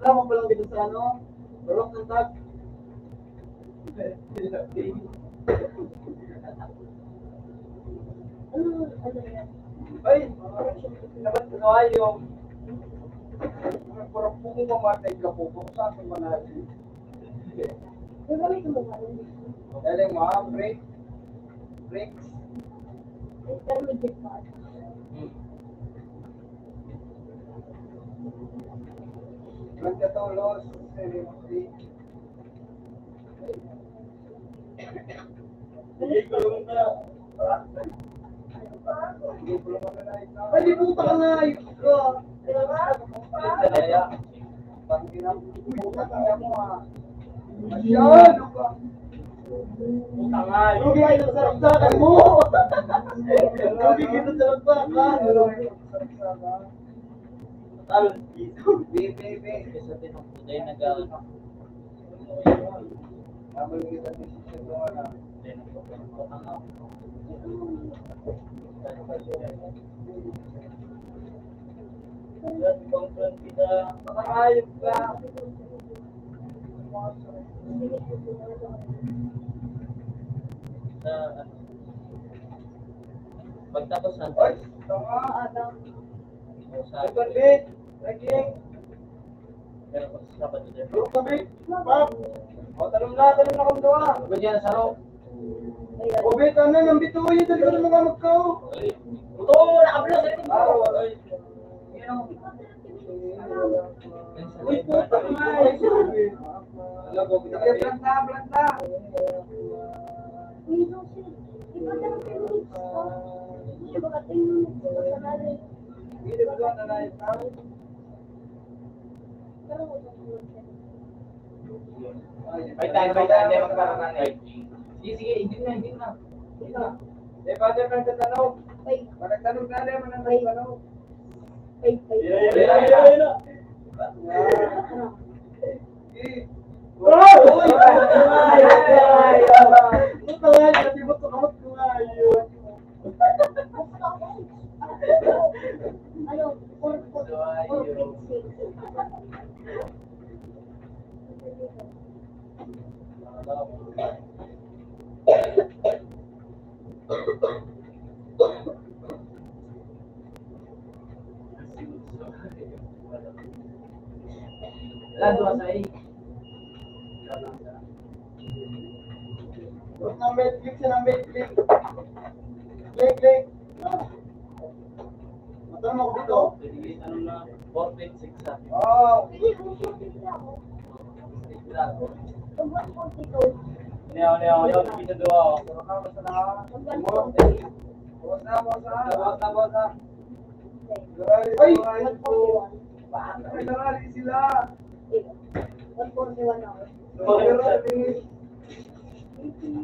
Drama pa lang dito sa ano, Barok ng Tag. Ay, dapat ko na yung puro puko pa, matay ka po. Kung saan ko manalo? Galing mo, ha? Break. Break. Break ka to, Los. Ay, di puta ka na, ayos ka. Masyado ka. Puta nga, lugi ka sa sarap sa akin mo. Lugi ka sa sarap sa akin. Talo. Be, be, be. Sa tinong today, nag-, Makahayop ka. Sa, ano, pagtapos ng Oy, tama. Sa, Ito, Vic. Naging. Pero kung sa Sabado, sir. Bro, kami. Pap. O, talong na, talong na kung duwa. Ano ba dyan, saro? O, Vic, ano, nang bituin, dali ko na mga magkao. Ito, nakablog, sir. Ah, wala. Uy, puta ka nga, eh. Alam ko, kita ka, eh. Planta, planta. Uy, no, sir. Di ba, sir, ang feelings ko? Uy, baka tingnan mo, sir, sa lalim. Hindi, wala na, na, May time, may time, may magkaroon na eh. Sige, sige, hindi na, hindi na. Hindi na. Eh, Father, nagtatanong. Ay. Magtatanong na rin, manang nagtatanong. Ay, ay. Yeah, yeah, yeah, yeah, yeah. Eh. Uy! Puta nga, pati mo ito, kamot ko nga, yun. Ano? Four, four, four, six. Lado sa Huwag na, Mel. Click siya ng Mel. Click. Click, click. Tama ko dito. Sige, ano na, four point six sa akin. Wow. Neo, neo, neo, dito daw. Bosa, bosa. Bosa, bosa. Ay! Ay, nangari sila. Pero,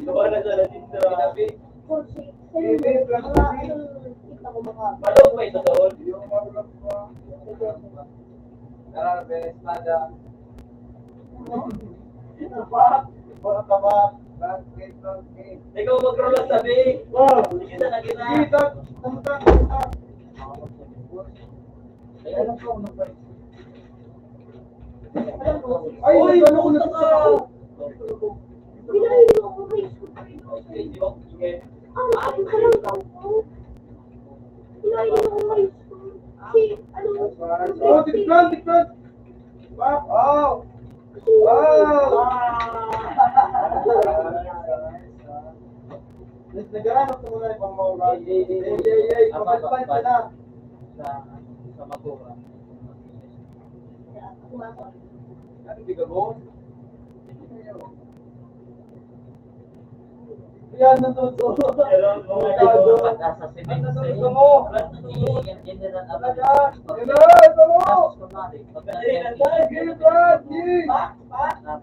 Gawa na sa latin sa Malog pa ito doon. Tara, Beres Pada. Ito pa. Ito pa. Ikaw mag-roll ang tabi. Wow. Sige na, lagi na. Sige, tak, tak, tak, tak. Ayan ang phone number. Ay, uy, ano ko na sa Nilayo ako high school. Ang aking kalamdaw ko. Nilayo ako high school. Si, ano, Oh, tikman, tikman. Wow. Wow. Nagkaroon ako muna ibang mga Ay, ay, ay, ay. Ay, ay, ay. Apa, Kapatban apa, ka na. Sa, sa Magura. Ano, di ka mo? Yan, natuto. Hello, mga idol. Pag-asa si Ano, Vince. Natuto mo? Yan, yan, yan, ang Talaga? Hello, ito mo? Tapos, kunwari, pag- Sige, Brad, sige. Tapos,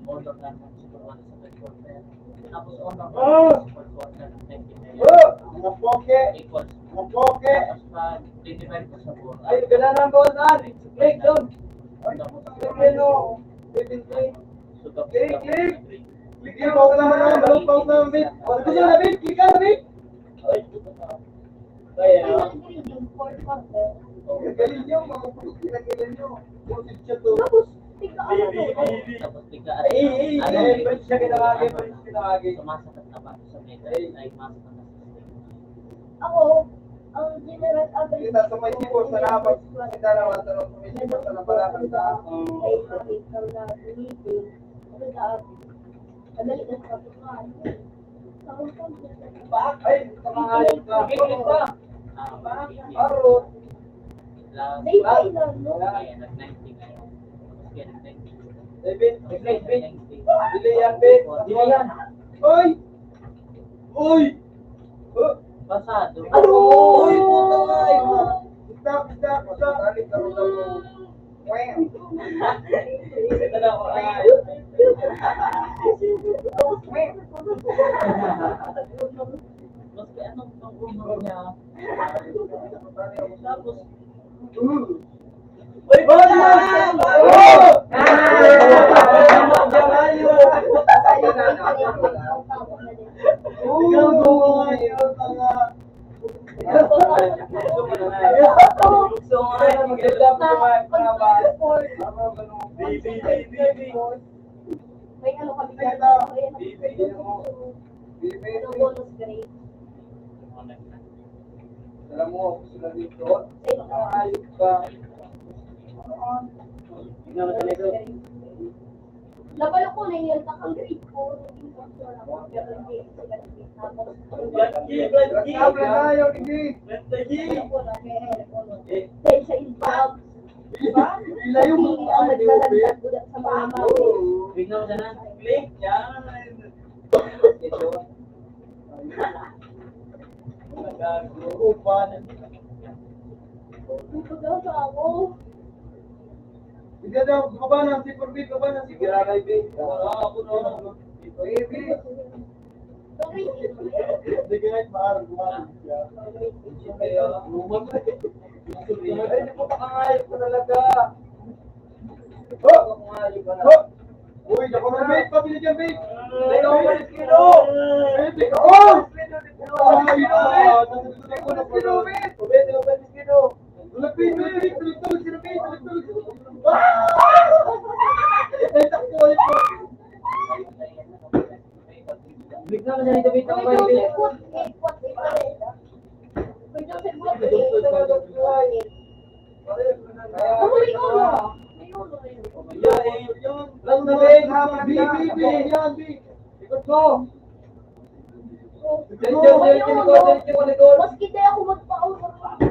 order na ng supermarket sa Pet Corner. Tapos, order na Ah! ng Pet Corner ng twenty na yan. Oh! Mga poke! Equals. Mga poke! Tapos, pag deliver ko sa buwan. Ay, ganda ng buwan, ah! Click doon! Ay, ano? Seventeen. Click, click! Click yung bawang naman, ah! Balong bawang naman, babe! Gusto na, babe! Click ka na, babe! Ay, puta ka. Kaya, Ang galing niyo, mga pulis, pinag-ilan niyo. Pulis siya to. Tapos, tika, ano Baby, to? Baby. Tapos tika, Ay, ay, ay, ano, ay, ba't siya kinawagin? Ba't siya kinawagin? Sumasakit na ba sa may Ay. Ay, sumasakit na sa system. Ako, ang general average Kita sa may ko, tipo, sa labas, sa dalawa, sa loob, sa may tipo, sa labas, sa labas. Ay, bakit ka na, meeting? Ano na, madali na sa kapatid. Ay, makahayop ka. Bibili pa. Aro. Ayan, nag-ninety ngayon. Tapos kaya nag-ninety. David, David, David. Bili yan, David. Bili yan. Oy! Oy! Huh? Pasado. Ano? Oy, puta nga, eh. Stop, stop, stop. Balik, balik, balik. Ito na ako, ah. Maski anong pang-umor niya. Tapos, Uy, bola! Oh! Ikaw, boy! Ikaw pa nga. May ano kami dyan. Ano, bonus grade. Alam mo, ako sila dito. Ay, ayos ba? Tingnan mo sa likod. Labalo ko na yun, takang grade four, naging doctor ako, pero hindi sila naging tapos. Blood key, blood key. Blood key. Blood key. Ako na, may hair ko, no? Eh. Dahil sa impact. Di ba? Ilayo mo. Hindi ang naglalandag ko sa mga mami. Tingnan mo sana. Click, yan. Ito. Upan. Ito daw sa ako. Ikaw daw, baba na, si Purbi, baba na, si Purbi. Gira na, Ibi. Wala ako, no? Ito, Ibi. Hindi ka kahit maaari, maaari siya. Ay, di ko makangayap ko talaga. Oh! Makangayap ka na. Oh! Uy, naku, may vape, pabili dyan, vape. May vape. Vape, vape. Oh! Vape, vape. Vape, vape. Vape, vape. Tulog, vape, tulog, tulog, tulog, tulog, tulog, tulog. Ah! Ay, takbo, ay, takbo. Bigla na siya nito, bigla na siya nito. Uy, ano? Lang na, Beng. Bi, bi, bi. Yan, bi. Ikot mo. Diretso, diretso, likod, diretso, likod. Maski di ako magpaon,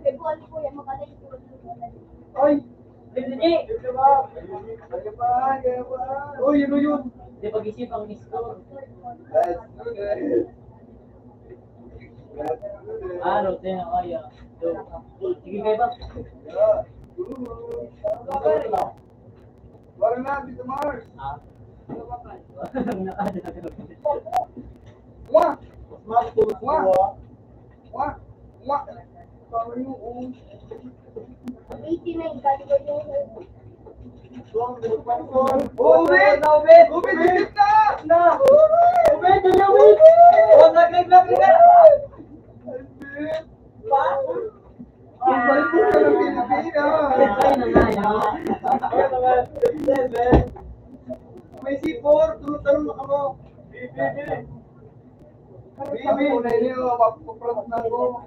Kaya po, ano po yan, makalit po. Ay! Hindi! Kaya pa, kaya pa. Uy, yun, yun. Di pag-isip ang score. That's good. Ano, ten, oh, yeah. So, sige, kayo ba? Yeah. Wala na, Tito Mars. Ah. Wah! Wah! Wah! Wah! Eighty-nine, kali ko yung Ubit! Ubit! Ubit! Ubit! Na! Ubit! Ubit! Oh, nag-, nag-, nag-, nag-, Pa? Ang balik mo sa Pilipinas. Ay, na nga, no? Ano naman? May C four, tumatanong na kamo. Bibi. Bibi. Bibi, na yun, mapapaprank na ako.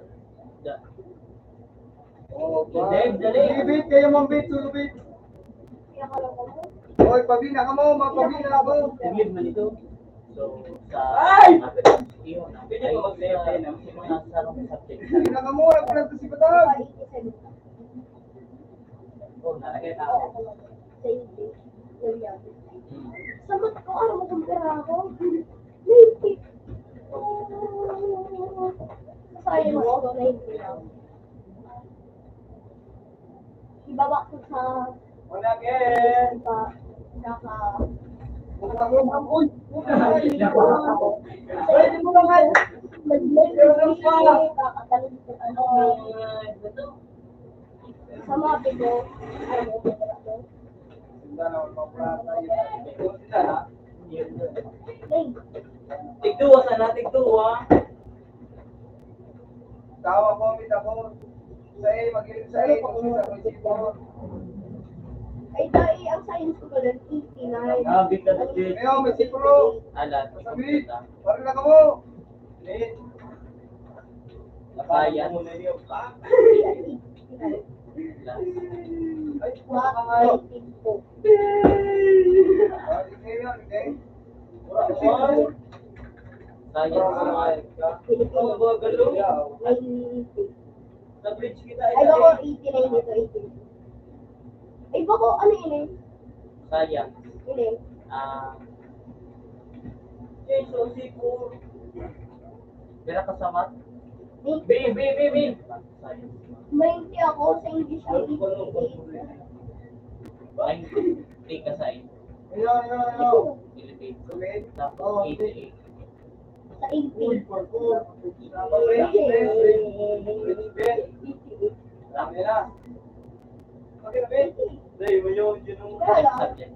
Oh, Dave, dali. Bibi, kayo, Ma'am Bit, Solo Bit. Oy, pabina ka mo, mapabina ako. Tigil man ito. So, sa Ay! Iyo na. Pwede ko mag-play ng mga sarong subject. Pabina ka mo, wala ko lang kasi batag. Oh, nakakita ako. Sa math ko, ano mo kumpara ako? Ninety. Sa science ko, ninety lang. Ibaba ko sa Wala, again. Sa, sa, Uy! Pwede mo naman. Nag-, nag-, Sa mga pito, ano, Tigduwa sana, tigduwa. Tawa ko, may tako. Sa A, mag-ilim sa A, kung sa A, mag-ilim sa A. Ay, dai, ang science ko pala, eighty-nine. Ah, bigla na din. Ayaw, may sikro. Ala, sabi, parang na kamo. Science. Ay, baka nga. Science. Filipino. Sa bridge kita. Ay, bako, eighty-nine dito, eighty-nine. Ay, bako, ano yun eh? Science. Yun eh. Ah. Yes, so, siguro. Pira ka sa math? Ninety. B, B, B, B. Science. Ninety ako sa English, ang eighty-eight. Ninety ka sa English. Ayan, ayan, ayan. Philippines. Tapos eighty-eight. Sa eighty. Uy, parkour. Dami na. Dahil mo yun, yun ang Wala. Subject.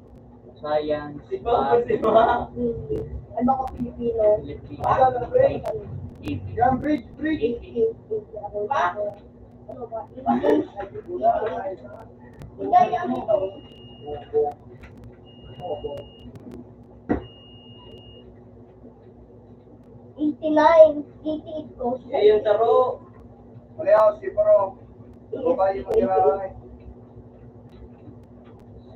Science, Di ba? Math, Di ba? Hmm. Ano ba ko Pilipino? Philippines, Ah, ano, pre? English. Yan, bridge, bridge. English. English. Ano ba? English. Hindi, yan. Eighty-nine, eighty-eight ko. Eh, yung taro. Wala ako, si Paro. Ano ba yung magkakaroon?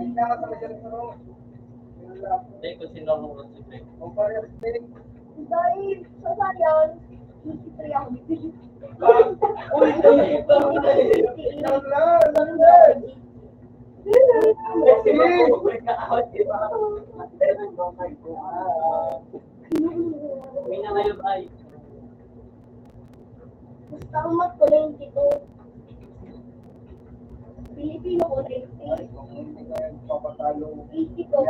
Hindi naman sa masyadong saro. Hindi, kung sino ang oras si Frank. Kung parehas, Frank. Dahil sa science, fifty-three ako dito. Uy, uy, uy, uy. Lang, lang, lang. May na kayo, ay. Gusto ko mag-twenty-two. Pilipino ko, ninety. Eighty-two.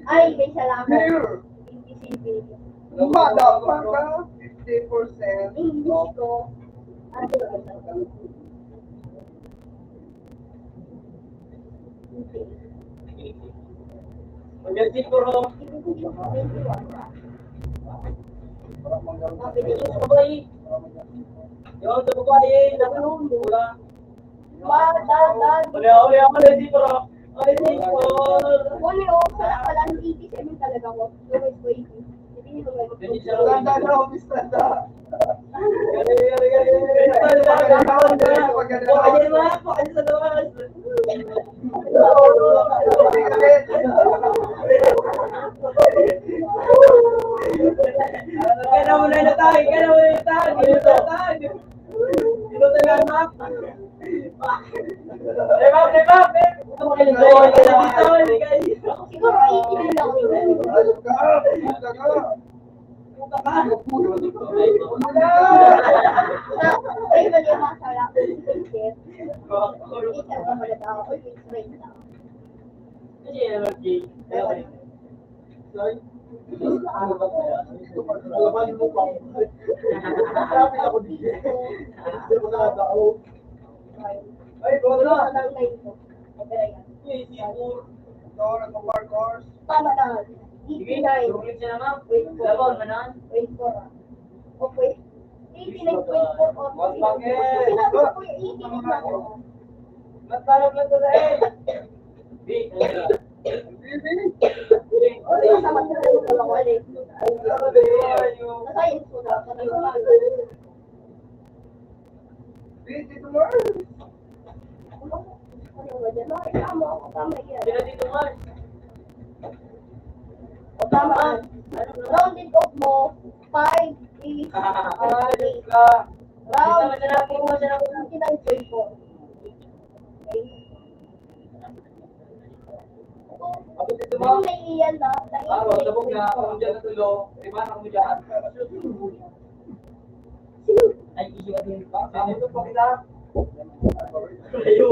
Ay, may salamat. Twenty-seven. Motherfucker! Fifty percent. English ko. Ano, Hanggang siguro. Yung sa babae. Yung sa babae, nagulong, wala. Wala, wala, wala, siguro. Ay, siguro. Wala, oh, wala pala. Eighty-seven talaga ko. Lowest ko eighty. Hindi ko may Tanda na, umpisa na. Siguro eighty lang. Ay, mali ang mga sala. Eight ang mga tao. Always right lang. Ay, bola! Ito, nagpa-parkour. Tama na. Eighty-nine. Sulit siya naman. Labaw, manan. Point four, ah. Okay. Eighty-nine point four or Bakit? Sinabi ko, eighty-nine lang. Mas parang lang sa eh. Di, Ay, masama na rin yung mga wali. Nasa yun po na. Di, di tumor. Ano ba dyan? Ay, tama ako, tama yan. Sila di tumor. O, tama. Rounded off mo, five is Ayos ka. round. Twenty-nine point four. Okay. Ako dito Kung mo. may iyan na, Araw, sabog na. Kung dyan natulo, di ba? Ako dyan. Ay, iyo din. Ako ito pa kita. Layo.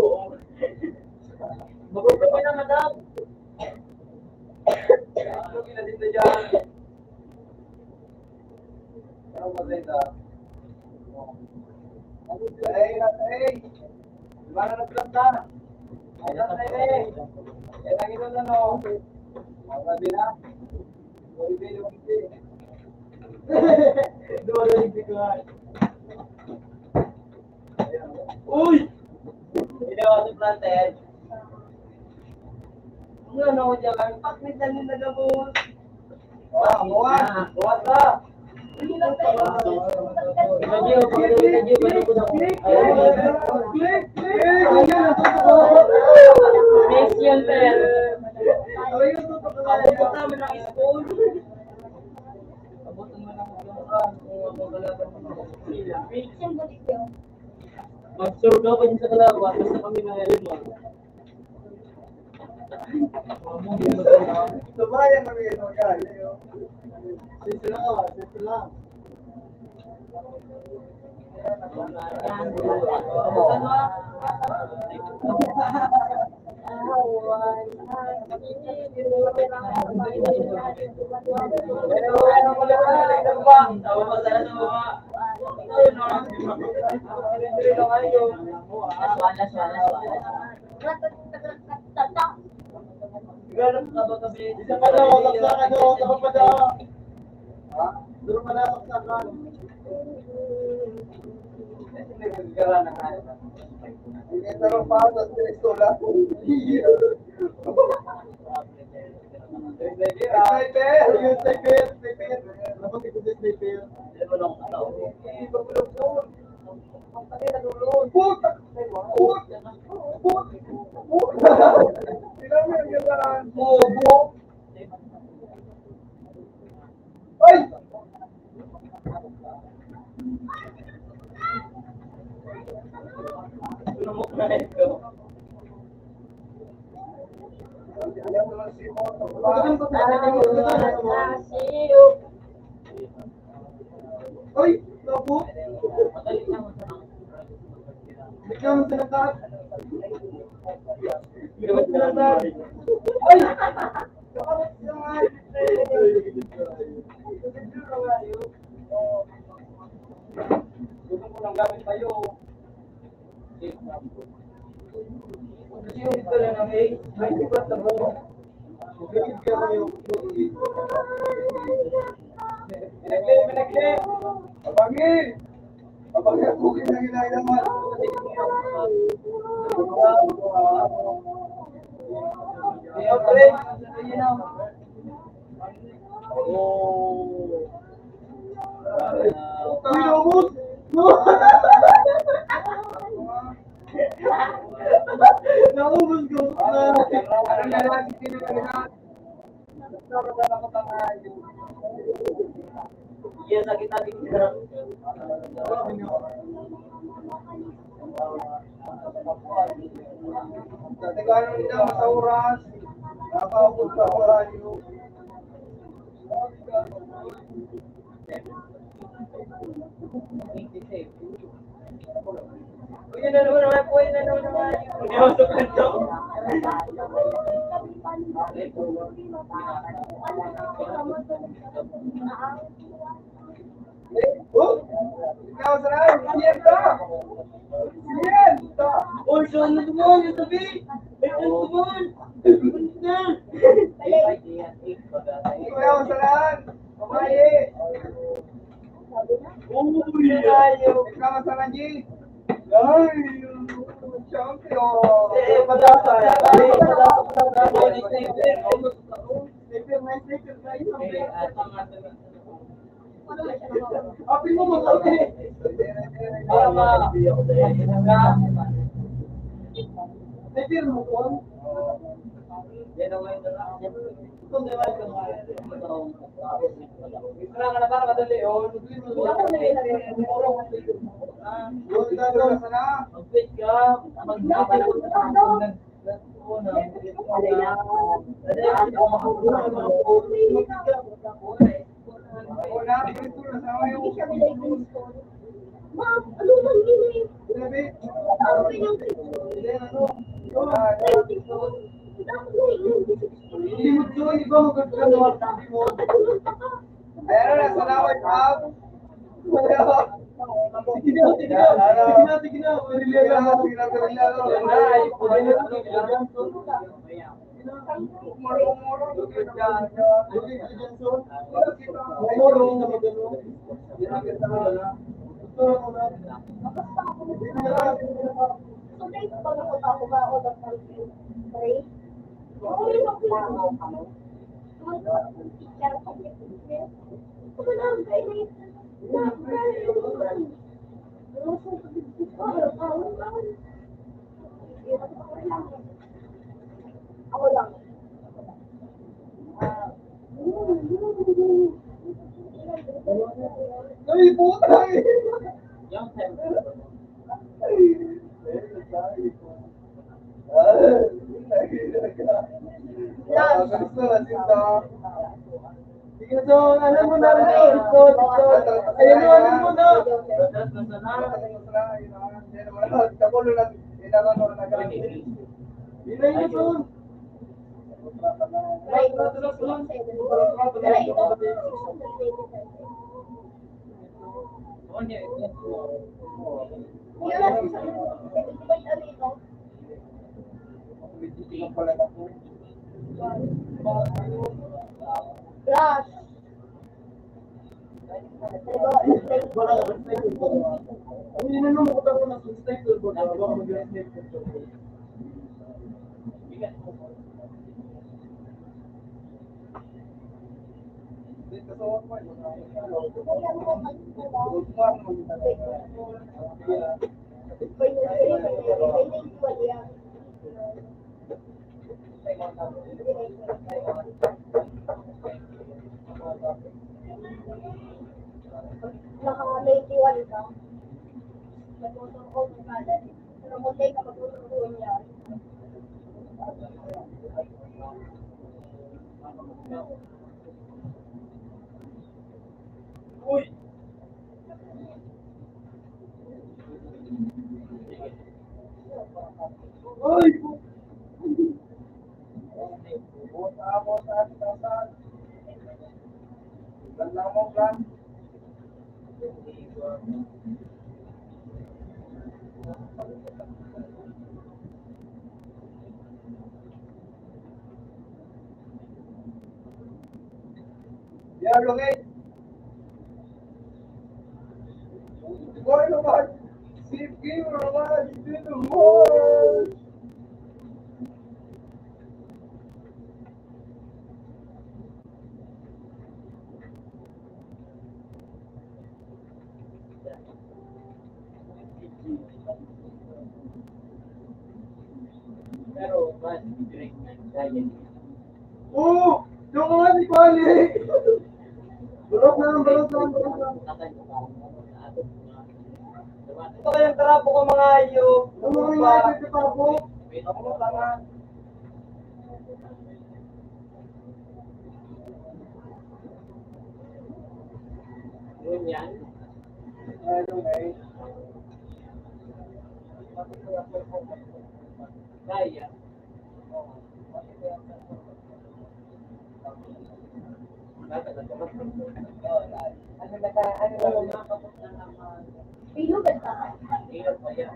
Mabuti pa lang Wala na planta. Ayan na, eh. Yan ang inuna, no? Wala din, ah. Uy! Hindi ako sa planted. Ang ano ko dyan, ang taklit na nila gabos. Ah, buwan. Buwan ka. Next year, sir. Abot naman ang school. Abot naman ang school. Mag-sure ka pa dyan sa kalaban, basta kami na mo. Sabayan kami ito, guys. Sisi lang, sisi lang. Isa pa daw, saksakan daw, isa pa daw. Ha? Duro pa daw, saksakan. Hindi, pero pa, sa pistola. Sniper! Yung sniper! Sniper! Dapat ito si sniper. Puta! Puta! Puta! Puta! Sila mo yung ginahan. Bobo! Ay! Ay! Labo! Bigla mong tinatag. Bigla mong tinatag. Ay! Abangin! Abangin ang bukid ng Inay naman. Uy, naubos! Naubos ko! Ano na lang, hindi na lang. Iya, sakit natin. Sa Tagalog nila, sa oras, nakaabot sa oras, yung Uy, yun na naman, mga kuya, yun na naman, mga kuya. Hindi ako sa kanto. Oh, ikaw, sir, ay, sienta. Sienta. Oh, so, ano naman, yung tabi? Ano naman? Ano na? Ikaw, sir, ay. Babae. Uy, ayaw. Ikaw, Sarah G. Ay, champion. Eh, padasa. Eh, padasa, padasa. Sniper, may sniper tayo. Apil mo, mag-out eh. Para ma-, sniper mo, kuwan. Yan ang may Wala ka na para madali, oh. Mag-wait ka. Mag-wait ka. Hindi mo doon, iba mo gagawin mo. Pero nasa laway, Pab. Sige na, sige na, sige na, sige na, guerrilla na. Sige na, guerrilla na. Ay, puta eh. Sige, so, ano mo na rin, so, so, so, ayun mo, ano mo na. Yun na yun, so. Brush. Naka-ninety-one ka. Nagtutuon ka na. Pero kung di ka magtutuon yan. Uy! Uy! Yeah, okay. Boy, naman. Sige, naman. Sige, naman. Oo! Yung mga si Pali! Balot na lang, balot na lang, balot na lang. Ito kayong trapo ko, mga hayop. Yung mga hayop, ito trapo. Ang mga tanga. Yun yan. Kaya. Ano na ka, ano na ka? Pinugat ka? Pinugat ka yan.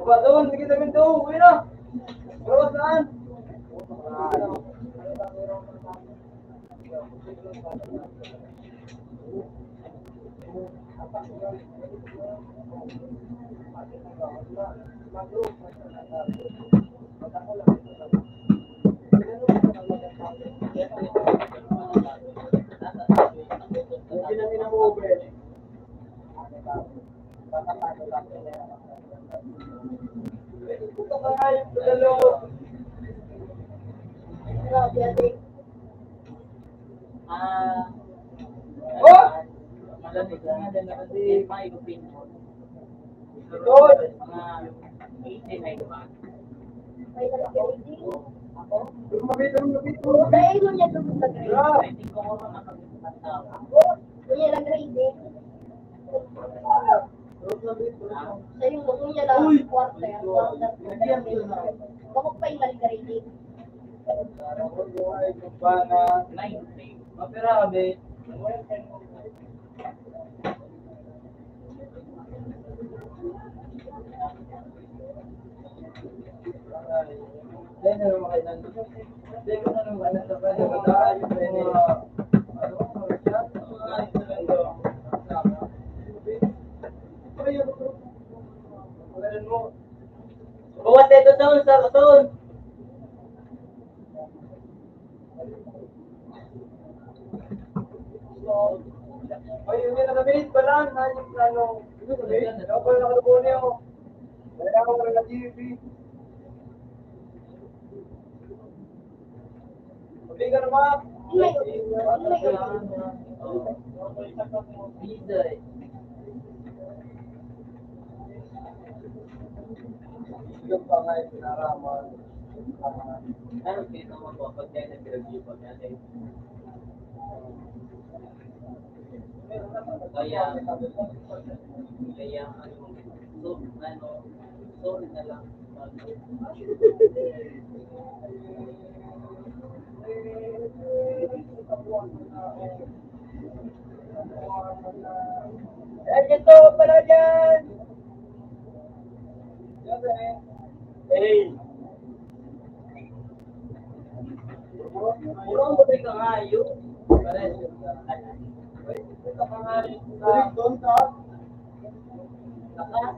Baba doon, sige, tabi doon, uwi na. Pero saan? Ah, oh! Malamig na din kasi may opinion. Ito! Mga eighty na iba. May nag-grading. Ako? Lumapit, lumapit, lumapit. Dahil mo niya ito sa grade. Yeah. I think ako makakita. Ako? Kuya, nag-grading. Sa yung buong niya lang, uy! Quarter, quarter, quarter. Bakit pa yung nag-grading? Ano ko yung ay kumpana? Mapirabe. Yan, ano, makainan. Yan, ano, ano, sa kanya, mataas, ano, ano, siya. Ano mo? Buhat na ito, Ton, sa Ton. Ay, yun na, David, balan, na yung plano. Ano, David? Ano, balan, ano, Borneo? Wala akong mga G B. Sabi ka naman. Hindi. Yung pa nga yung pinaraman. Ano, pinaraman mo, pag tayo nag-review pa nga, eh. Kaya, kaya, ano, so, ano, sorry na lang. Eh, dito pala dyan. Hey. Puro ang buti ka nga, yun. Pare. Buti ka nga, yun. Doon ka. Lakas.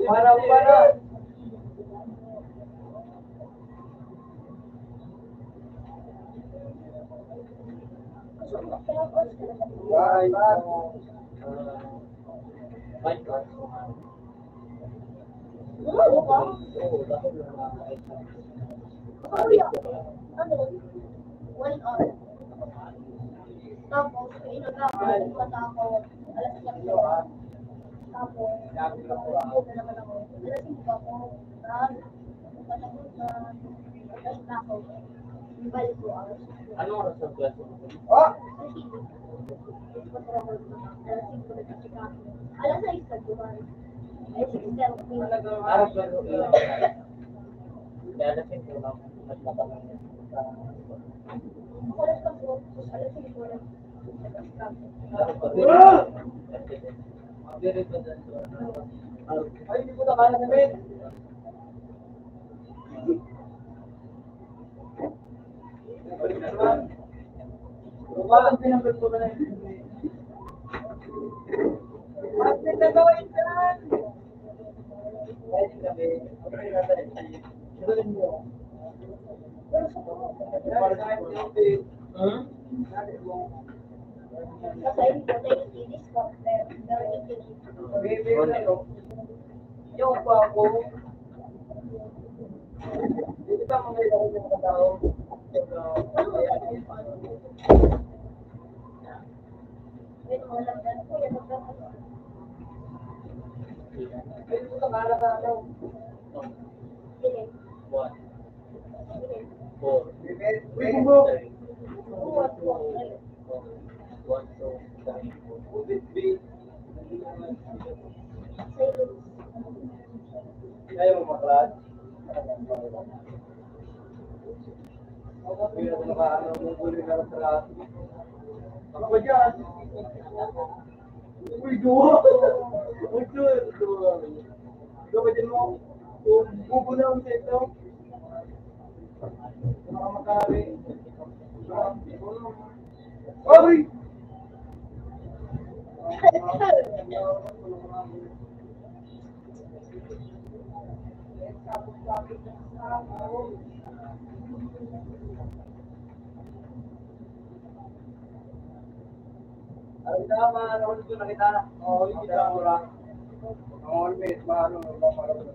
Para, para. Ay, ano, one hour. Tapos, sa inaga ako, mata ako, alas siyam na. Tapos, tulog na naman ako. Alas singko ako, nag-, matapos na, matapos na ako. Yung balik ko, alas singko. Anong oras ang klase mo? Ah! Alas singko. Alas sais nagduman. Ay, sige, sir. Alas singko. Kaya alas singko lang. Mas matanong. Ay, hindi ko na kaya namin. Wala ang pinagpagpura na yun. Bakit nagawin dyan? One. Four. Uy, bumbo! One, two, three, four. Ayaw mo maklat. Ako ba dyan? Uy, duwa! Uy, duwa! Duwa! Ikaw ba dyan mo? Bubo na ang seto. Mga makari. Oy! Ang tama, ano, gusto na kita. Oo, hindi ka mura. Ang always, maano, maparang.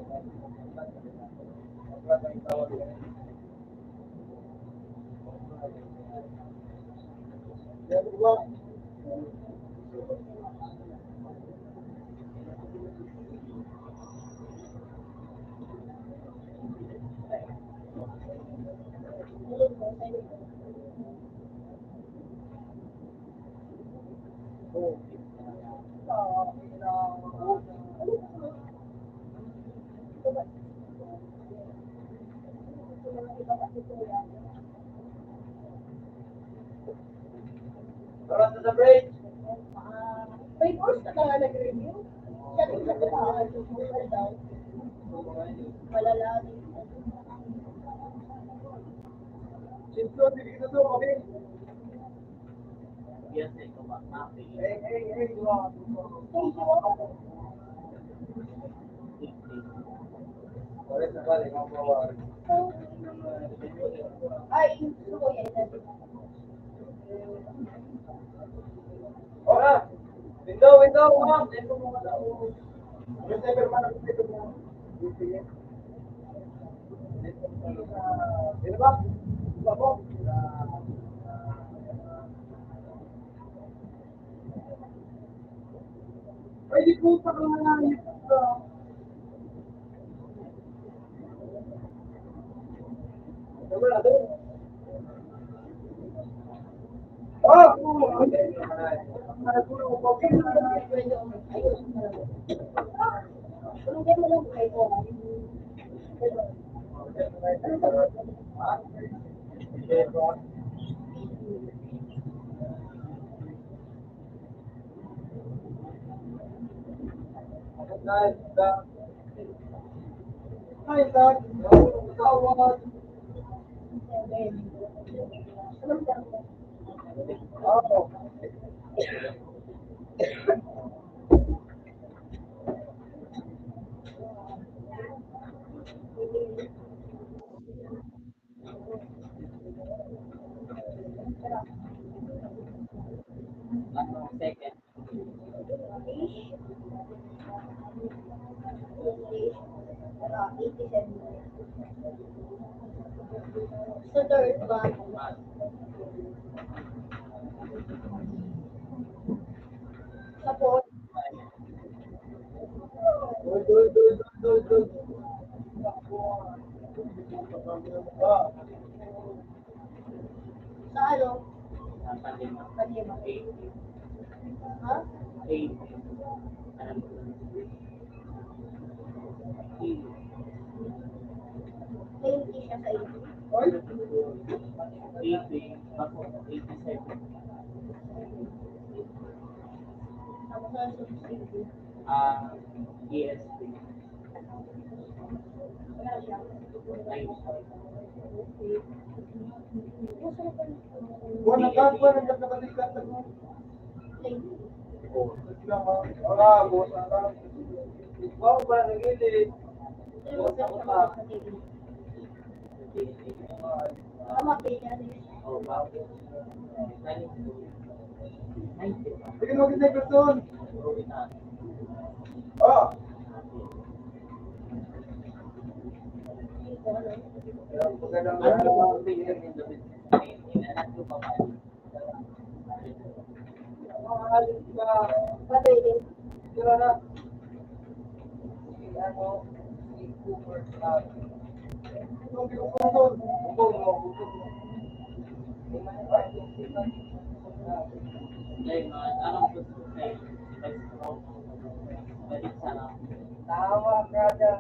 Oras na sa break. May course na kaya nag-review? Siya din sa kailangan yung Google daw. Malalalim. Simplo, hindi ka to, okay? Yes, eh, kung bakit. Hey, hey, hey, wow. Ay, gusto ko yan. Ora! Window, window, ma'am! Pwede po pa kung nangyayari sa Second. Sa third ba? Sa fourth? Sa ano? Sa panlima. Panlima. Eight. Ha? Eight. Alam ko. Eight. Twenty siya sa eighty. Eighty. Ako, eighty-seven. Ako sa subsidy. Ah, E S P. Buwan na ka, buwan na ka, kapatid ka, tago. Oh, wala, buwan na ka. Ikaw ba, nagili? Buwan na ka. Tama, pwede. Sige, mag-isip ka doon. Oh. Ano? Pwede. Tama ka dyan.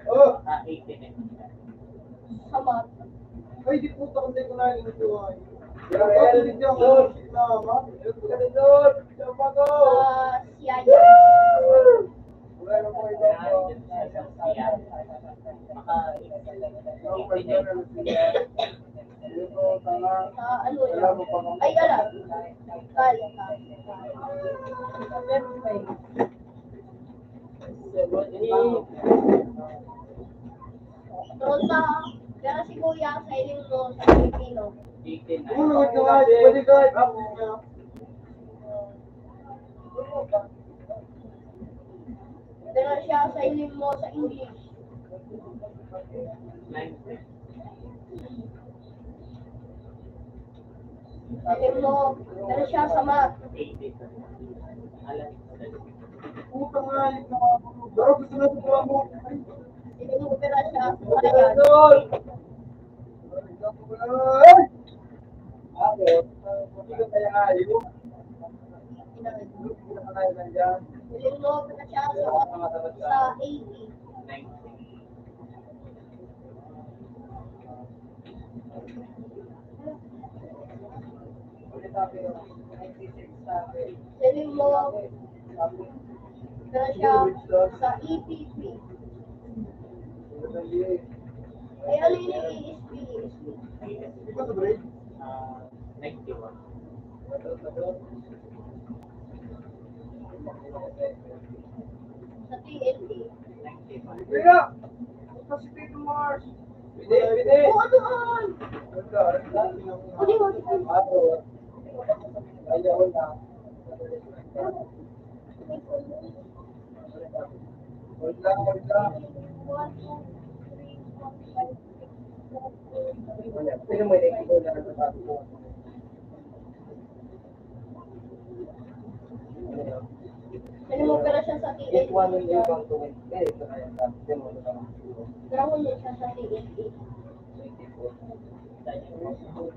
Oh! Ah, eighty-nine. Sa math. Ay, di po, takot na ko na yung tuwa. Ay, hindi ako na, ma. Ah, siya yan. Wala na po iba. Siya. Maka-, eighty-nine. Ah, ano yan? Ay, ala. Kal, kal, kal. Pronta, pero si Kuya, sa iling mo, sa Pilipino. Uy, wait, wait, wait, wait. Pero siya sa iling mo sa English. Sa iling mo, pero siya sa math. Puta nga, ikaw. Bro, gusto na sa buwan mo. Iling mo, pero siya. Ay! Iling mo, pero siya sa, sa eighty. Sabi mo, pero siya sa E P P. Ay, ano yun yung E S P? Di ba sa break? Ah, ninety-one. Sa T N T. Kaya, ito si Tito Mars. Pwede, pwede. Oo, doon. Pwede mo, pwede mo. Ayaw na. Hold lang, hold lang. Pwede mo i-, Ano mo, pero siya sa T N T. Pero wala siya sa T N T.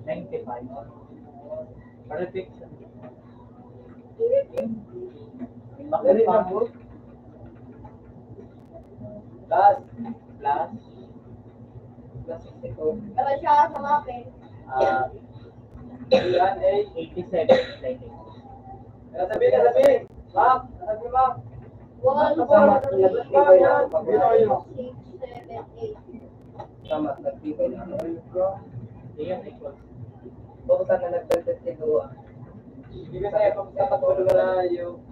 Ninety-five. Perfect. Dali na po. Plus, plus, plus sixty-two. Pero siya sa mape. Ah, eighty-seven. Kasabi, kasabi. Ma'am, kasabi, ma'am. One, two, three, four, five, six, seven, eight. Tama, nagtibay na. Iyan, equals. Buksan na nagdagdag si Dua. Hindi ka kaya pag dapat wala na yung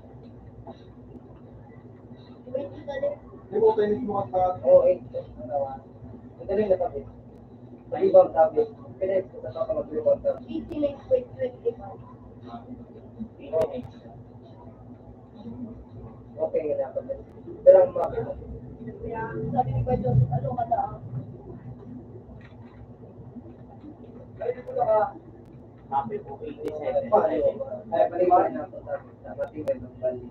Di mo kayo mismo kanta? Oo, eh. Ang galing na sabi. Mag-ibang sabi. Pwede, sa mga mag-ibang sabi. Eighty-nine point twenty-five. Okay nga dapat. Pero ang mga Sabi ni Kuya Joseph, ano ka na? Ay, di ko na ka. Sabi ko, eighty-seven. Ay, balik na. Dapat yung ganun, balik.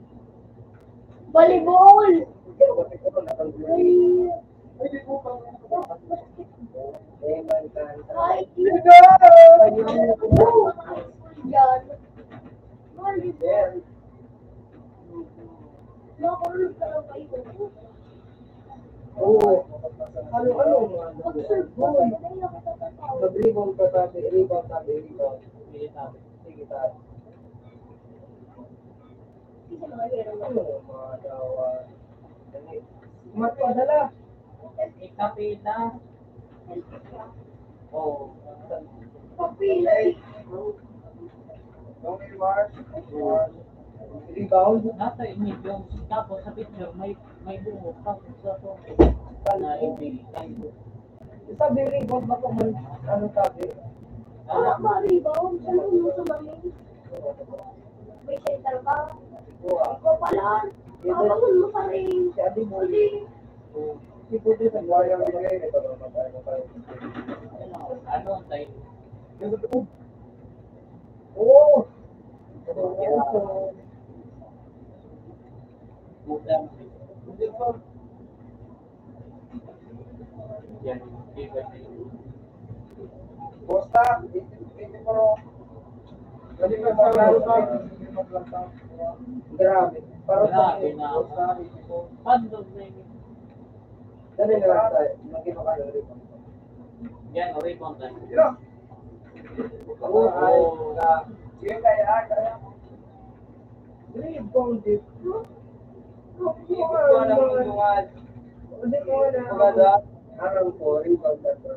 Volleyball! Ay, ay, di po pa. Ay, di po. Yan. Volleyball. Nakulog ka lang kayo. Oo. Ano, ano? Pag-serve mo. Mag-rebound ka, sabi. Rebound, sabi. Rebound. Sige, sabi. Sige, sabi. Ano, mga dawa? Umat pa, dala. Ikapila. Oh. Papila. Rebound. Nasa medium. Tapos sa picture, may, may buhok. Tapos sa to, na hindi. Sabi, rebound ba kung may, ano sabi? Wala ba rebound? Ano mo sa mali? May center ka? Ikaw pala. Pabangon mo pa rin. Sabi mo, hindi. Ano ang time? Oo. Yan. Bosta, ito, ito, bro. Dali ka sa lalo ka. Grabe. Para sa Grabe na. Bosta, ito. Pandog na yun. Dali na lang tayo. Mag-iba ka ng rebound. Yan, o, rebound tayo. Oo. Rebound dito. Hindi ko alam kung mga, hindi ko alam. Maganda. Aram ko, rebound na to.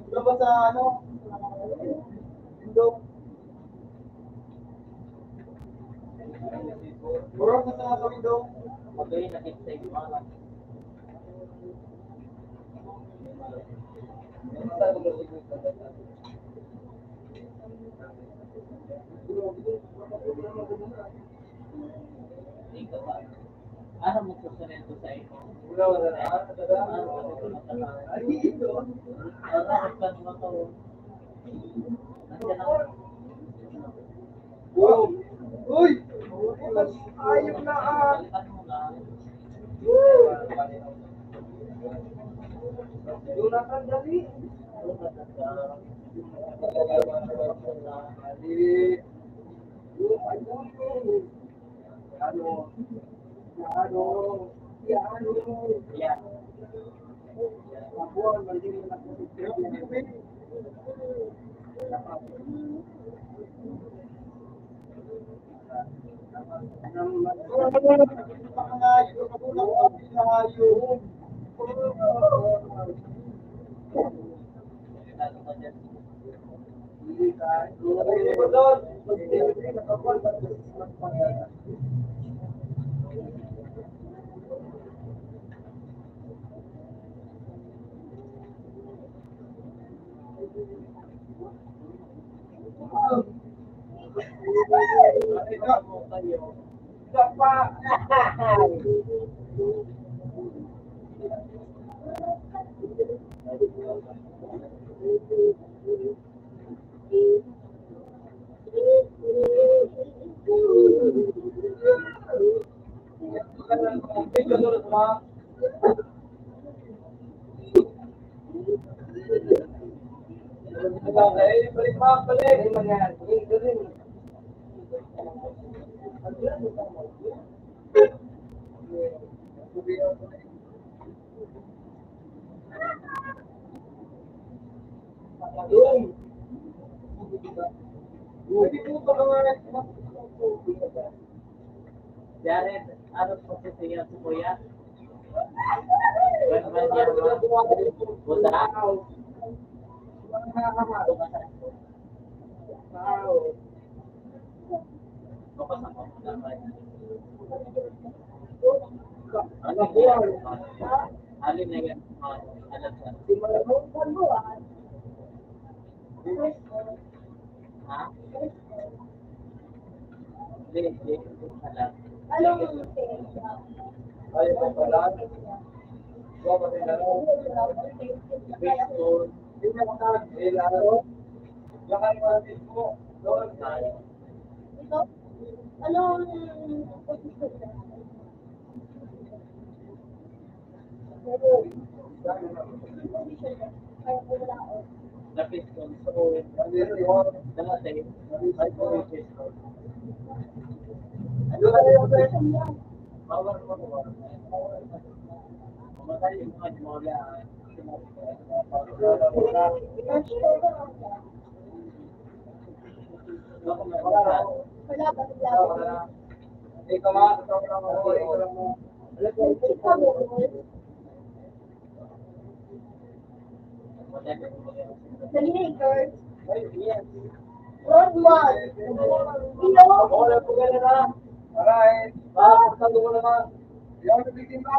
Ano ba sa ano? Indo. Burot na sa mga Indo. Magayon na kita sa iwanan. Ano mo susunod ko sa imo? Wala, wala na. Ano mo susunod ko sa imo? Uy! Uy! Ayun na, ah! Jonathan, dali! Dali! Ano? Ano? Ano? Jared, ano po si Kuya? Ganun ba niya, ma? Buta? Alin na yan? Alam sa Ha? Hindi, hindi. Alam. Ay, ito pala. Ito, anong position niya? Pero, position niya. Kaya po wala ako. Lapit ko. So, dati, ay, position. Ano na yung position niya? Bawal ko. Mamatay yung mga Moria. Road man. Hello? Alright. Ah, sa dulo naman. Yan, bigyan mo.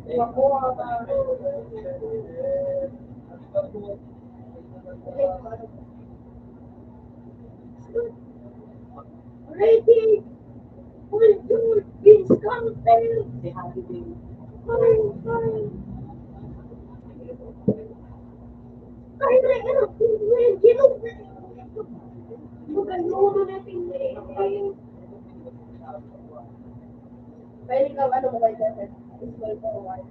Ready. Full George, Vince Carter. Si Happy Day. Fine, fine. Kaya na, ano, Gino. Maganda mo na, Pinoy. Pwede kang ano mo kayo, sir? Small for a while.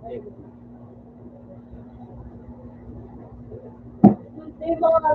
Hindi, mga,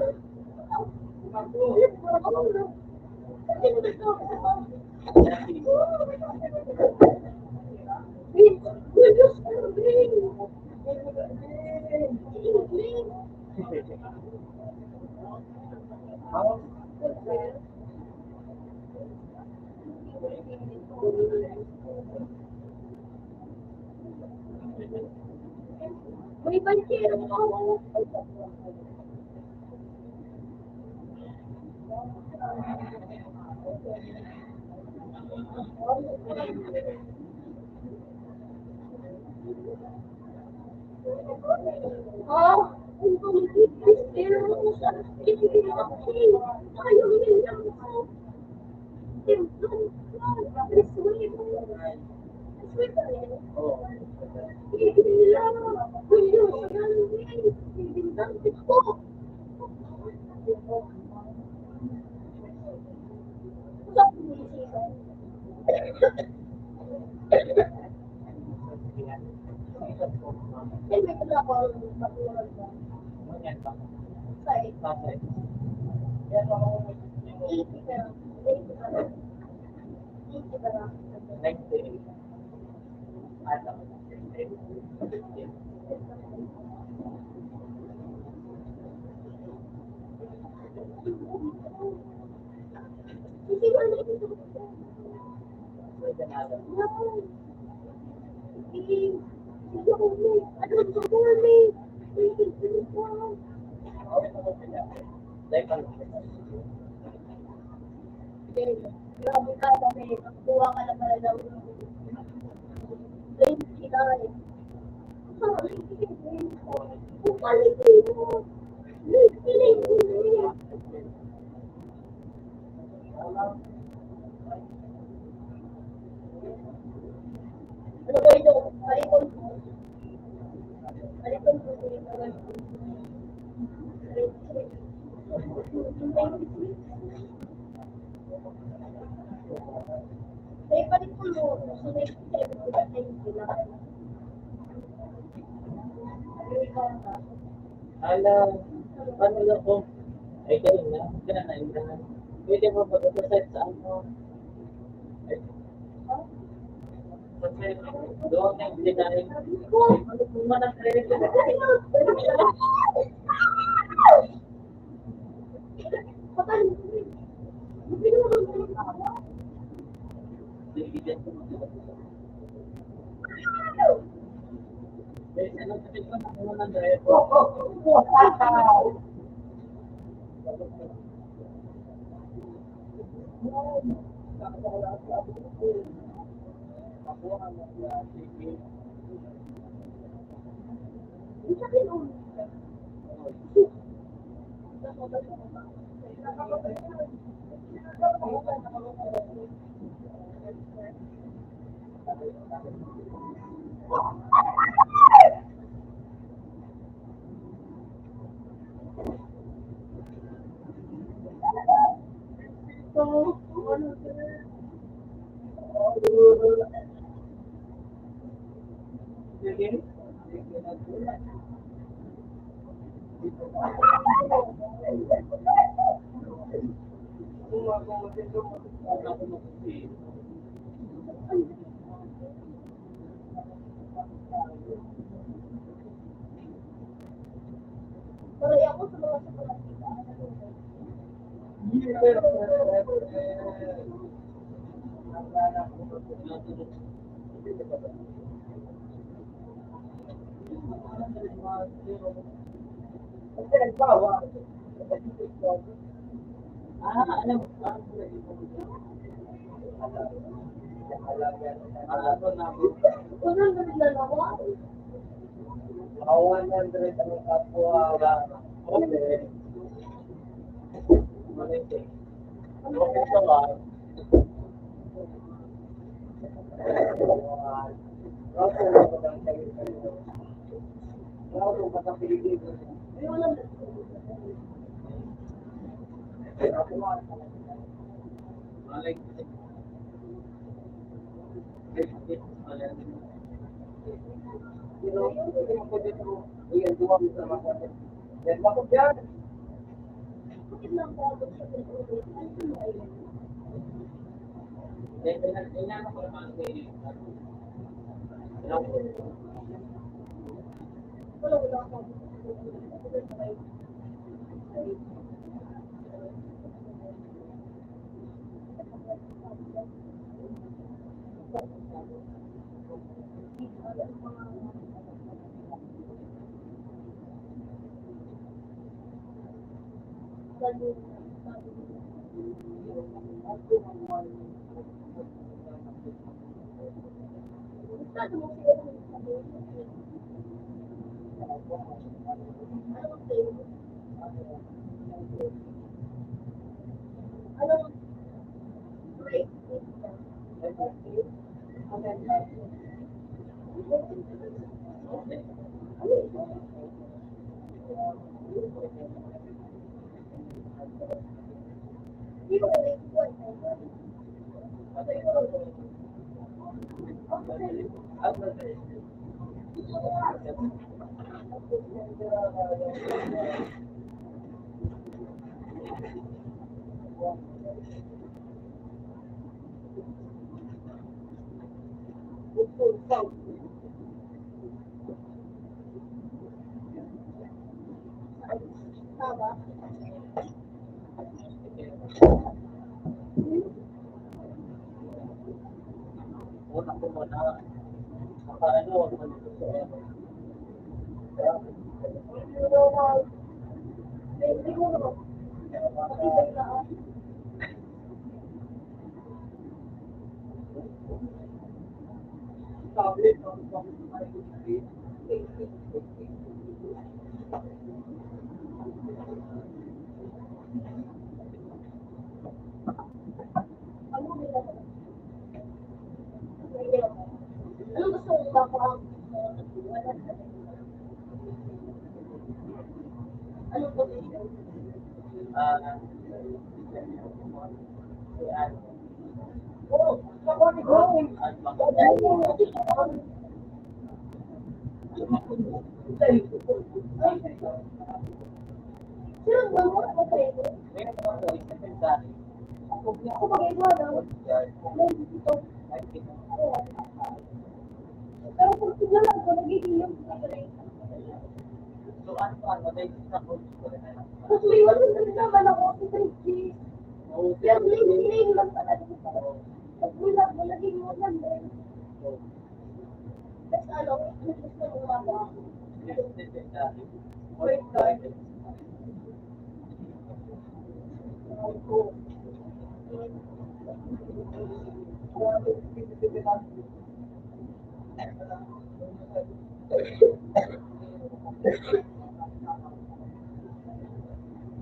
May banchero ako. Grabe ka, kami. Kuha ka na pala ng twenty-nine. Ang quality mo. Ang quality mo. Ano ba ito? Balikan ko. Balikan ko. Sa iba rin po, so, may Ala, paano lang po? Ay, ganun na. Ganun na, ganun na. Pwede mo ba ito sa, sa ano? Ay. Sa, sa, doon na yung pinay. Ano po man ang credit?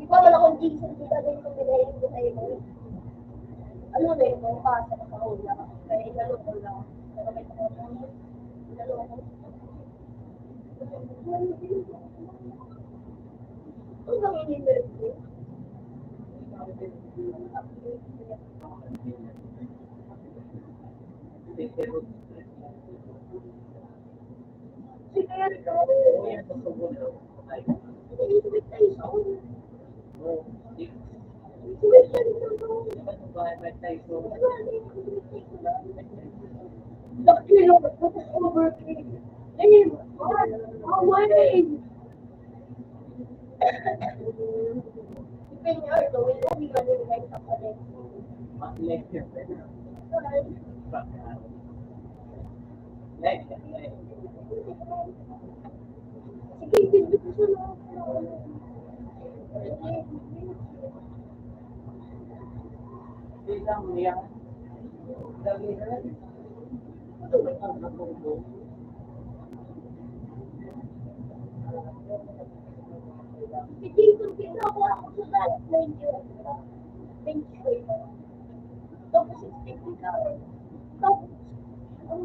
Di ba wala akong decent kita din kung pinahirap ko sa imo? Ano na yun? Ang pasa na kahula. Kaya inalo ko lang. Pero may pangalaman. Inalo ko. Ano bang ini-nerve ko? Tapos, ang,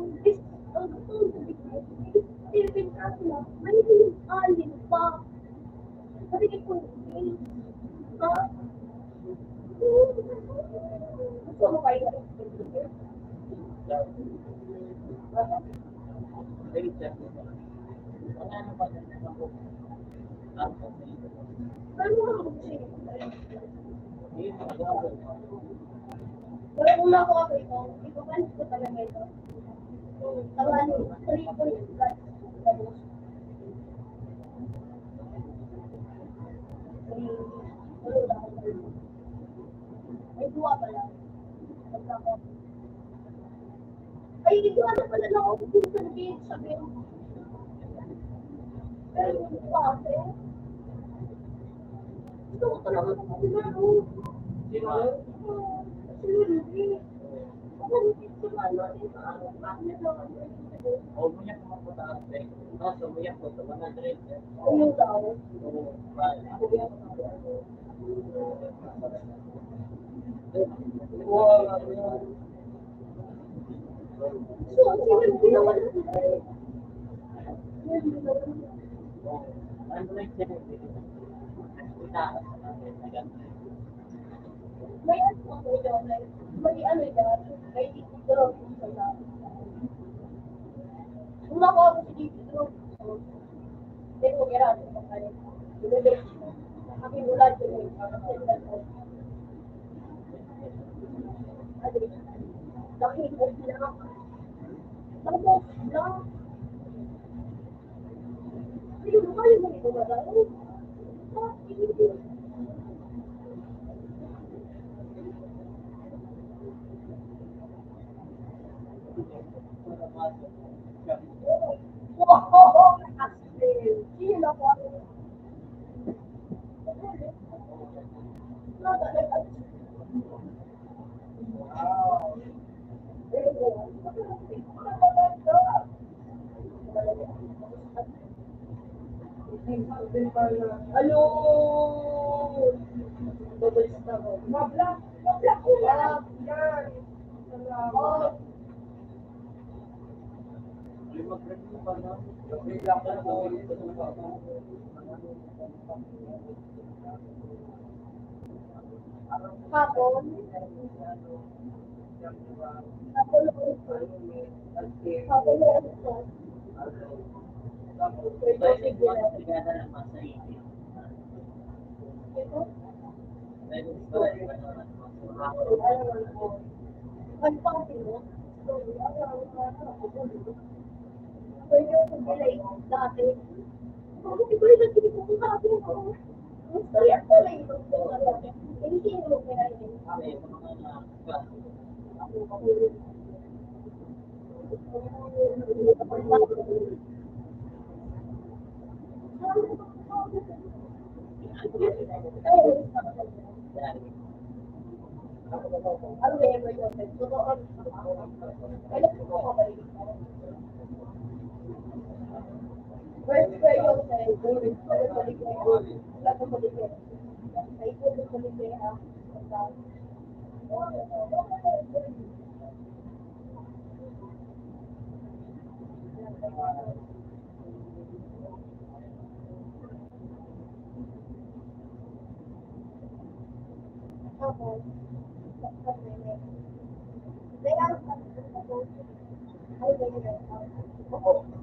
ang, ang, Philippine Catholic, may alin pa. Sabi ko, "Ha?" Gusto mo kayo? Ano ang Pero kung ako, ako ito, ipapalit ko talaga ito. Tawa niyo, three point five. May duwa pa lang. Ay, hindi ko alam pala na ako kung sabihin, sabihin. Pero yung klase, gusto ko talaga kung ano. Di ba? Kasi hindi. Ako, hindi ko ano, hindi ko ano, bakit ako, hindi ko ano. O, mo niya kung magpataas, eh. Kaso, mo niya kung sa one hundred, eh. Ayun daw. Oo, right. Ako, yan. May ano ako, may, may ano yan, may drone sa lahat. Una ko ako si David Robinson. Pero wala rin pa kayo. Kami wala din eh. Laki ko lang. Tapos lang. Ayun, kayo mo ito ba? Ano? Mabla, mabla ko lang. Yan. Salamat. Hapon. Hapon. Hapon.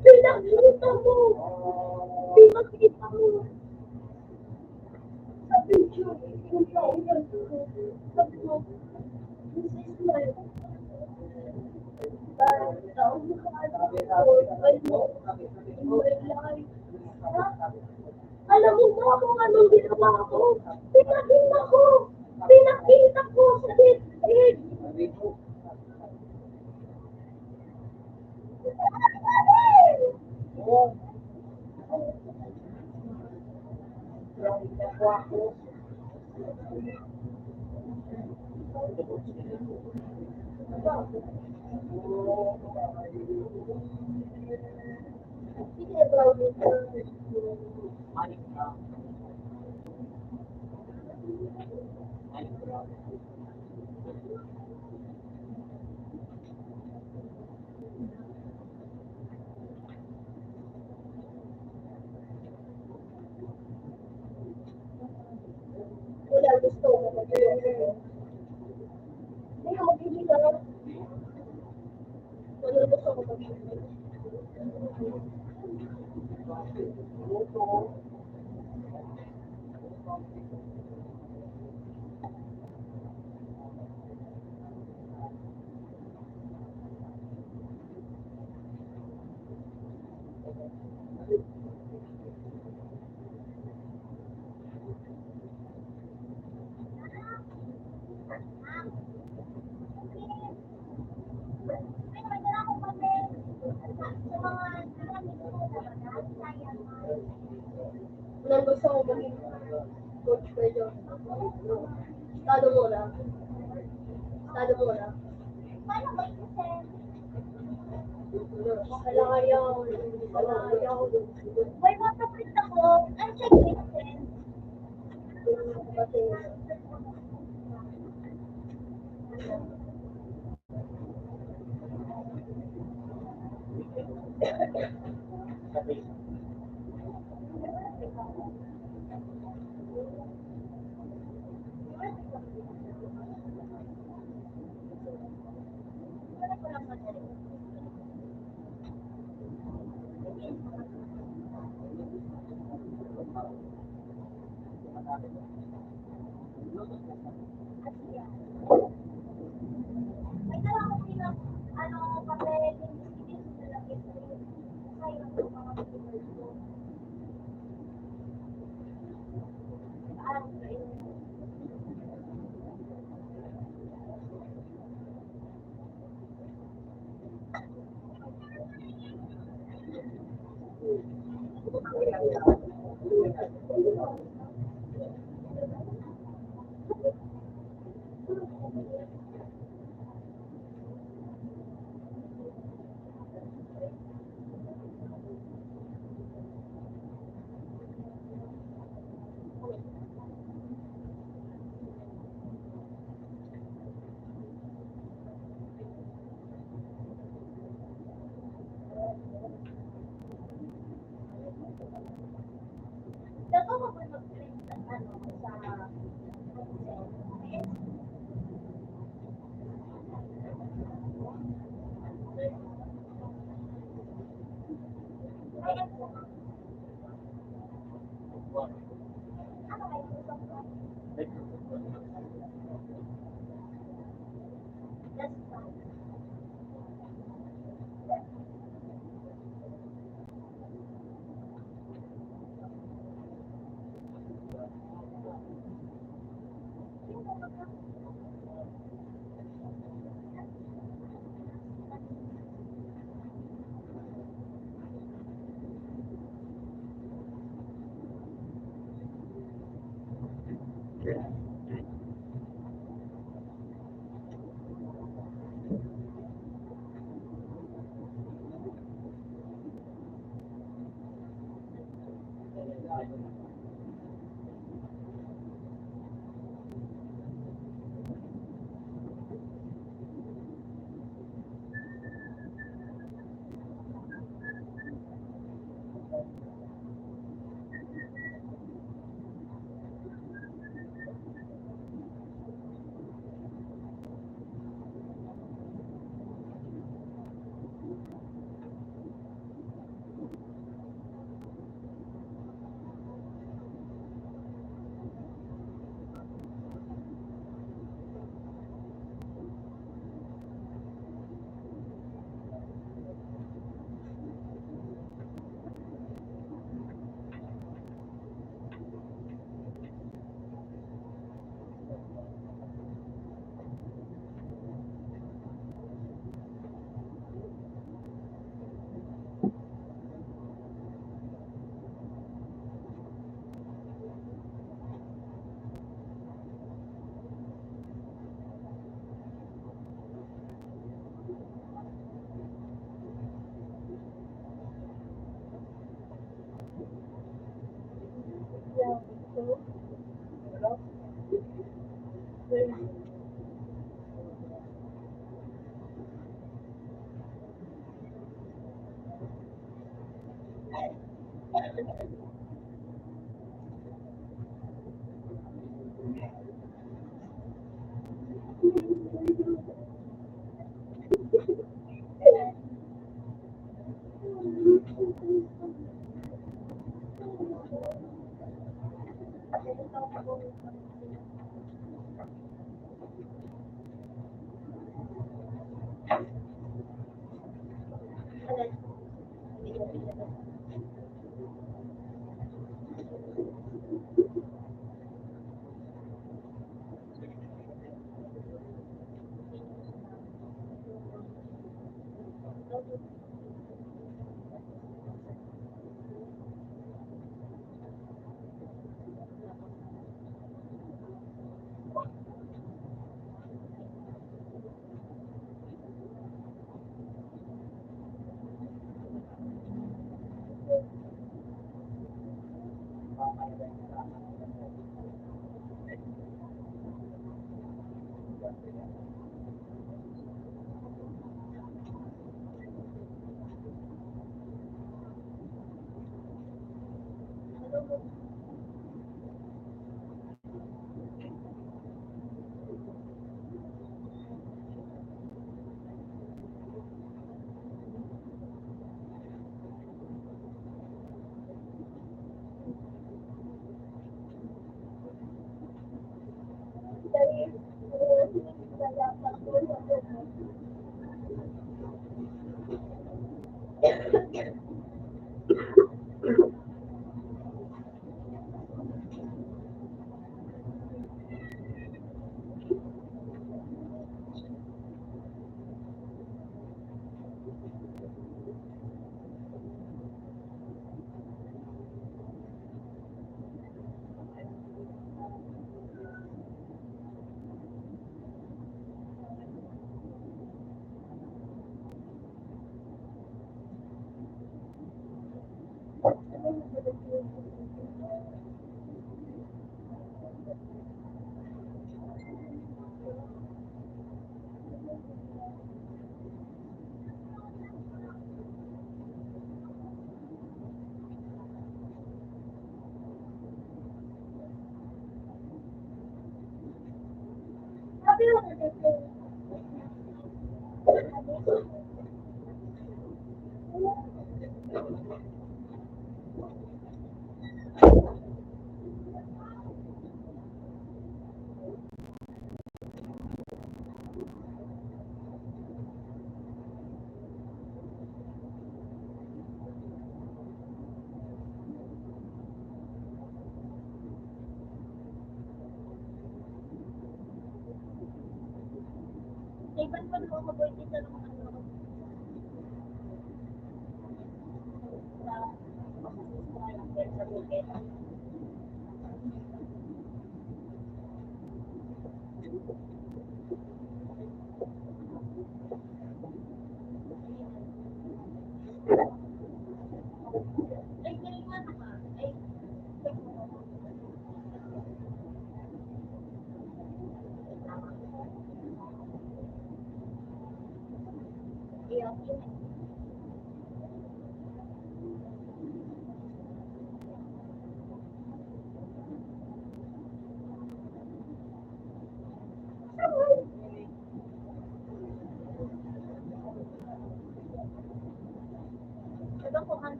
Pinakita mo! Pinakita mo! Sa picture, yung kaunan ko, sabi ko, "This is my, uh, my, my life." Ha? Alam mo ba kung anong ginawa ko? Pinakita ko! Pinakita ko sa dibdib! Wala, gusto ko mag-inom. Hindi ka mag-inom ka. Wala, gusto ko mag-inom. Nang gusto ko maging coach ko yun. Estado muna. Estado muna. Paano ba yung send? Wala ayaw. Wala ayaw. May mga print ako. Ang check yung send.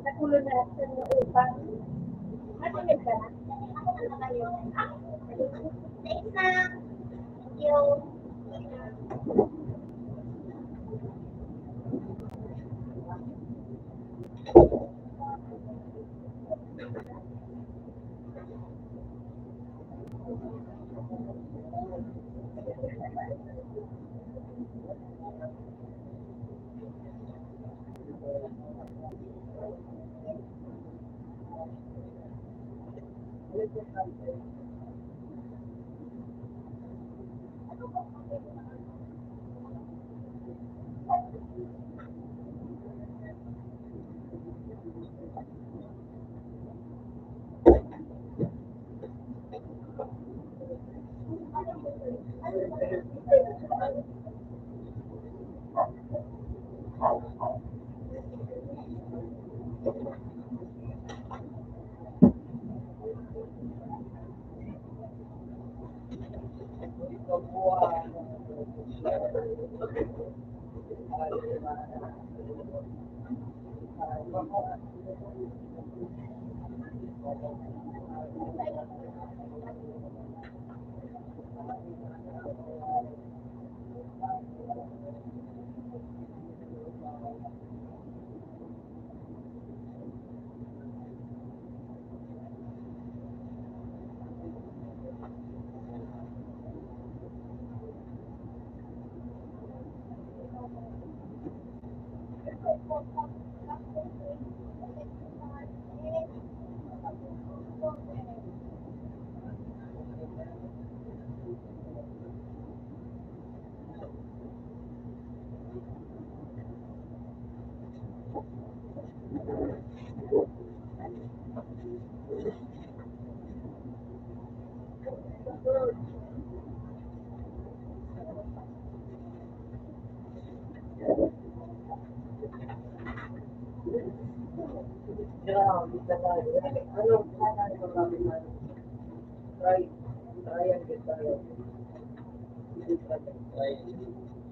Nakulo na sa mga upang. Matulog ka na. Ako na kayo. Thanks na. Thank you.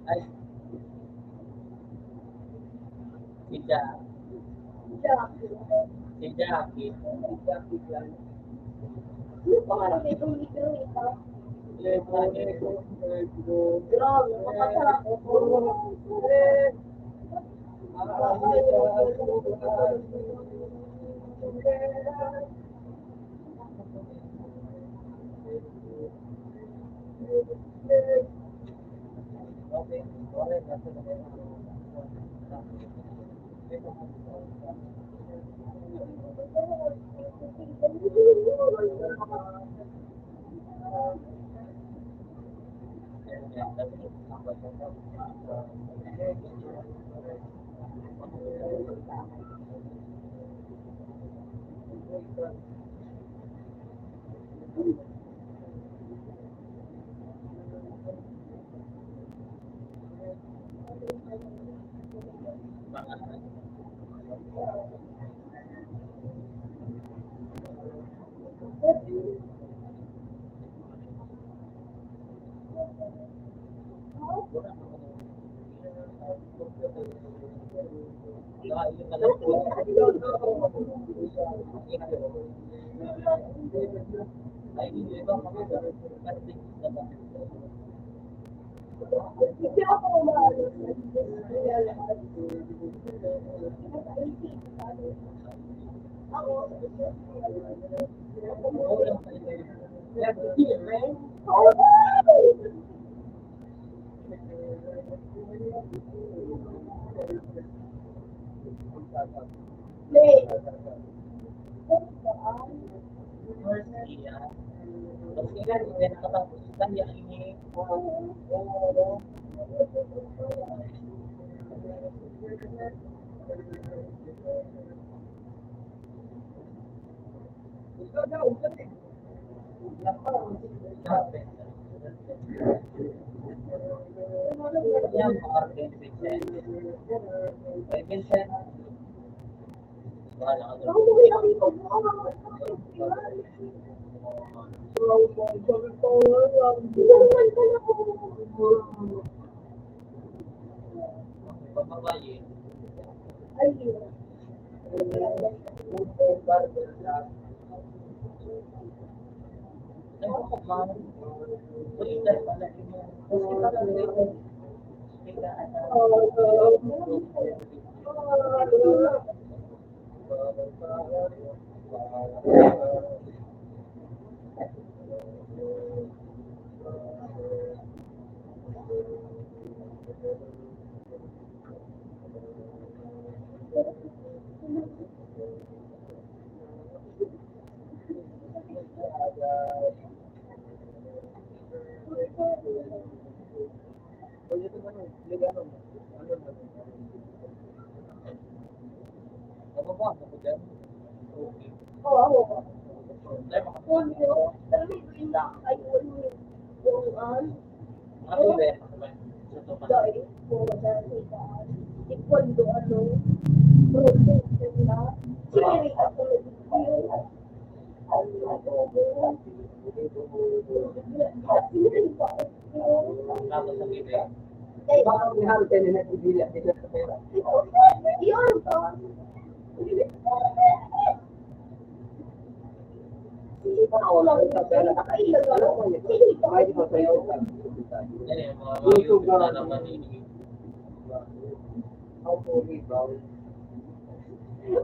Ay. Si Jack. Si Jackie. Si Jackie yan. Ano pangalan nito? Grabe, makasarap.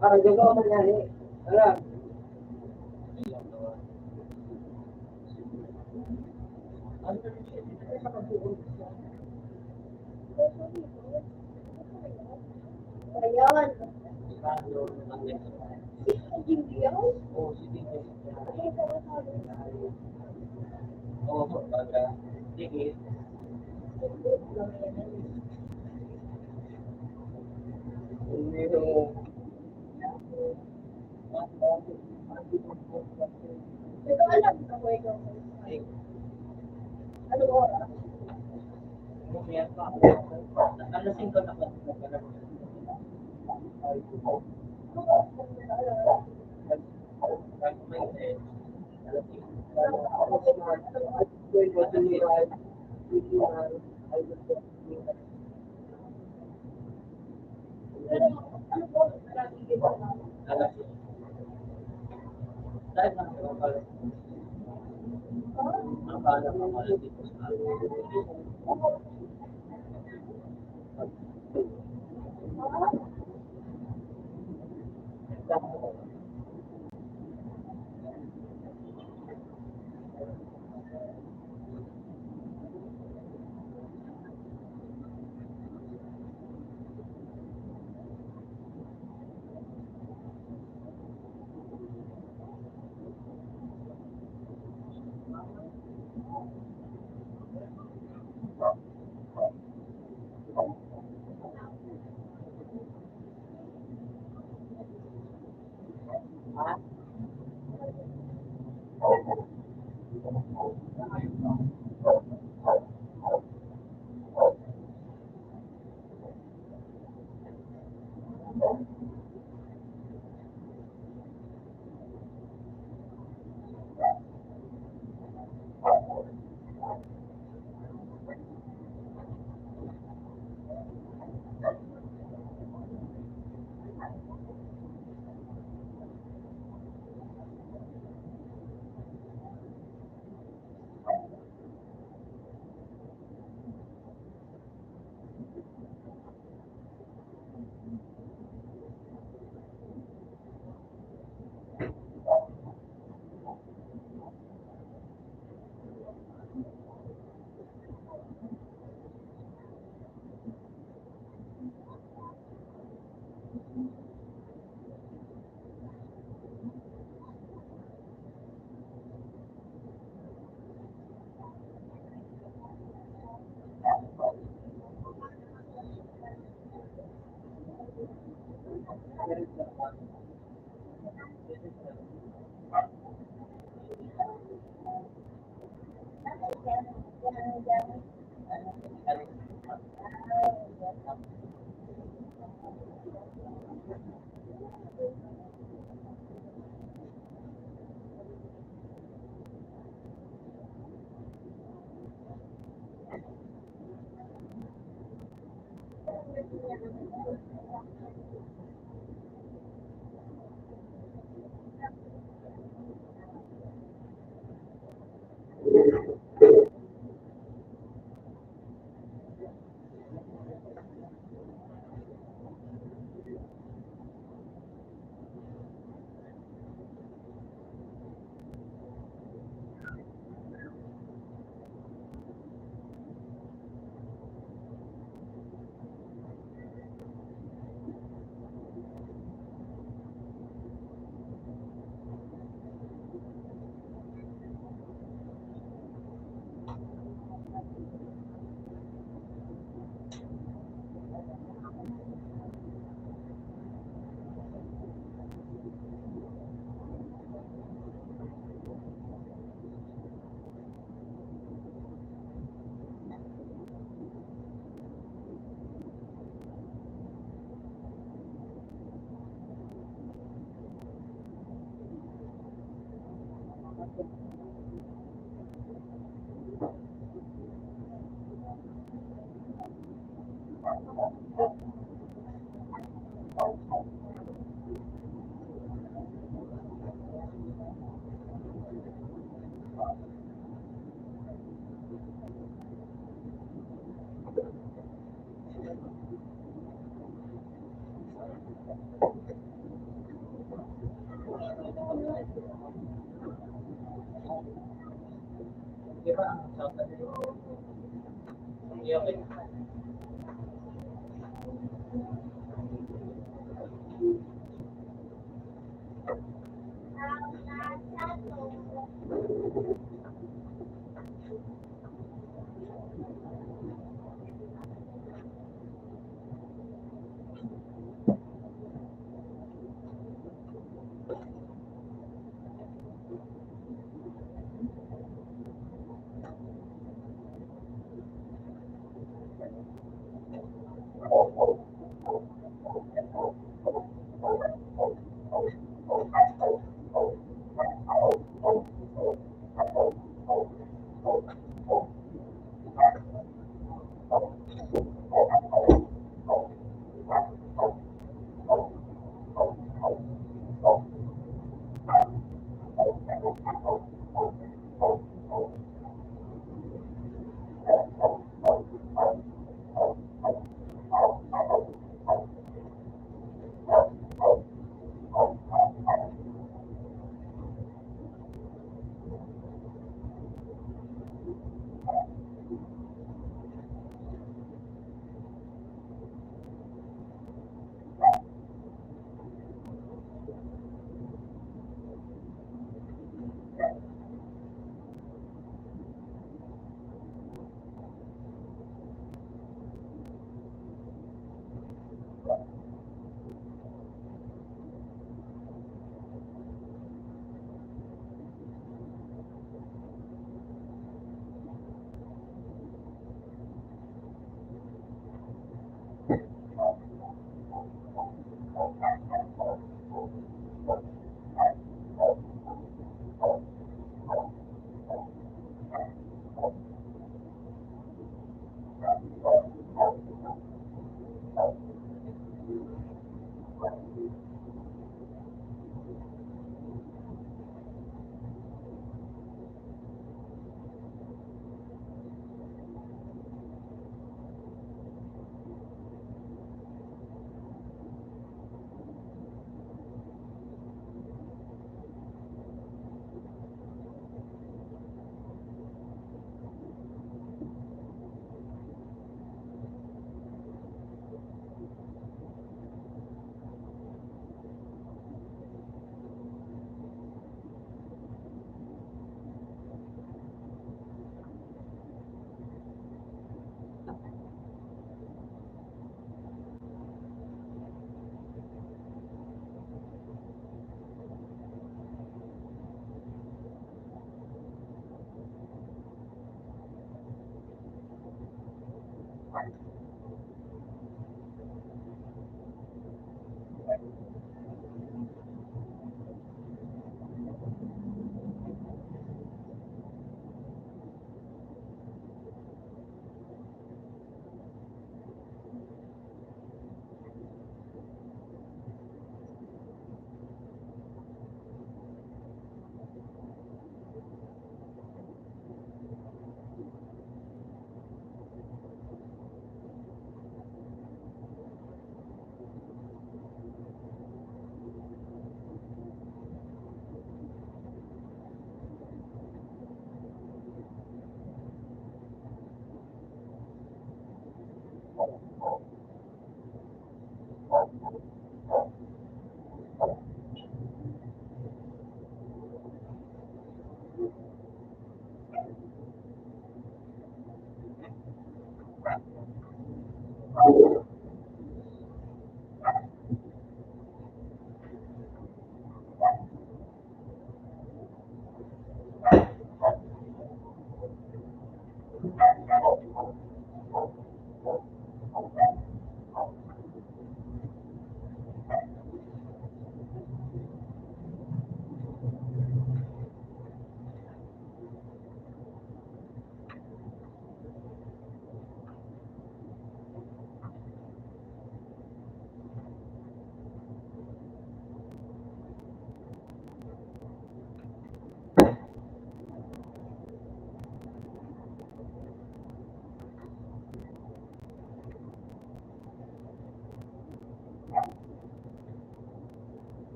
Para gagawa man yan eh. Tara. Ayan. Ano oras?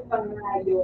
pangayo.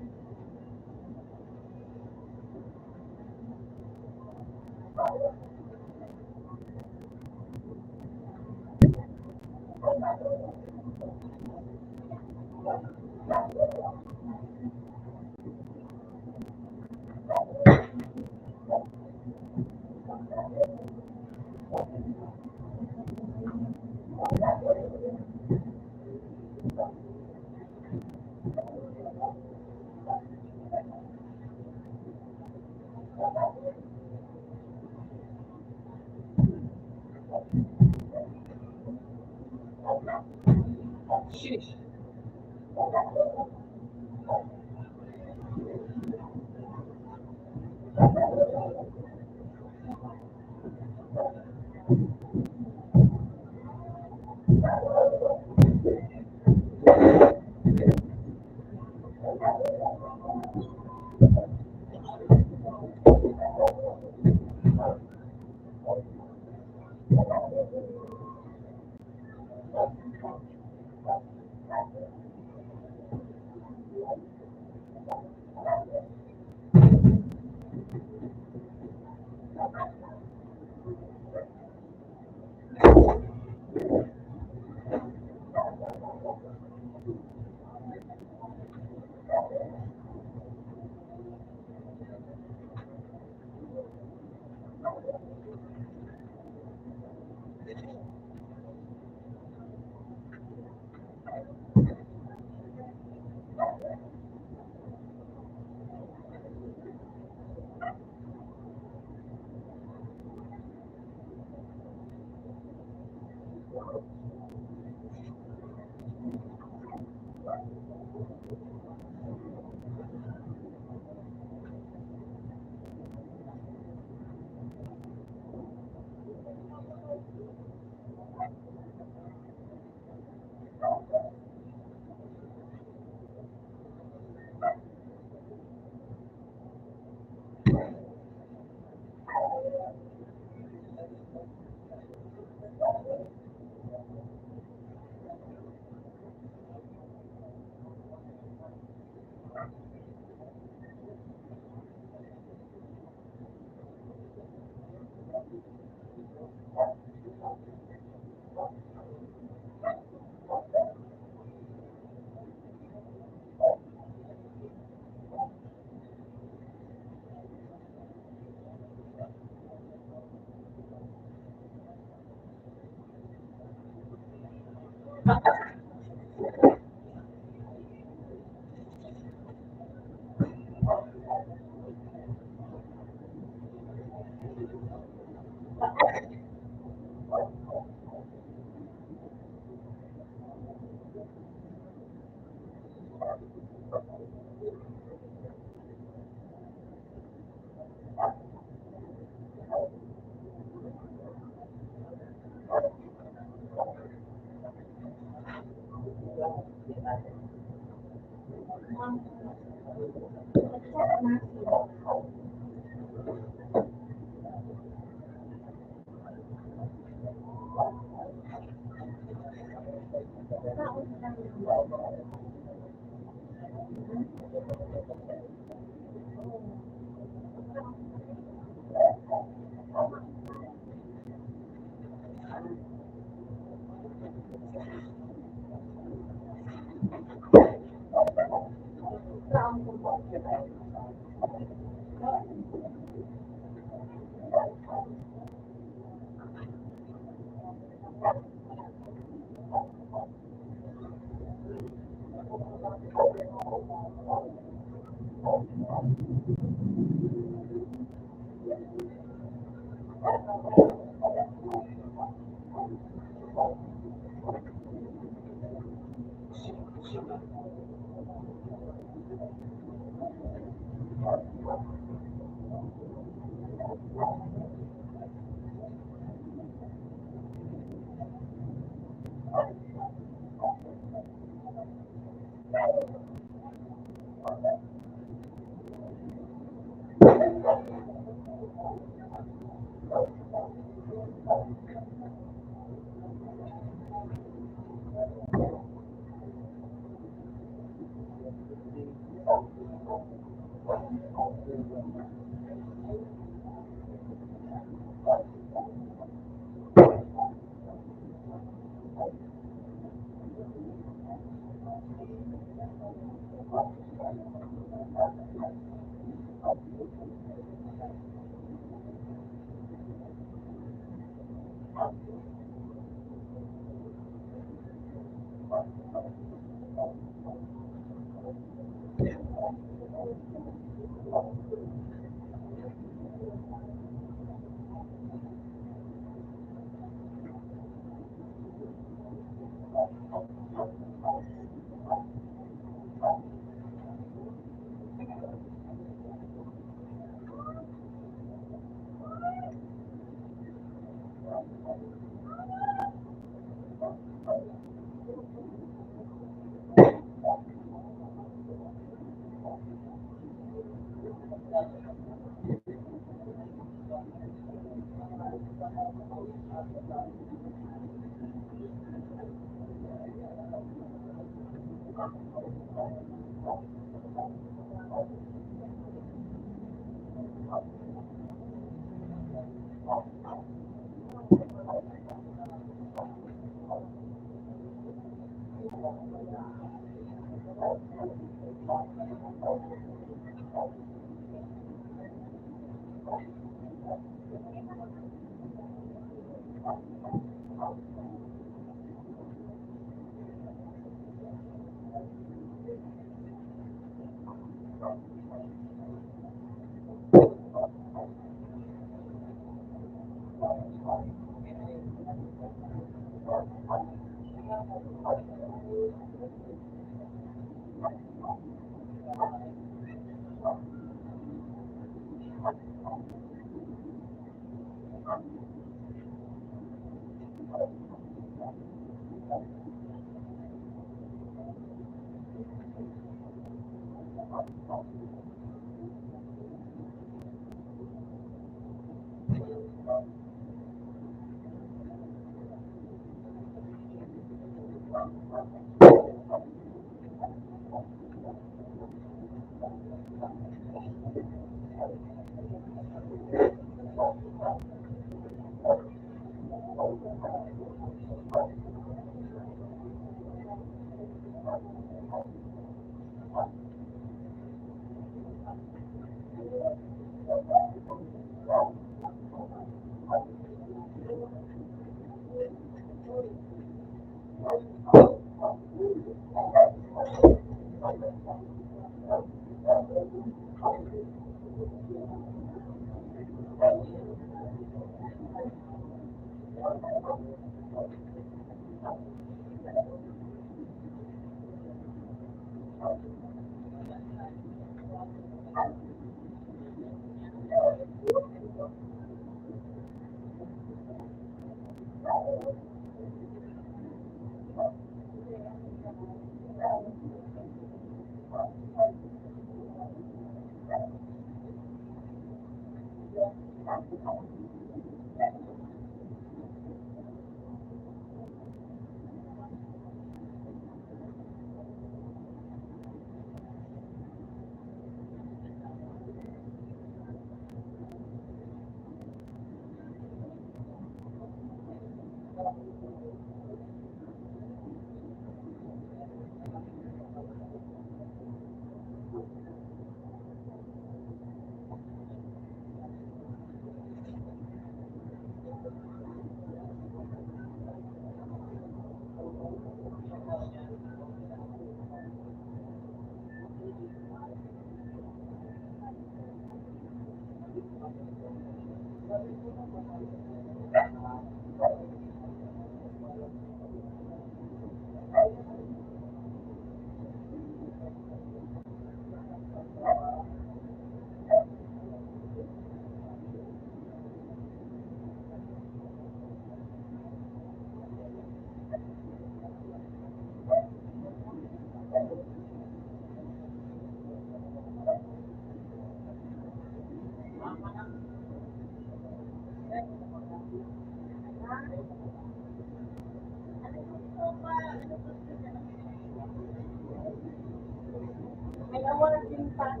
May awarding pa.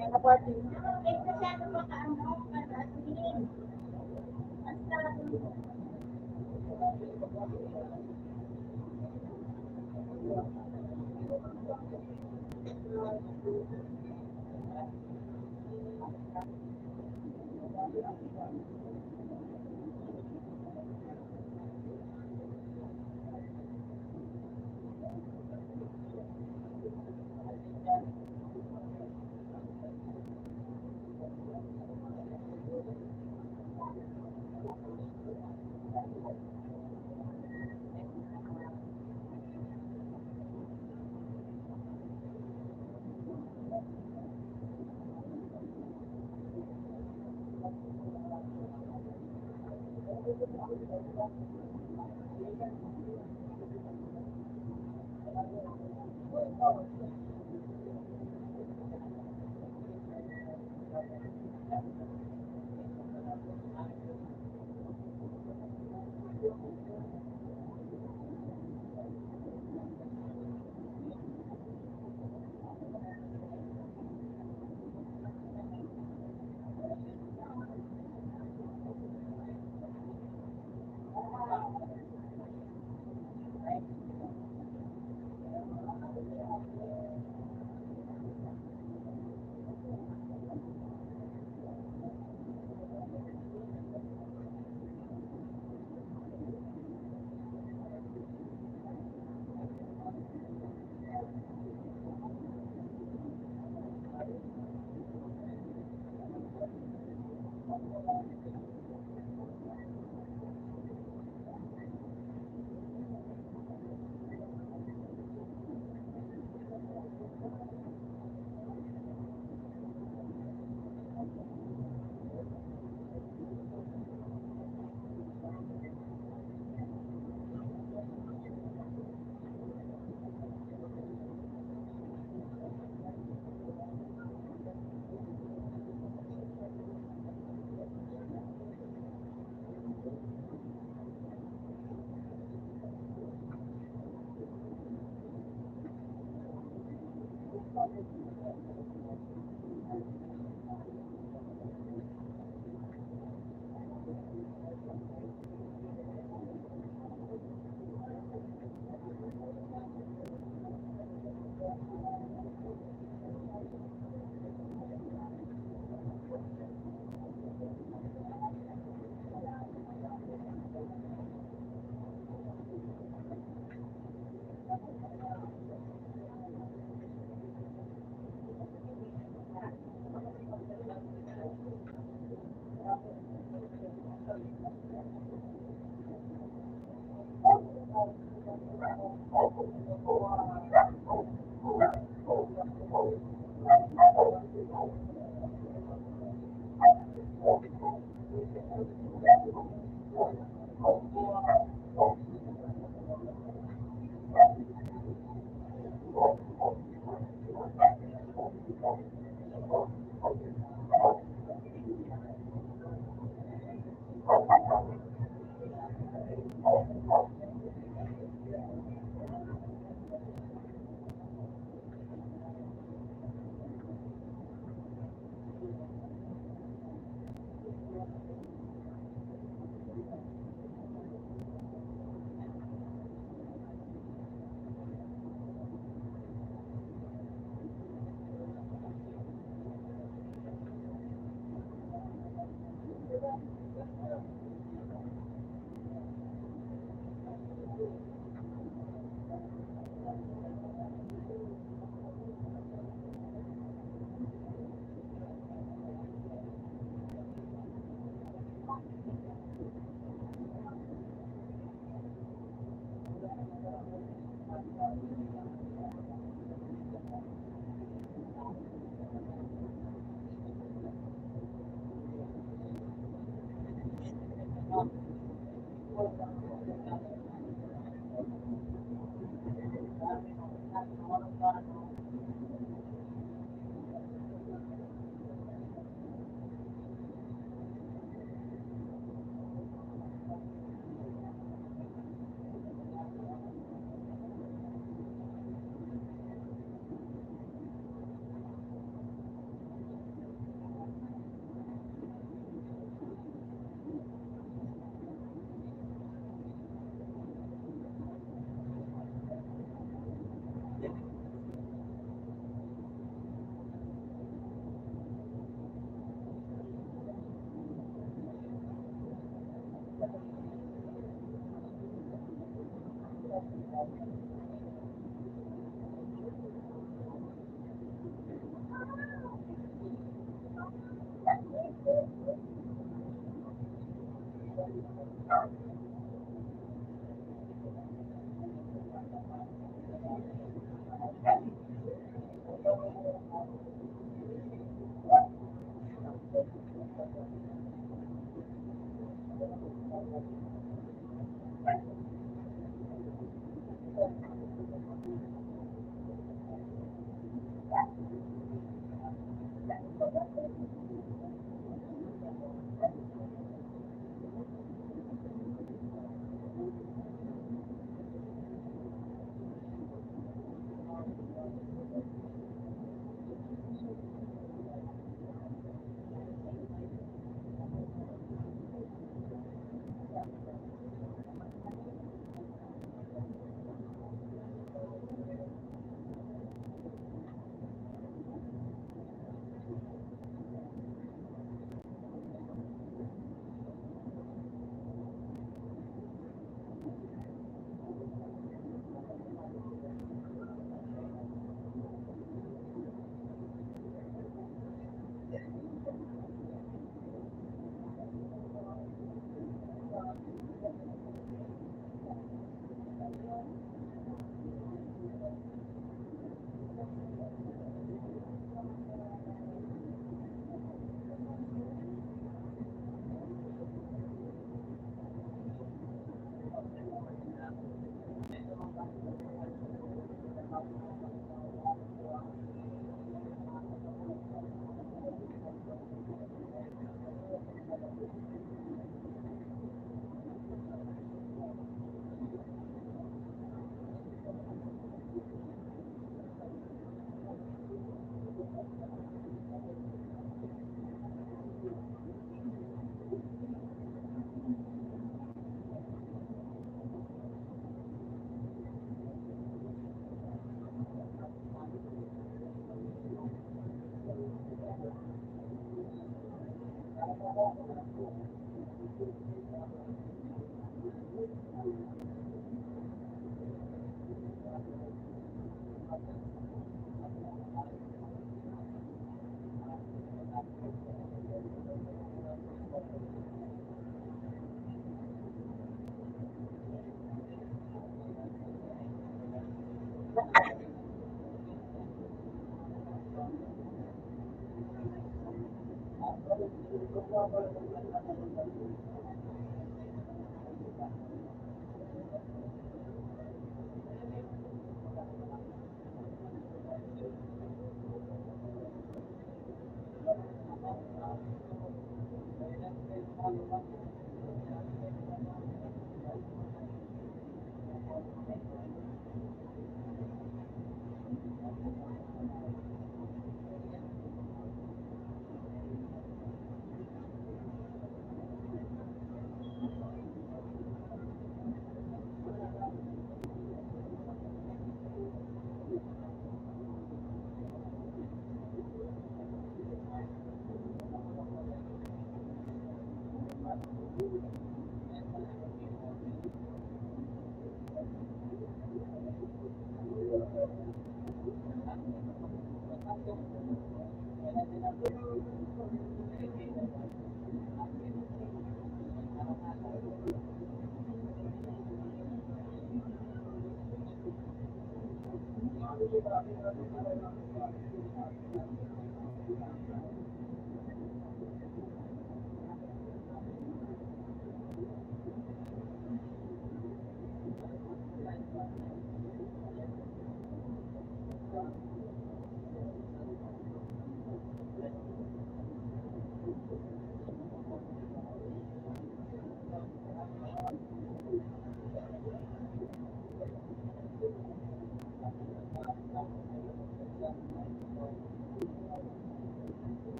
May awarding. Ay, masyado pa ka, ano, ka, as in. Basta,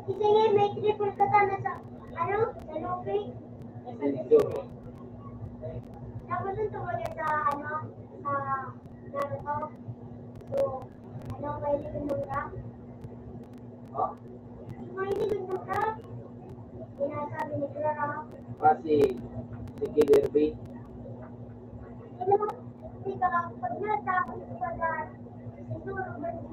Sige, may triple ka na sa, ano, sa Lupe. Tapos ito wala sa, ano, sa Naruto. So, ano, may ligon ng rap? Ha? May ligon ng rap. Sinasabi ni Clara. Ah, si, si Killer B. Ano, di ba, pag natapos ka na, siguro, ano,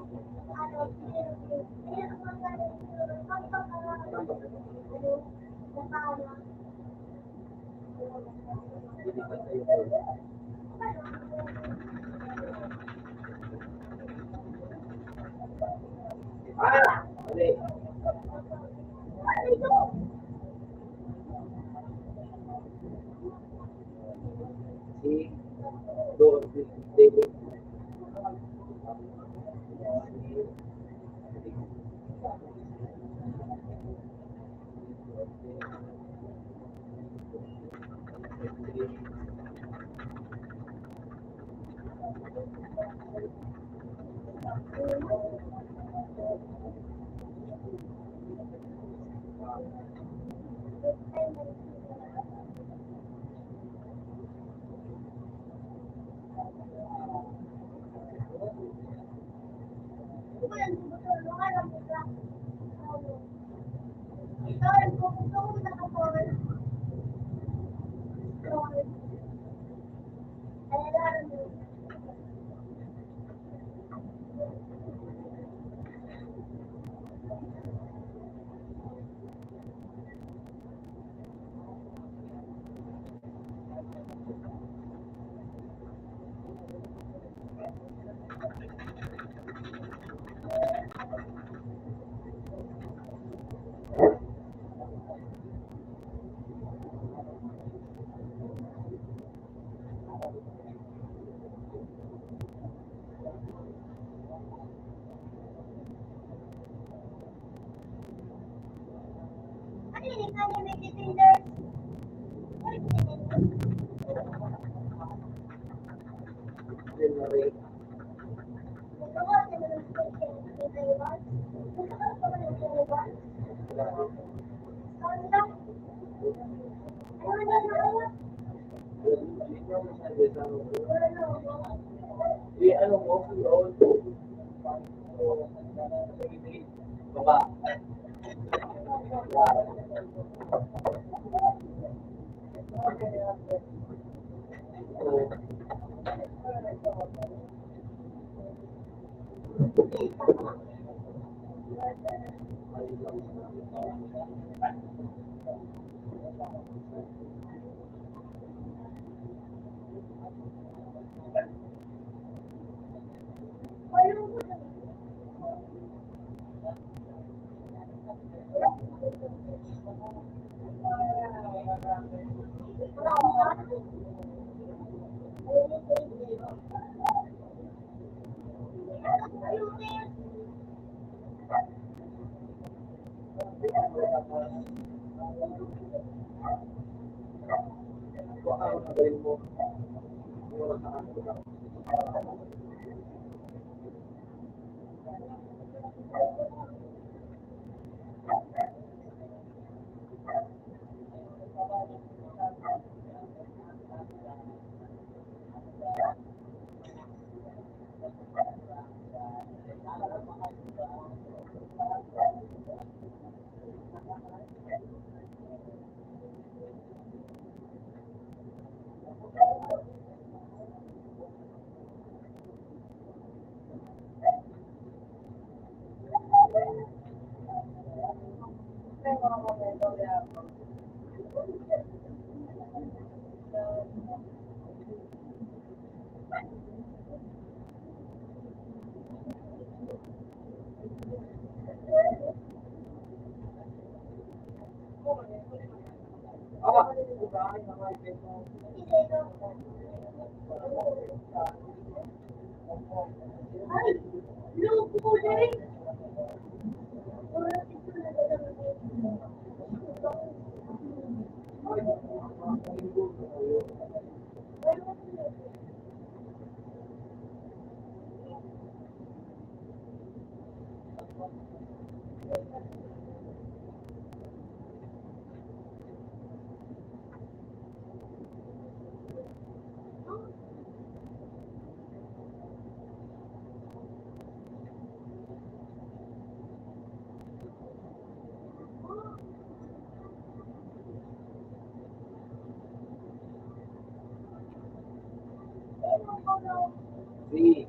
Si,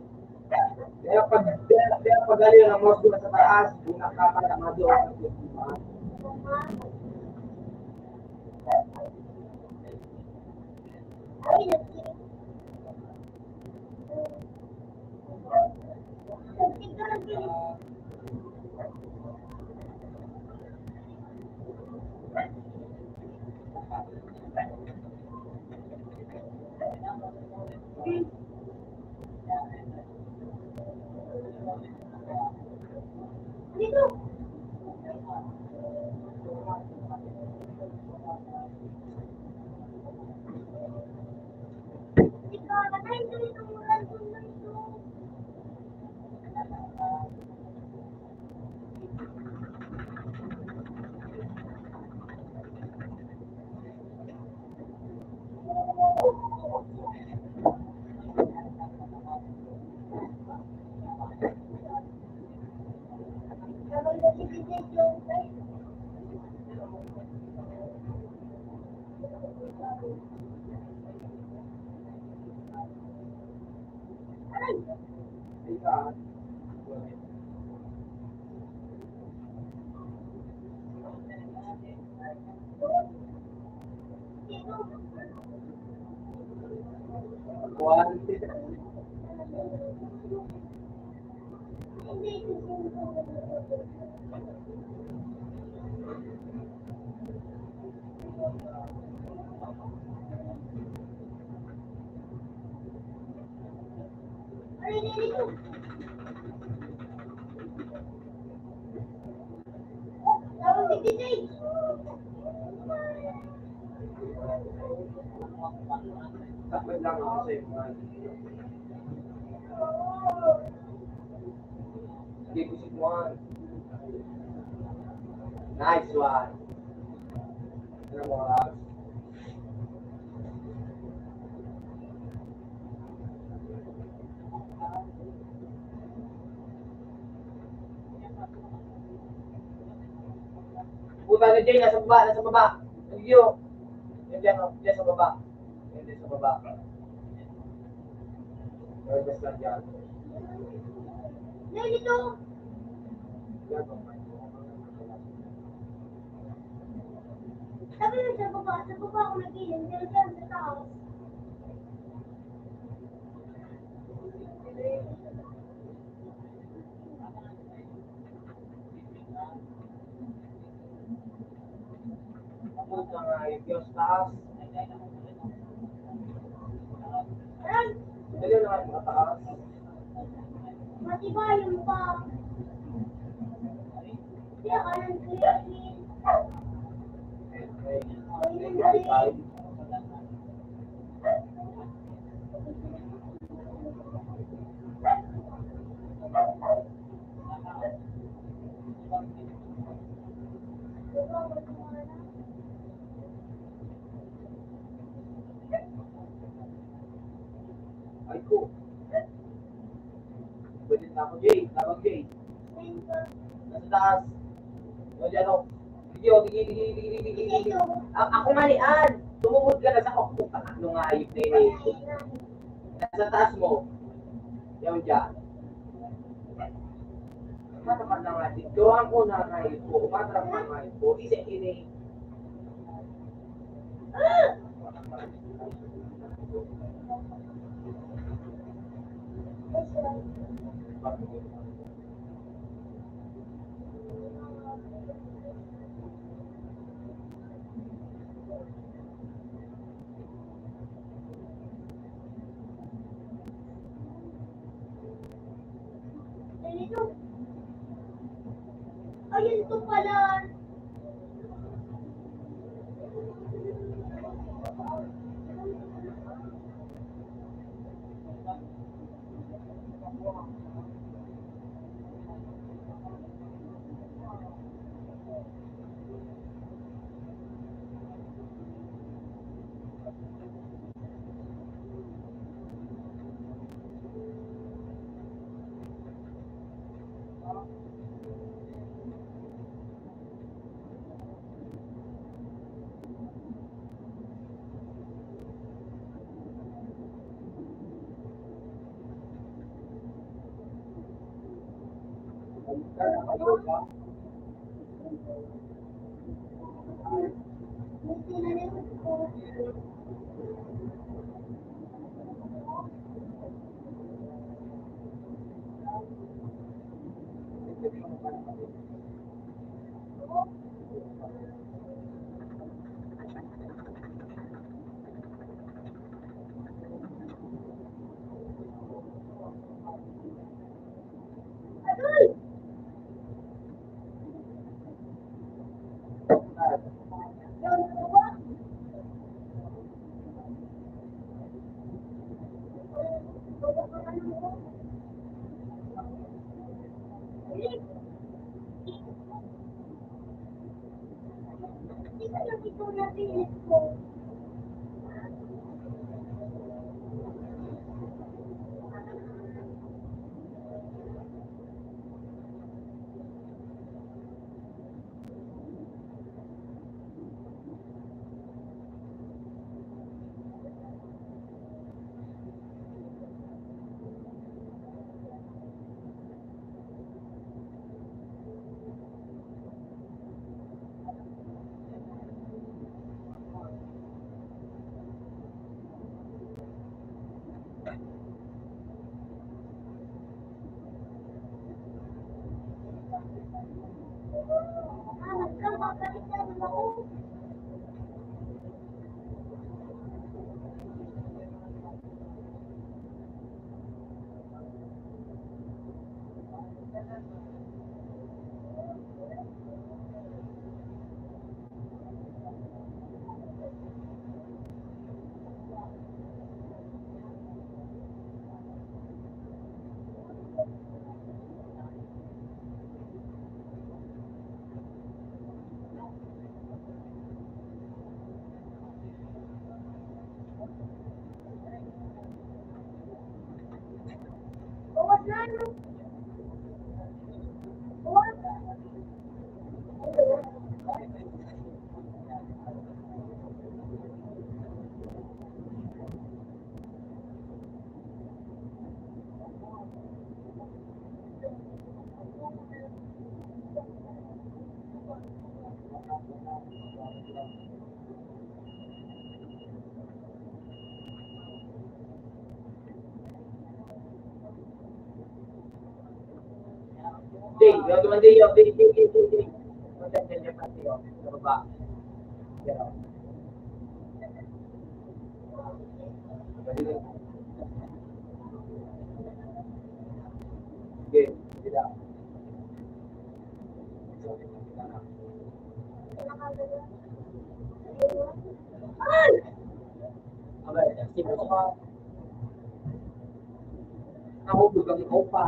kaya pag, kaya, kaya pag galing ang mouse ko sa taas, yung nakakala, madyo ang Takpan lang ako sa'yo, man. Sige, kusog mo, ah. Nice one. Ano mo, ah? Puta na, Jay, nasa baba, nasa baba. Nagyo. Yan dyan, oh, dyan sa baba. Yan dyan sa baba. Nervous lang dyan. Yan ito. Yan, oh. Sabi mo sa baba, sa baba ako nag-inom, pero dyan sa taas. Tapos ang, ah, yung Diyos taas. Dali lang ang mataas. Matibay yung pa. Kaya ka nang creative. Ay ko. Pwede na ako, Jay. Tawag, Jay. Nasa taas. O, dyan, o. Sige, o, sige, sige, sige, sige, sige, sige. A-, ako nga ni Ann. Tumubod ka na sa ako. Ano nga, ayup na yun, eh. Nasa taas mo. Yan, dyan. Matapat na nga, Jay. Turuan ko na nga, ayup ko. Umatras na nga, ayup ko. Isa, ini. Ayun to pala. Ding, yung duman, Ding, yung Ding, Ding, Ding, Ding, Ding. Yung dyan, dyan, dyan, pati, oh, sa baba. Yan, oh. Sige, sige lang. Ako, bugang ko pa.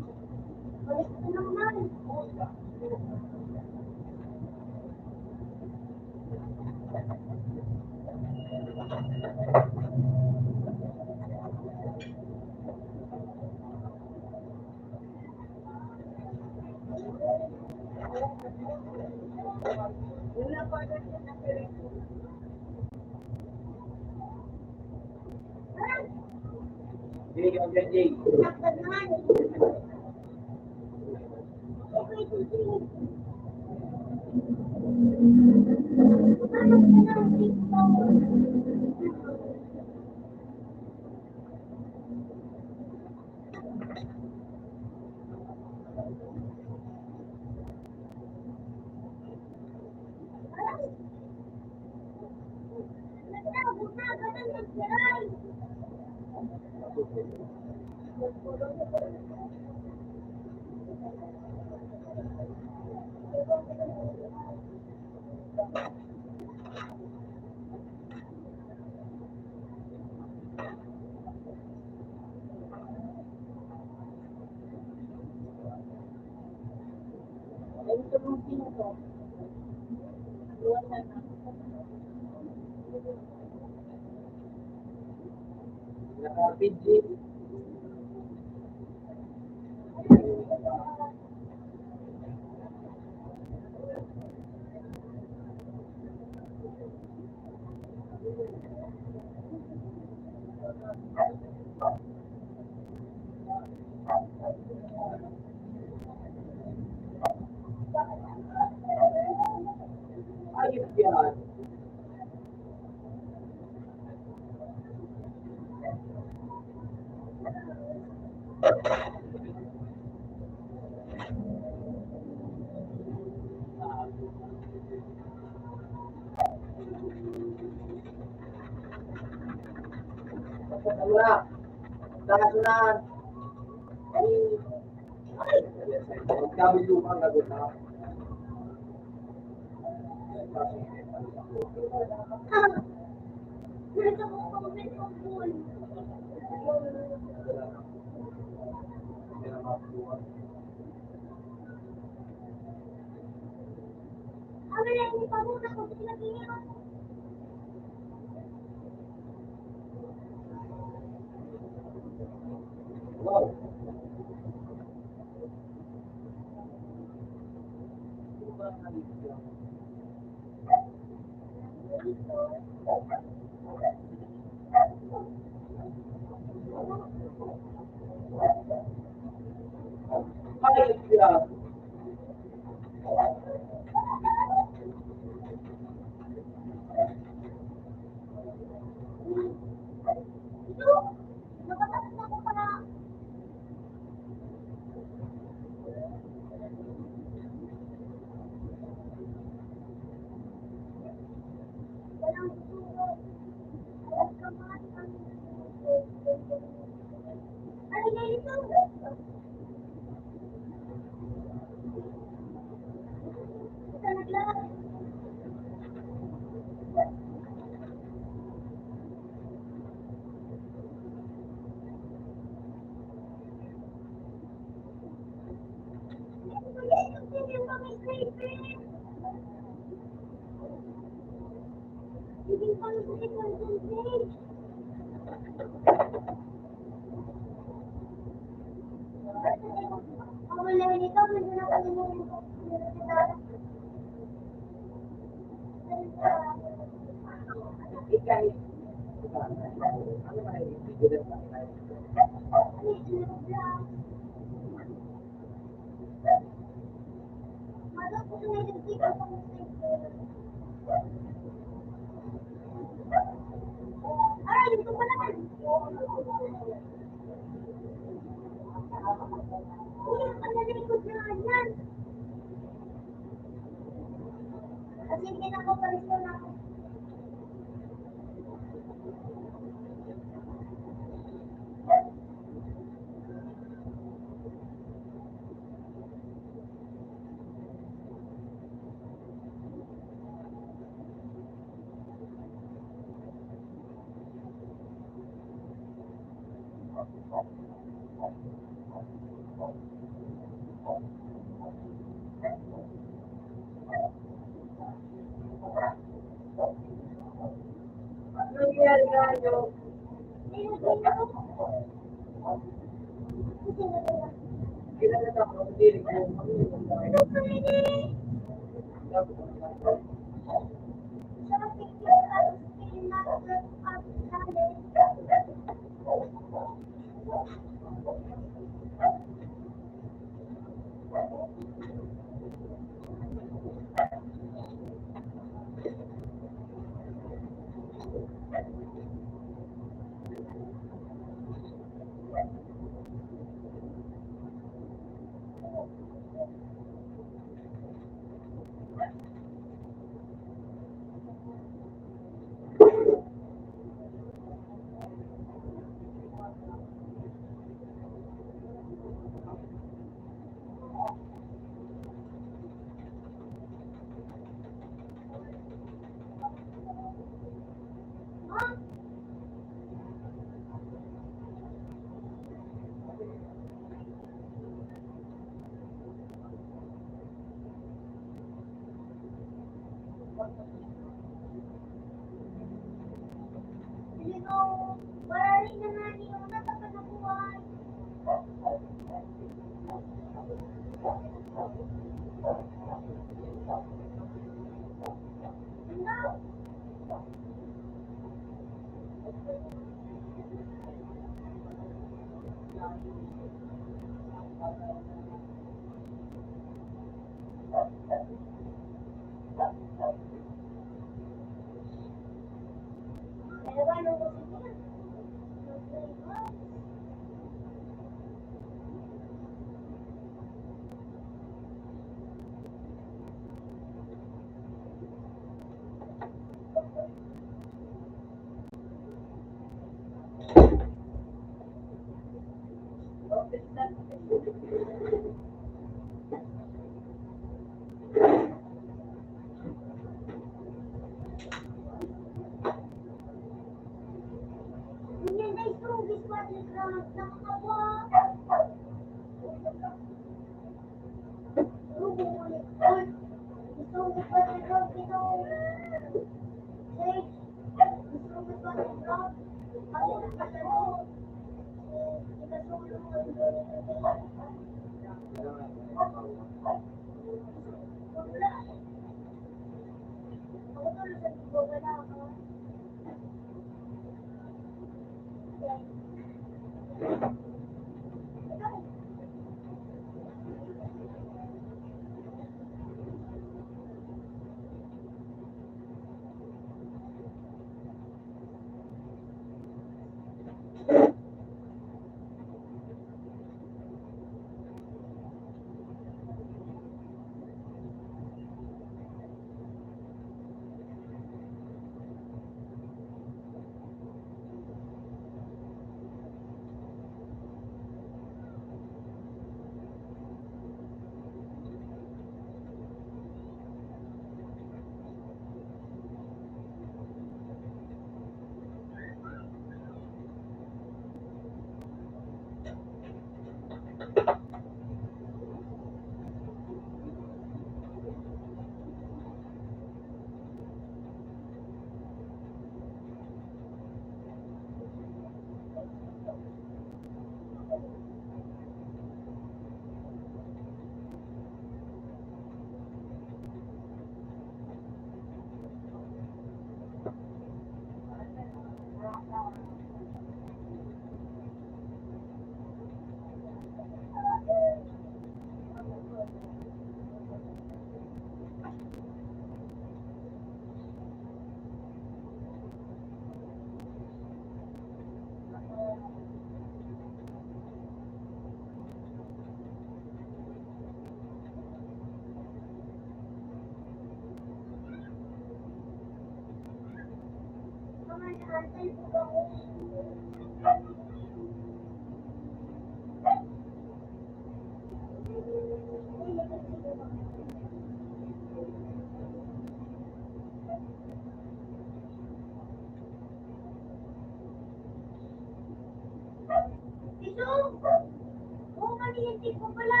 Hindi ko pala.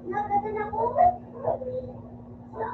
Nagdadala ko. Sa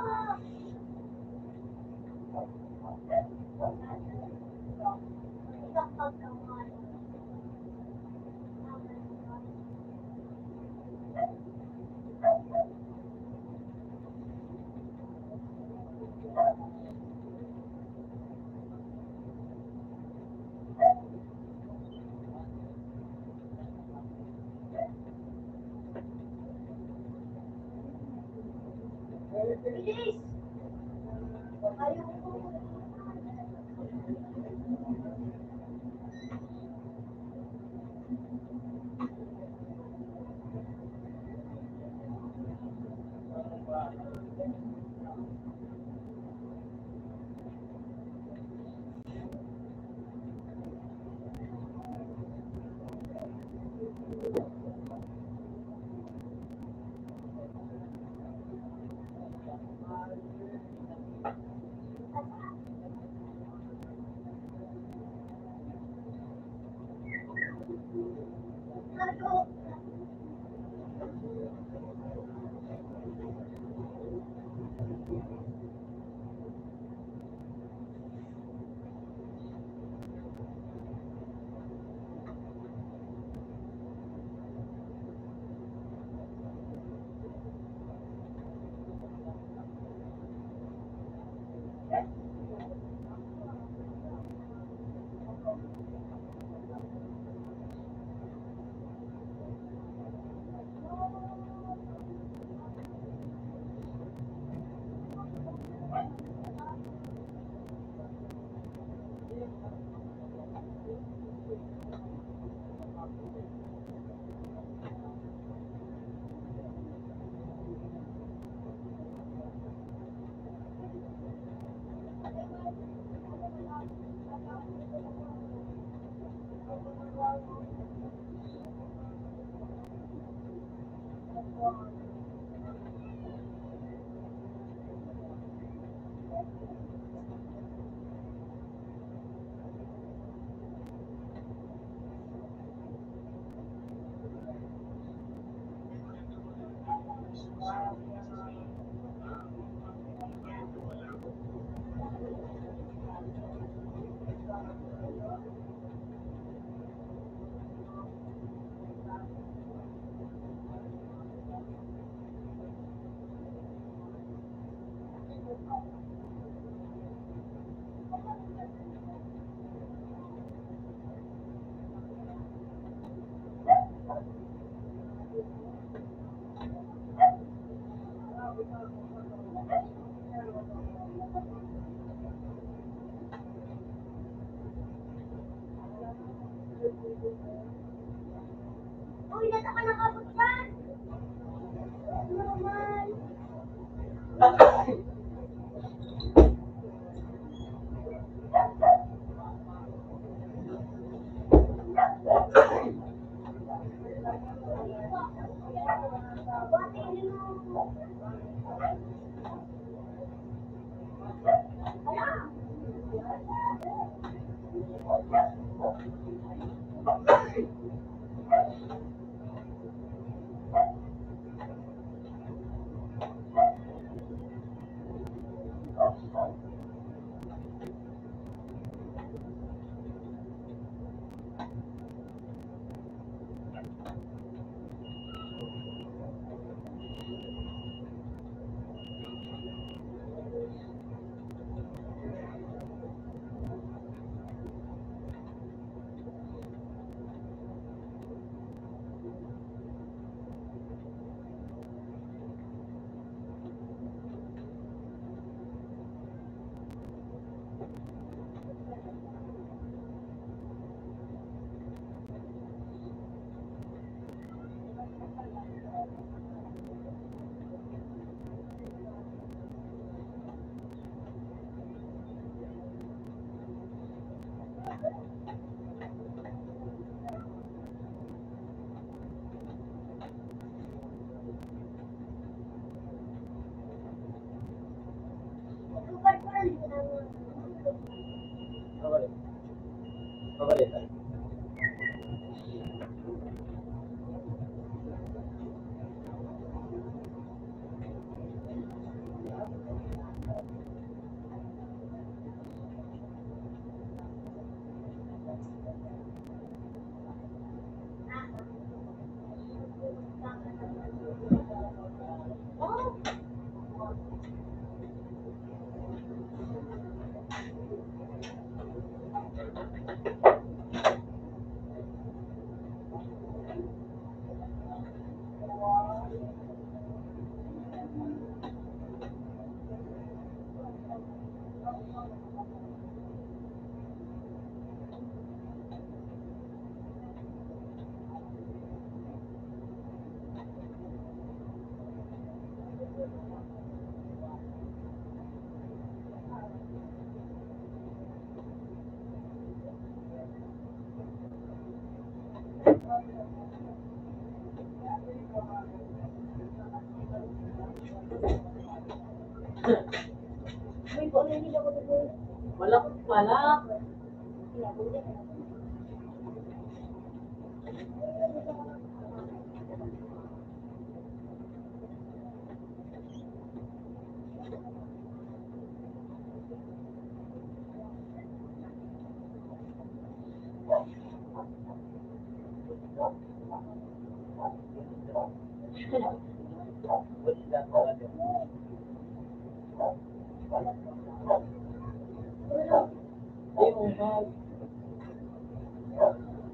Pala.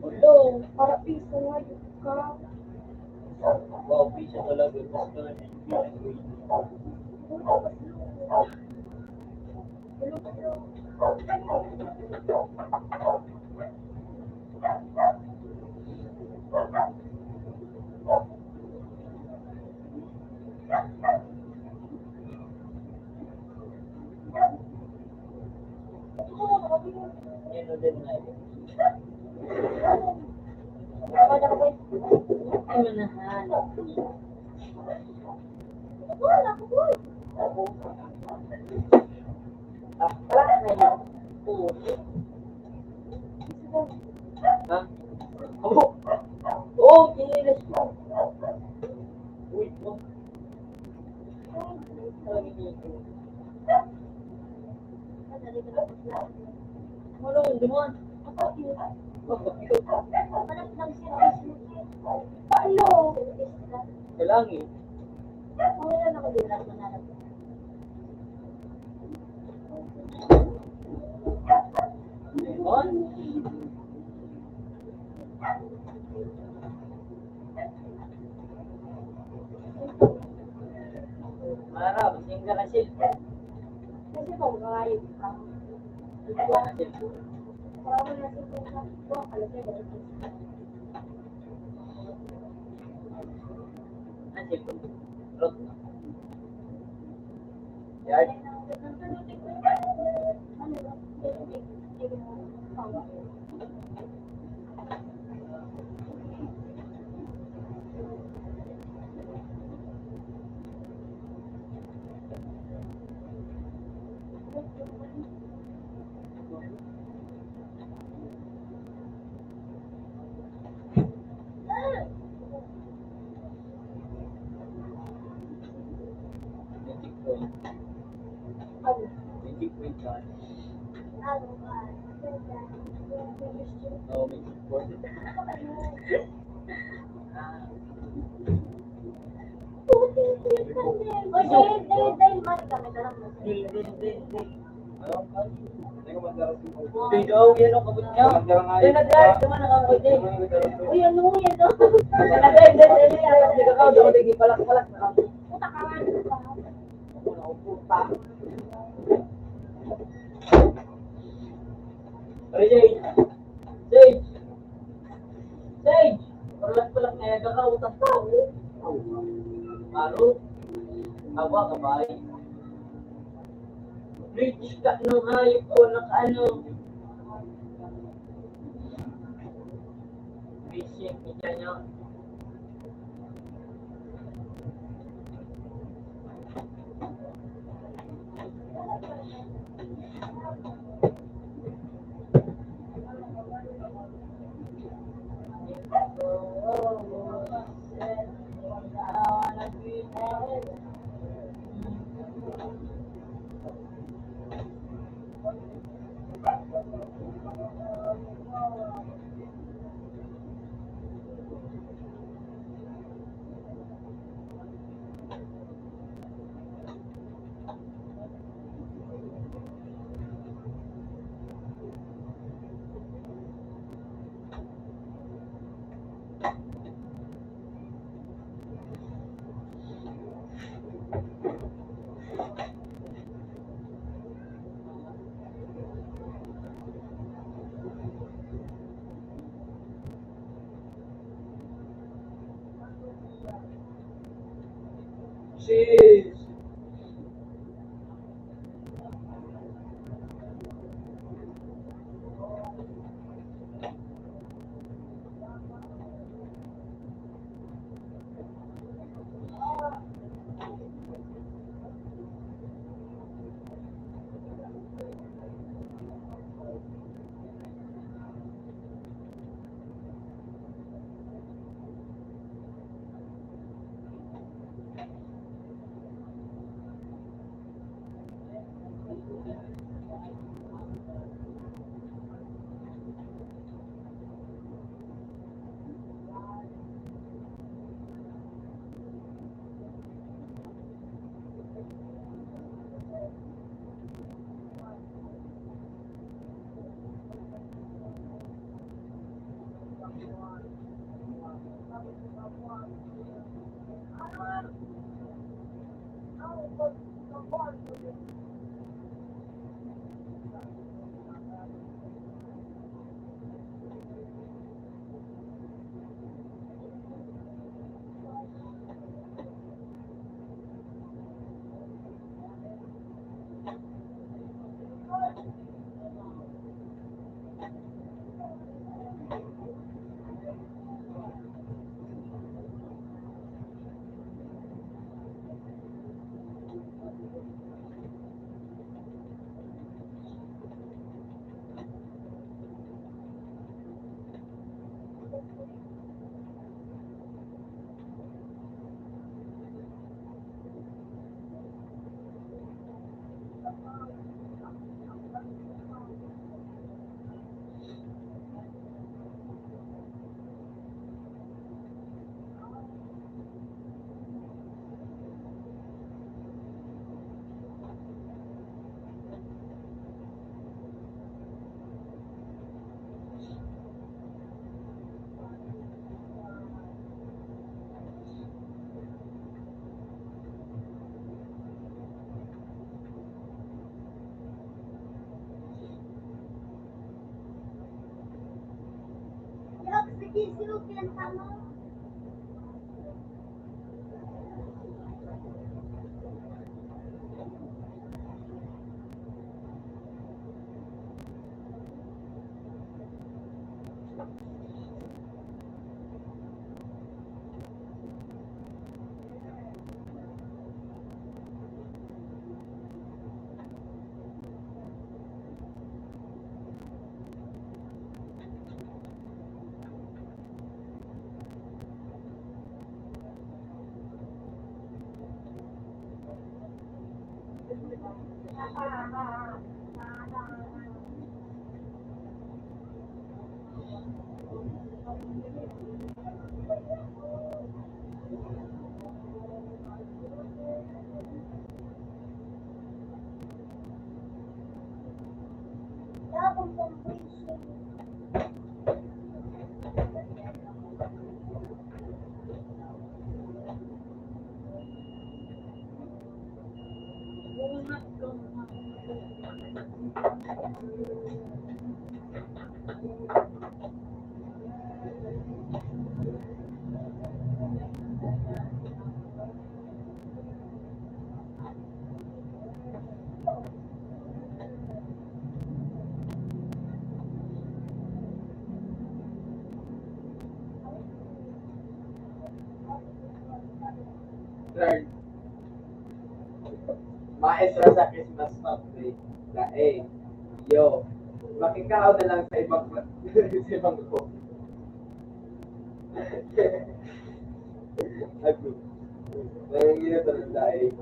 Hello, para piso nga yun ka. Wow, piso talaga. Gusto na niya. Ay, manahan. Ha? Abo! Oh, kinilis ko. Uy, oh. Wala, hindi mo. Paano? Kailangan eh. Wala na ako din. Mara, masing ka na siya. Kasi kung ngayon, Magic point. Magic point ka. Oo, magic point. Oy, dahil, dahil, dahil, Marika, may dalang mo. Dahil, dahil, dahil, dahil. Uy, daw, yan ang kabot niya. Yan na, dahil, tama na, kabot niya. Uy, ano, yan, oh. Yan na, dahil, dahil, dahil, yan. Nagkakaw, daw, dahil, palak, palak, palak. Puta ka, ano ka? Ako na, puta. Pare, Jay. Jay. Sage! Parang pala kaya kakautas tao. Maro. Awa ka ba? British ka, no, hayop ko, nakaano. Bishop, ika nyo. Sis. Third, maestra sa Christmas factory. Dae. Yo. Makikaon na lang sa ibang, sa ibang ko. Ago. Parang yun ang dae.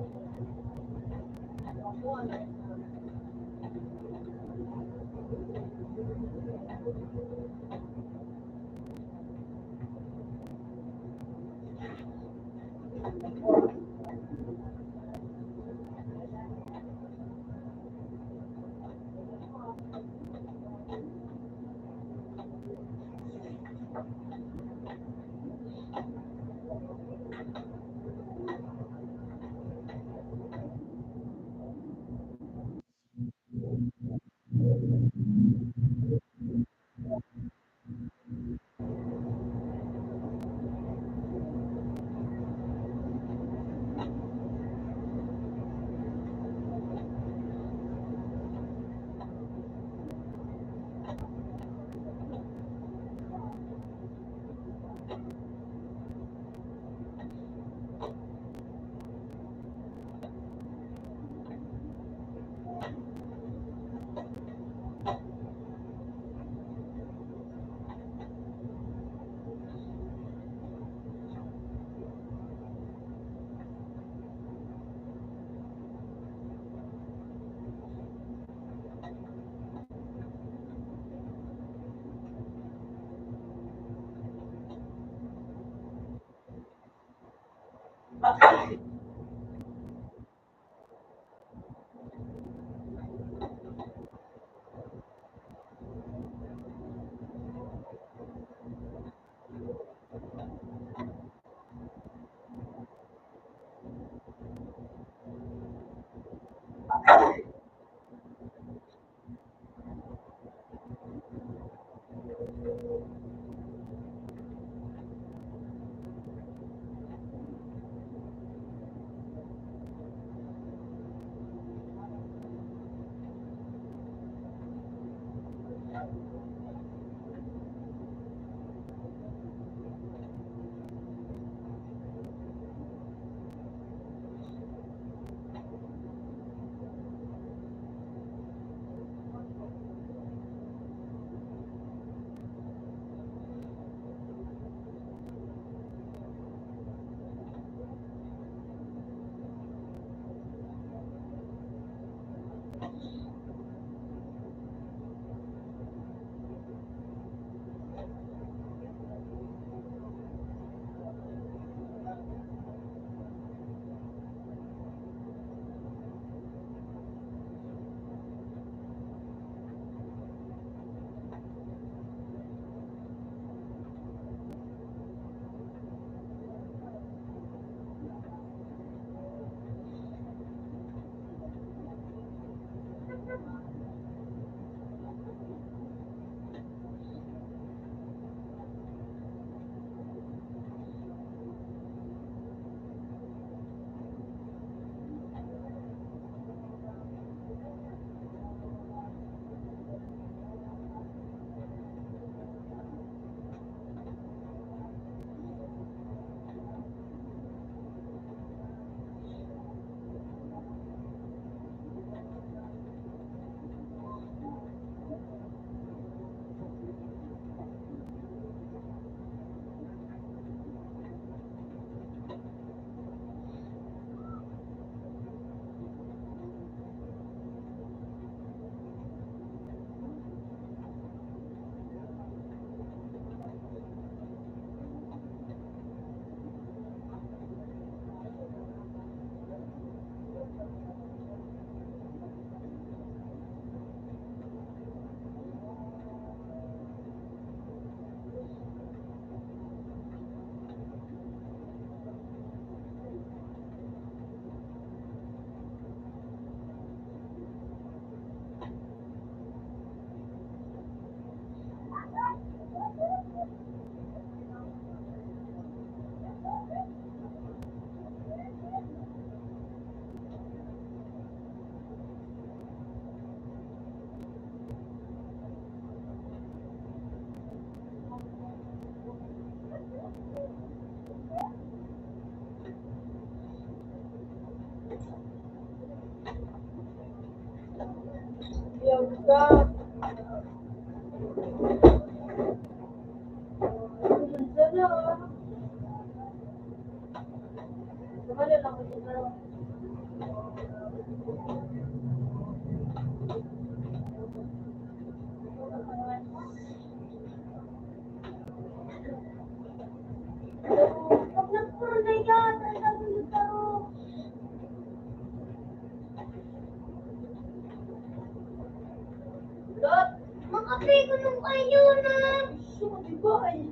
Makape ko nung kayo na. Gusto ko, di ba? Ay,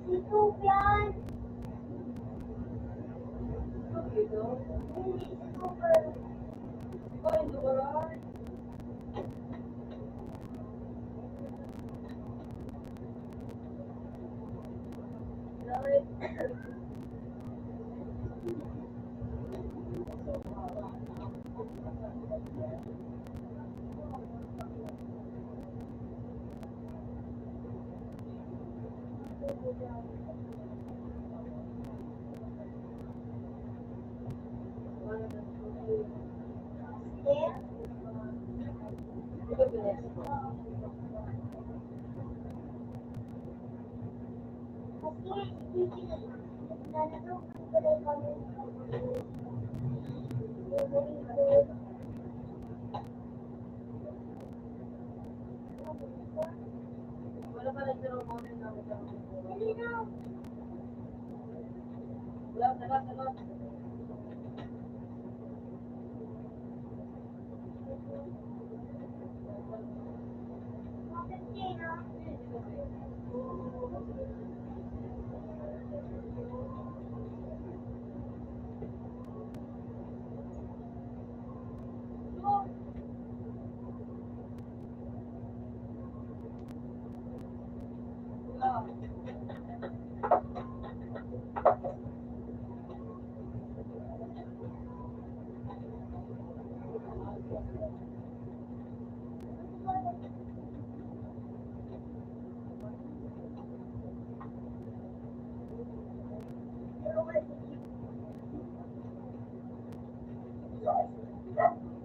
ito yan. Hindi, ito ba? Di ba, ito ba?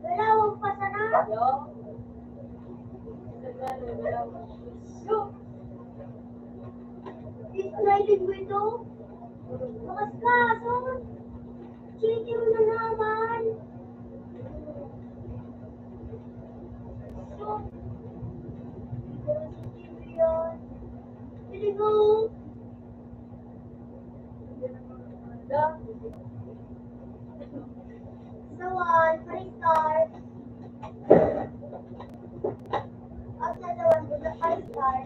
Galawang pa sana. Sliding window. Bakas ka, son. Chicken na naman. So, hindi ko na si Chicken yan. Pili ko. Sawan, five star. Ang sasawan ko sa five star.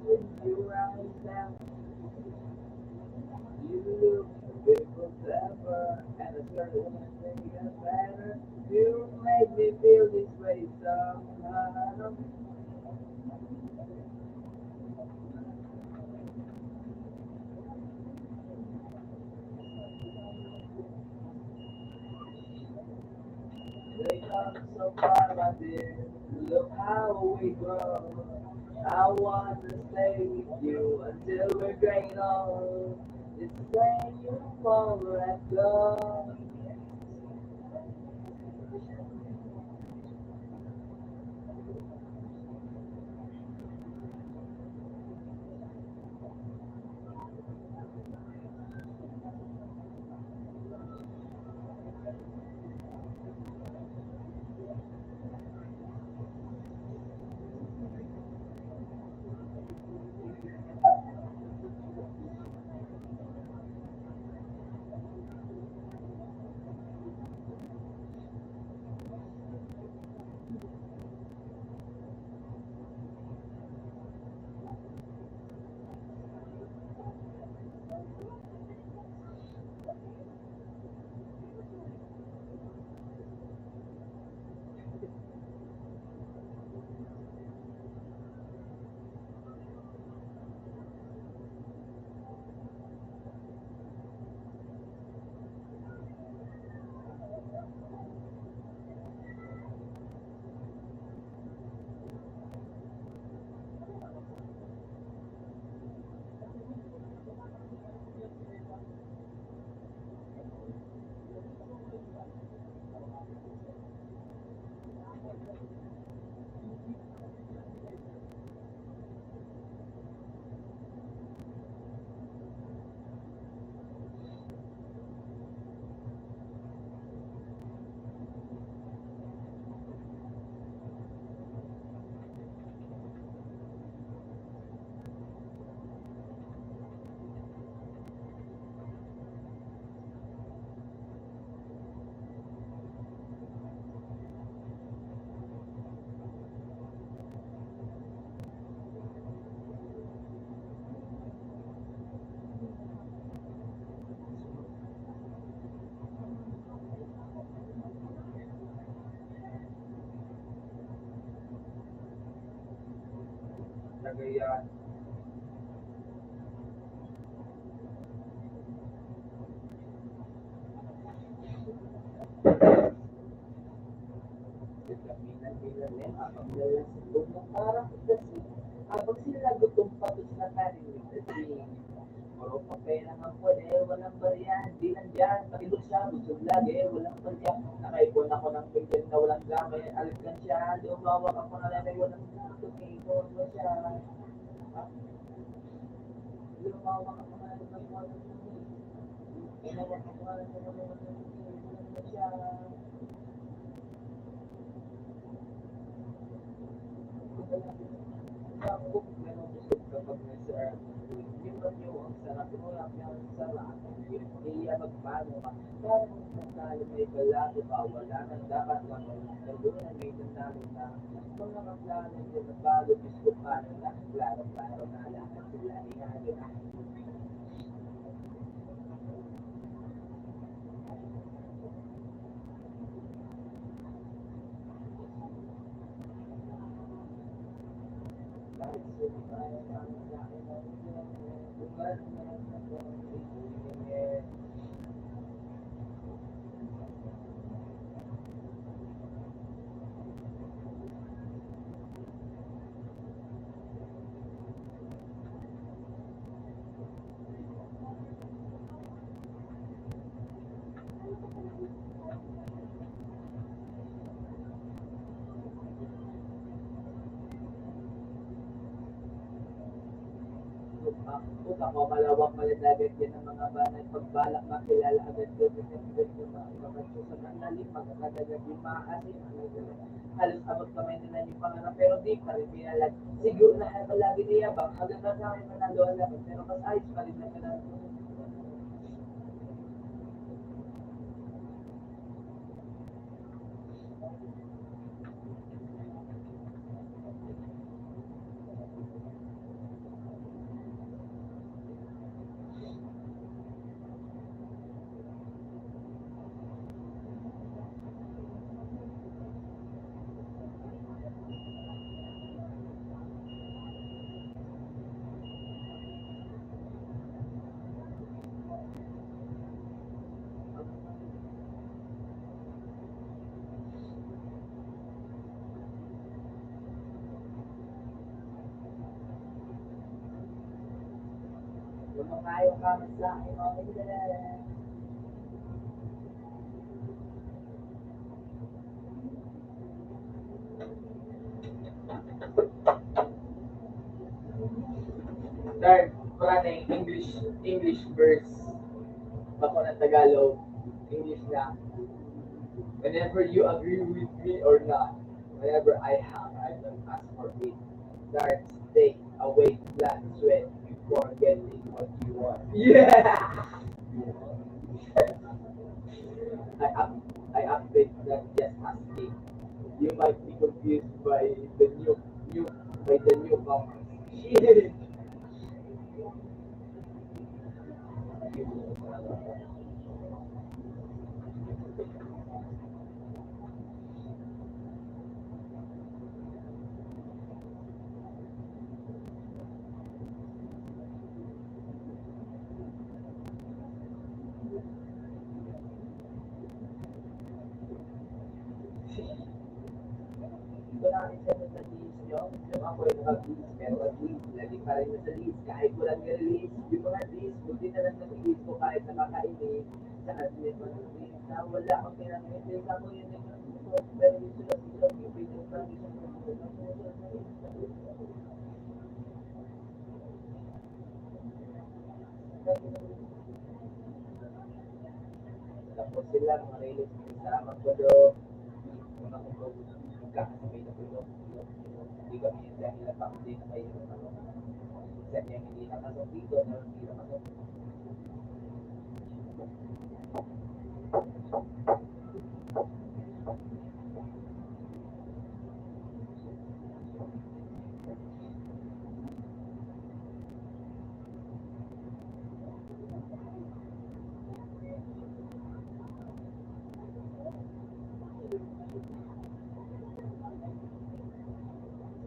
with you right now. You look beautiful, clever, and a certain thing is better. You make me feel this way somehow. They come so far, my dear. Look how we grow. I wanna stay with you until we're great old. It's when you fall, let go. Cagayan. Parang kasi, habang sila gutom pa, gusto na kanin, kasi puro papel ang ampon, eh, walang barya, di lang dyan, pati siya, busog lagi, eh, walang barya. Nakaipon ako ng bilyan na walang gamit, alkansya, lumawak ako na lang, eh, walang gamit, ipon mo siya. Lumawak ako na lang, eh, walang gamit. Lumawak ako na lang, eh, walang gamit, ipon mo siya. Kapag nasa, yung bagyo ang sarap, yung sarap, iya magpano ka. Parang nagkalo may balato pa, wala nang dapat lang. Nagduna may nanalo na. Mga kaplano, yung nagbago, Diyos ko, paano na? Klaro, klaro na lahat sila, inano na. Kung ako malawak, maladagat yan ang mga banay. Pagbalak makilala agad ko, minsan ko mga kapatid sa mga lalim, magkakadagat yung maasim, halos abot kamay na lang yung pangarap, pero di pa rin pinalag. Siguro na kaya palagi niya ba, hanggang na sa akin manalo ang laban, pero mas ayos pa rin na manalo. Mangayo ka man sa akin, mga kaibigan. Third, para na yung English, English verse. Bako ng Tagalog, English na. Whenever you agree with me or not, whenever I have, I don't ask for it. Start, stay away, blood, sweat, before getting what you want. Yeah! I up, I update that just asking. You might be confused by the new, new, by the newcomers. Shit! Ito na ang isa sa list nyo. Yung ako ay naka-list, pero at least, lagi pa rin nasa list. Kahit walang nirelease, yung mga list, buti na lang nasa list ko kahit nakakainis. Saka hindi pa nasa list na wala akong pinag-release. Ako yun yung pero yung sulat-sulat, yung pinag-release. Tapos sila, mga release, salamat po do. Mga kumbaga, magkakasabay na po, no? Hindi kami yung dahil lang pa, hindi na kayo, ano, sa niya, hindi na kaso dito, na hindi na kaso.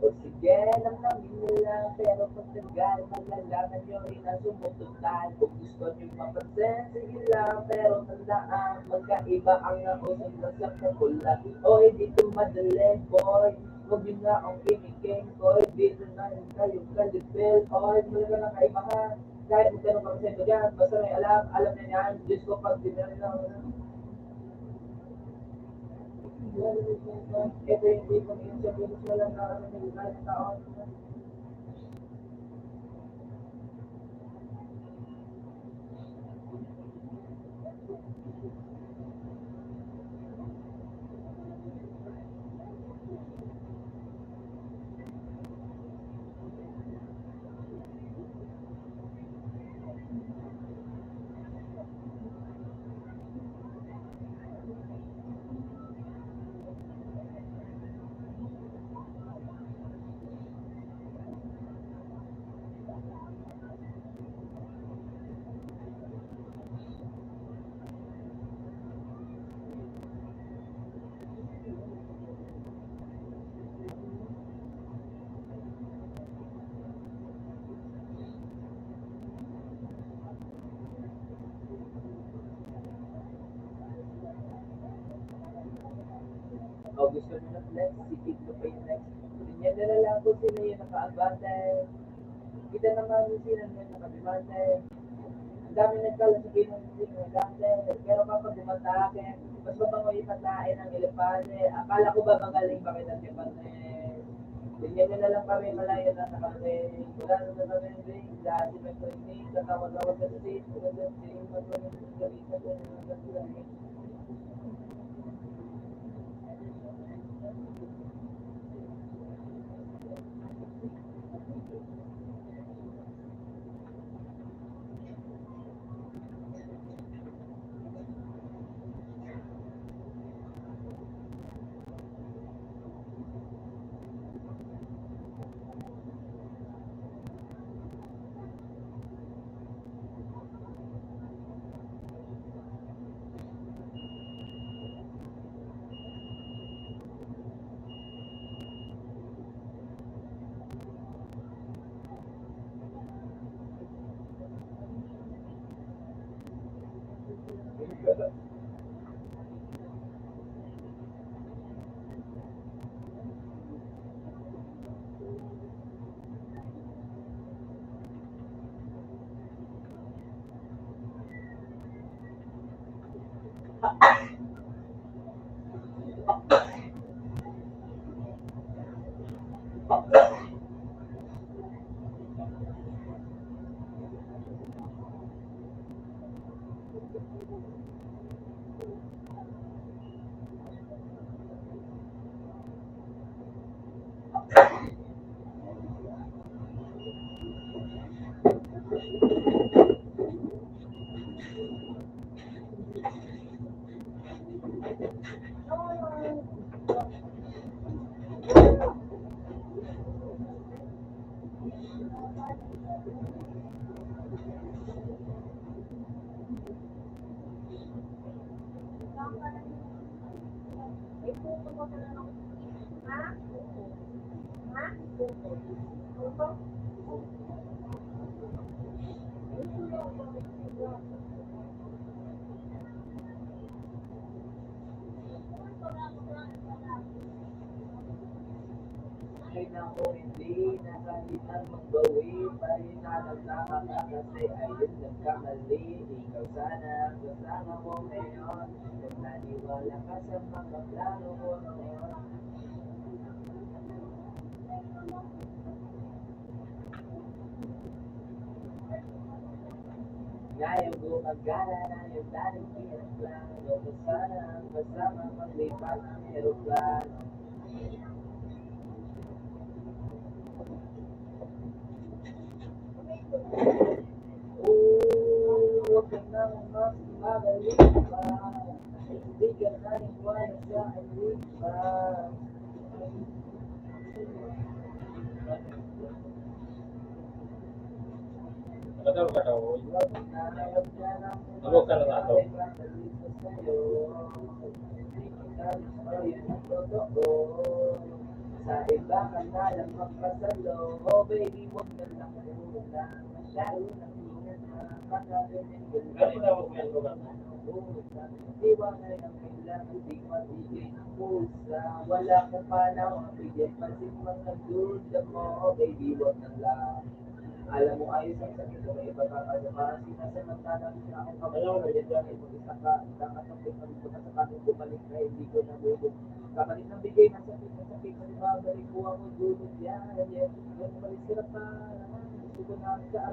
O sige, namnamin nyo lang, pero pagtagal, malalaman nyo rin ang sumusundan. Kung gusto nyo mapansin, sige lang, pero tandaan, magkaiba ang nauso na sa popular. Oy, dito madali, boy. Huwag nyo nga akong kiniking, boy. Dito na rin kayo kalipil, oy. Talaga na kaibahan. Kahit magkano pa kasi ito dyan, basta may alam, alam na yan. Diyos ko, pag dinala na ako na. Ito yung tipo ng sabihin, wala na kami ng tao. O, gusto nyo na next? Sige, ito pa yung next. Tingnan nyo na lang kung sino yung nakaabante. Kita naman yung sino yung nakabimante. Ang dami nagkala sa pinong sino yung dante. Pero kapag gumanda akin, mas mabango yung pagkain ng elepante. Akala ko ba magaling bakit ang elepante? Tingnan nyo na lang kami, malayo na sa kami. Wala na sa kami, lahat yung nagkarinig, katawa-tawa sa street, sa street, sa street, sa street. Ay naku, hindi na kailangan magbawi, pahinga lang sana kasi ayun nagkamali. Ikaw sana, kasama ko ngayon. Kung naniwala ka sa mga plano ko noon. Ngayong gumagala na yung dating pinagplano ko sana, kasama paglipat ng eroplano. Oh, huwag ka nang mas magaling pa. Hindi ka naniwala sa iba. Nakatawa ka daw, oy. Huwag ka na nga to. Sa iba ka na lang magpasalo. Oh, baby, huwag ka lang muna. Masyado na ingat na. Baka ganyan ka lang. Ano tawag mo yan, lugar mo? Iwan na lang kailangan di mabigay ng kusa. Wala ko pa na mabigyan pa si mga duda mo. Oh, baby, huwag na lang. Alam mo, ayos ang sakit sa may iba ka. Ano, parang sinasamantala mo na akong kamay. Ano, ano, ano, ano, ano, isa ka, isa ka, sa may pagbukas sa kamay, bumalik na, hindi ko na bubuk-, kabalik ng bigay, masakit, masakit, masakit, babalik ko ako, dulo, yan, yan, yan, umalis ka na pa, gusto ko na sa,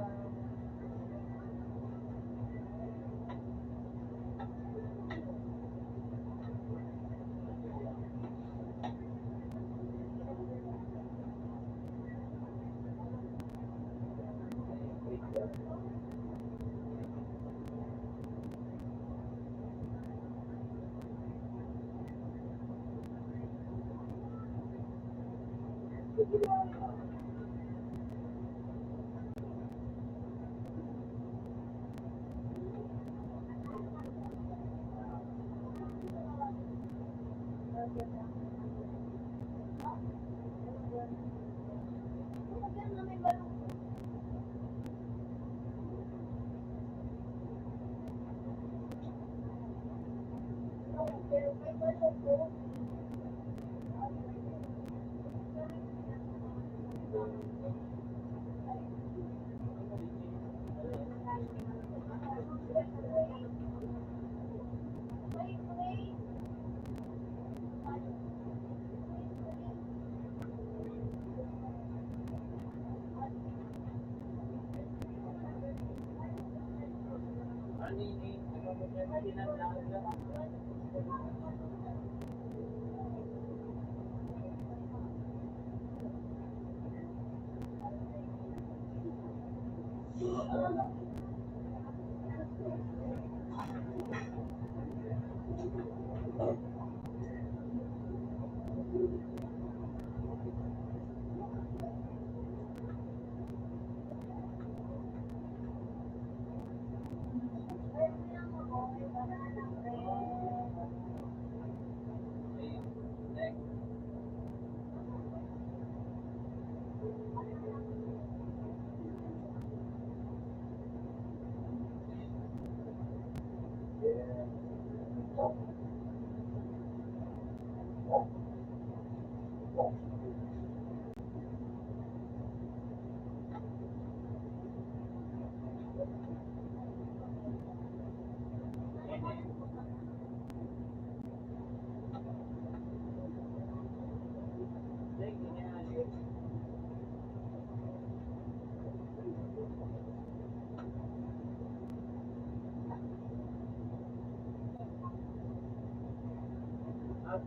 If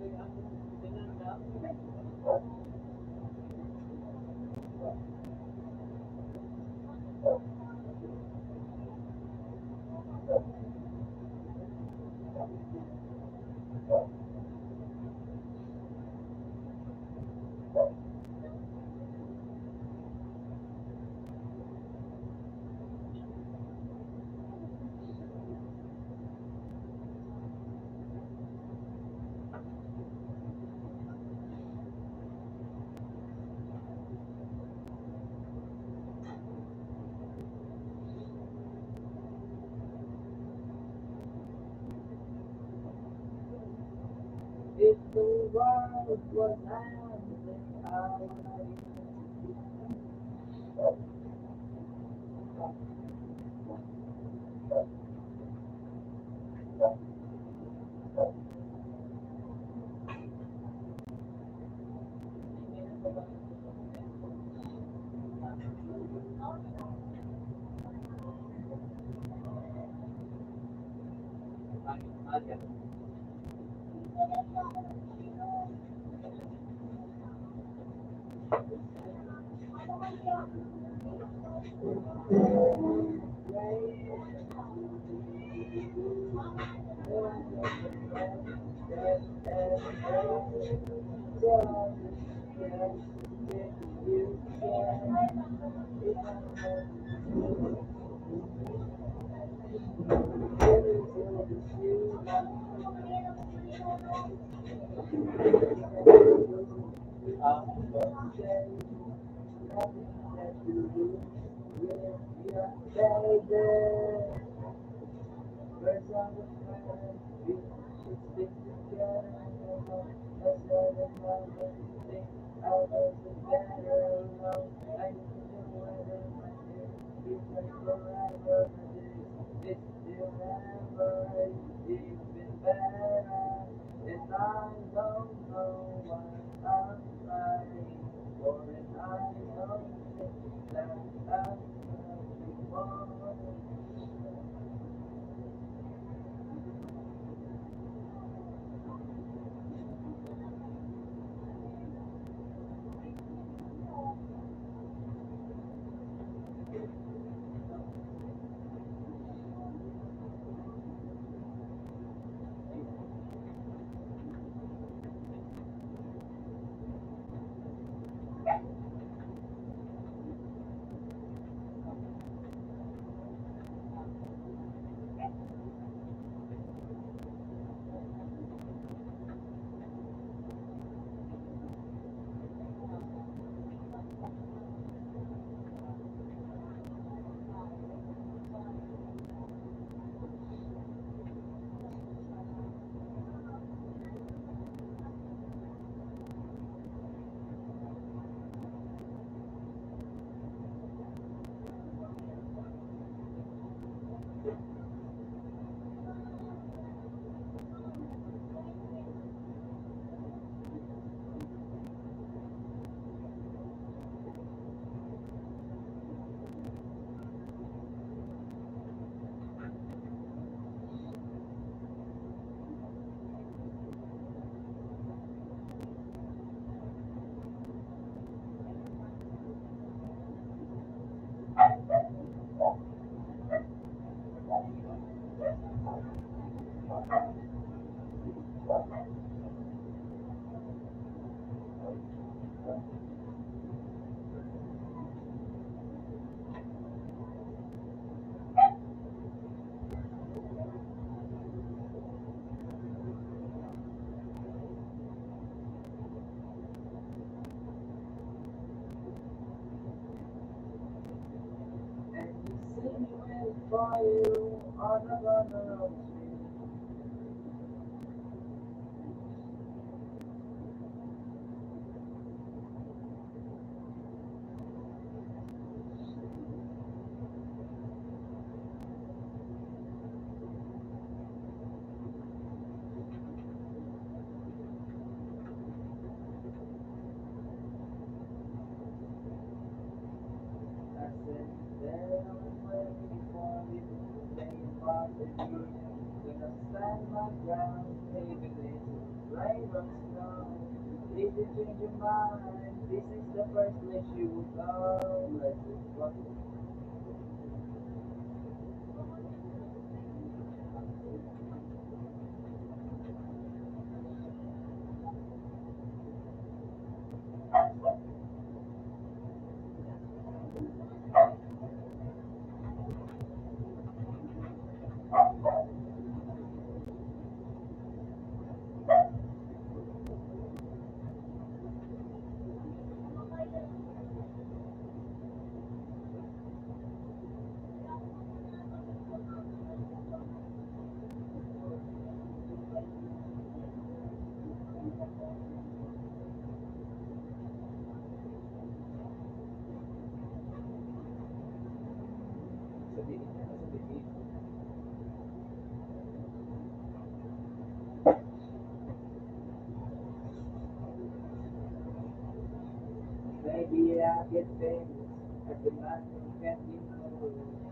the world was ending, I would If you change your mind, this is the first place you will go. Like, what? Maybe I get famous at the man who can't be known.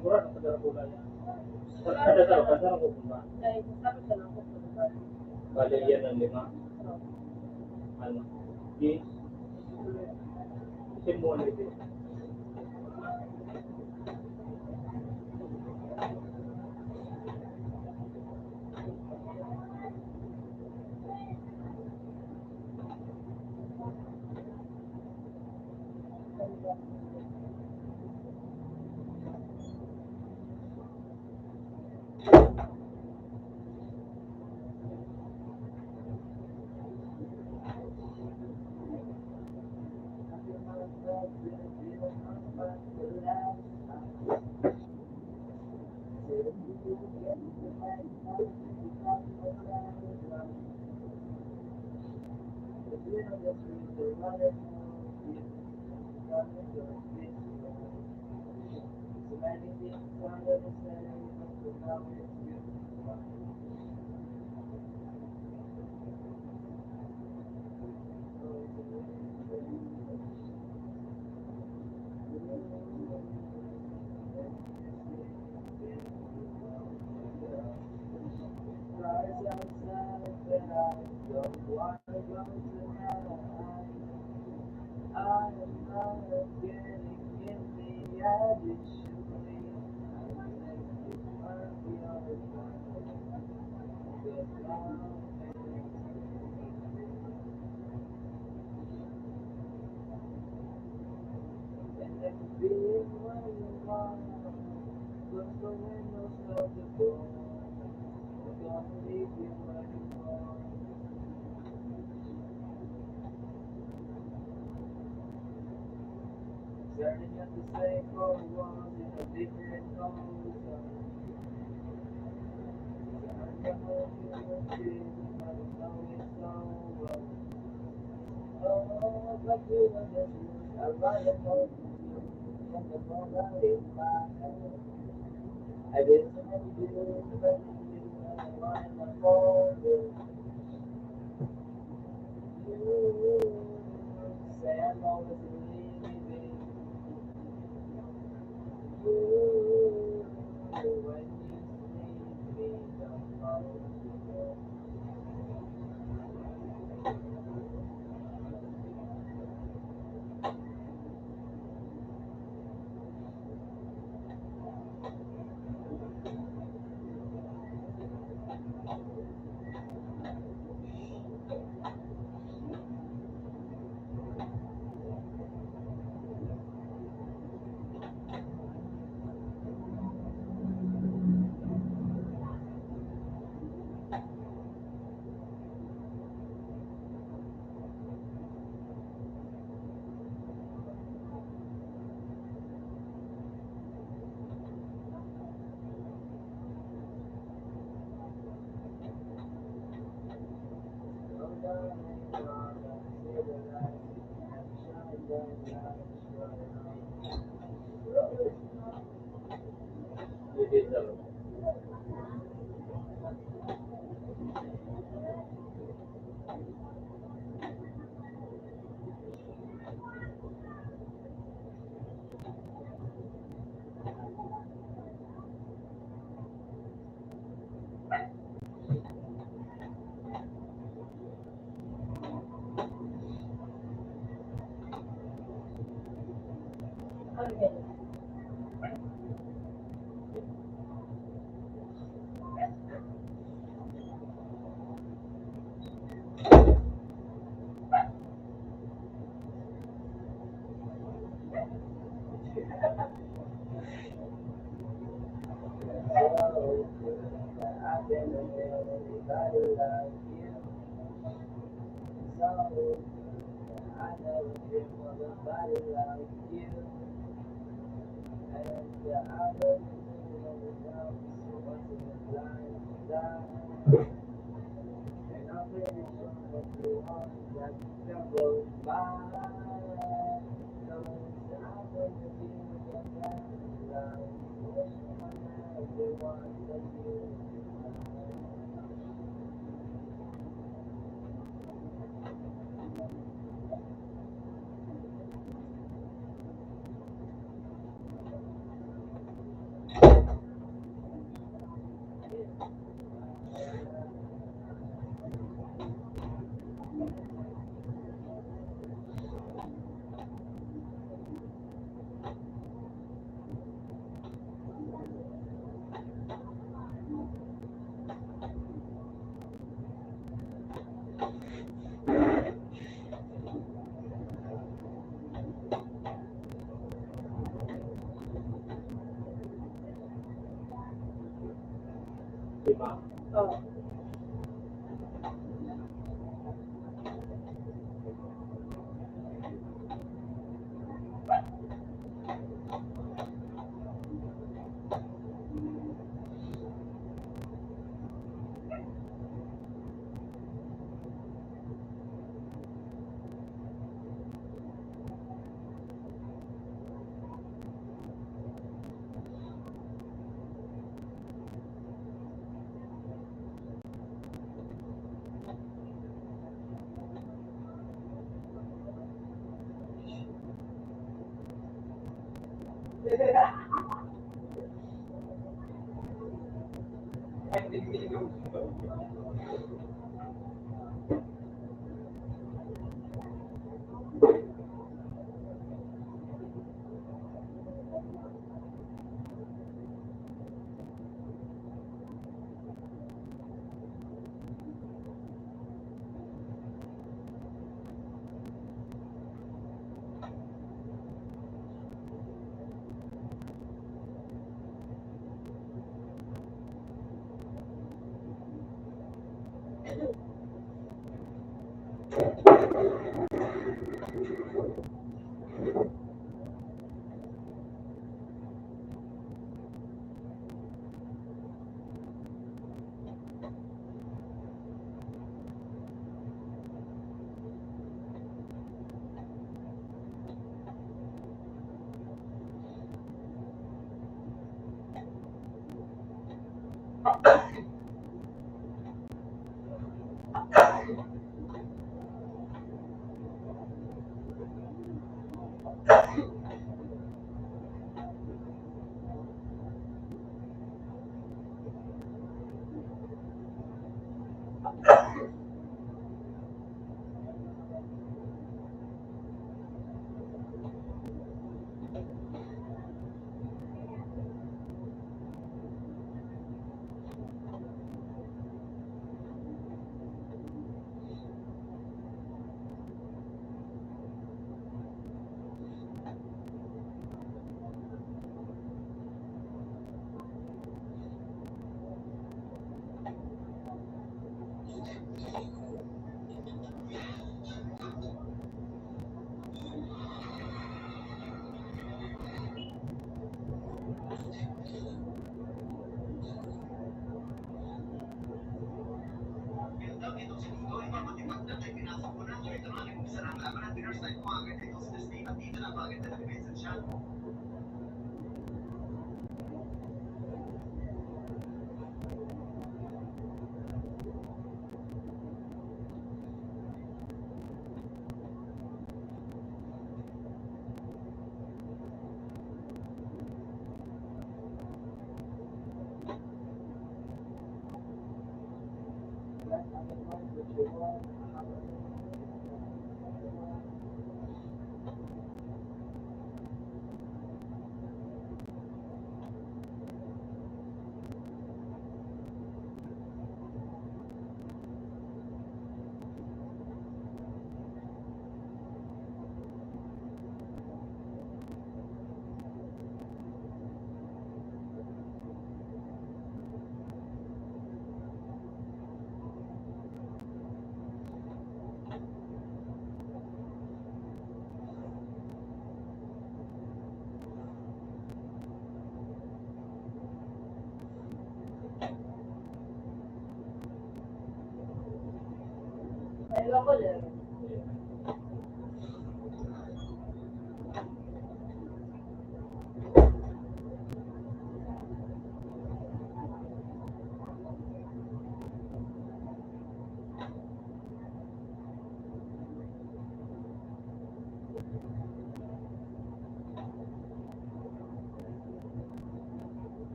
Mura na sa Darabula yan. Sa, sa, sa, sa, sa, sa, Bale, yan ang lima. Ano? Di, simulan dito.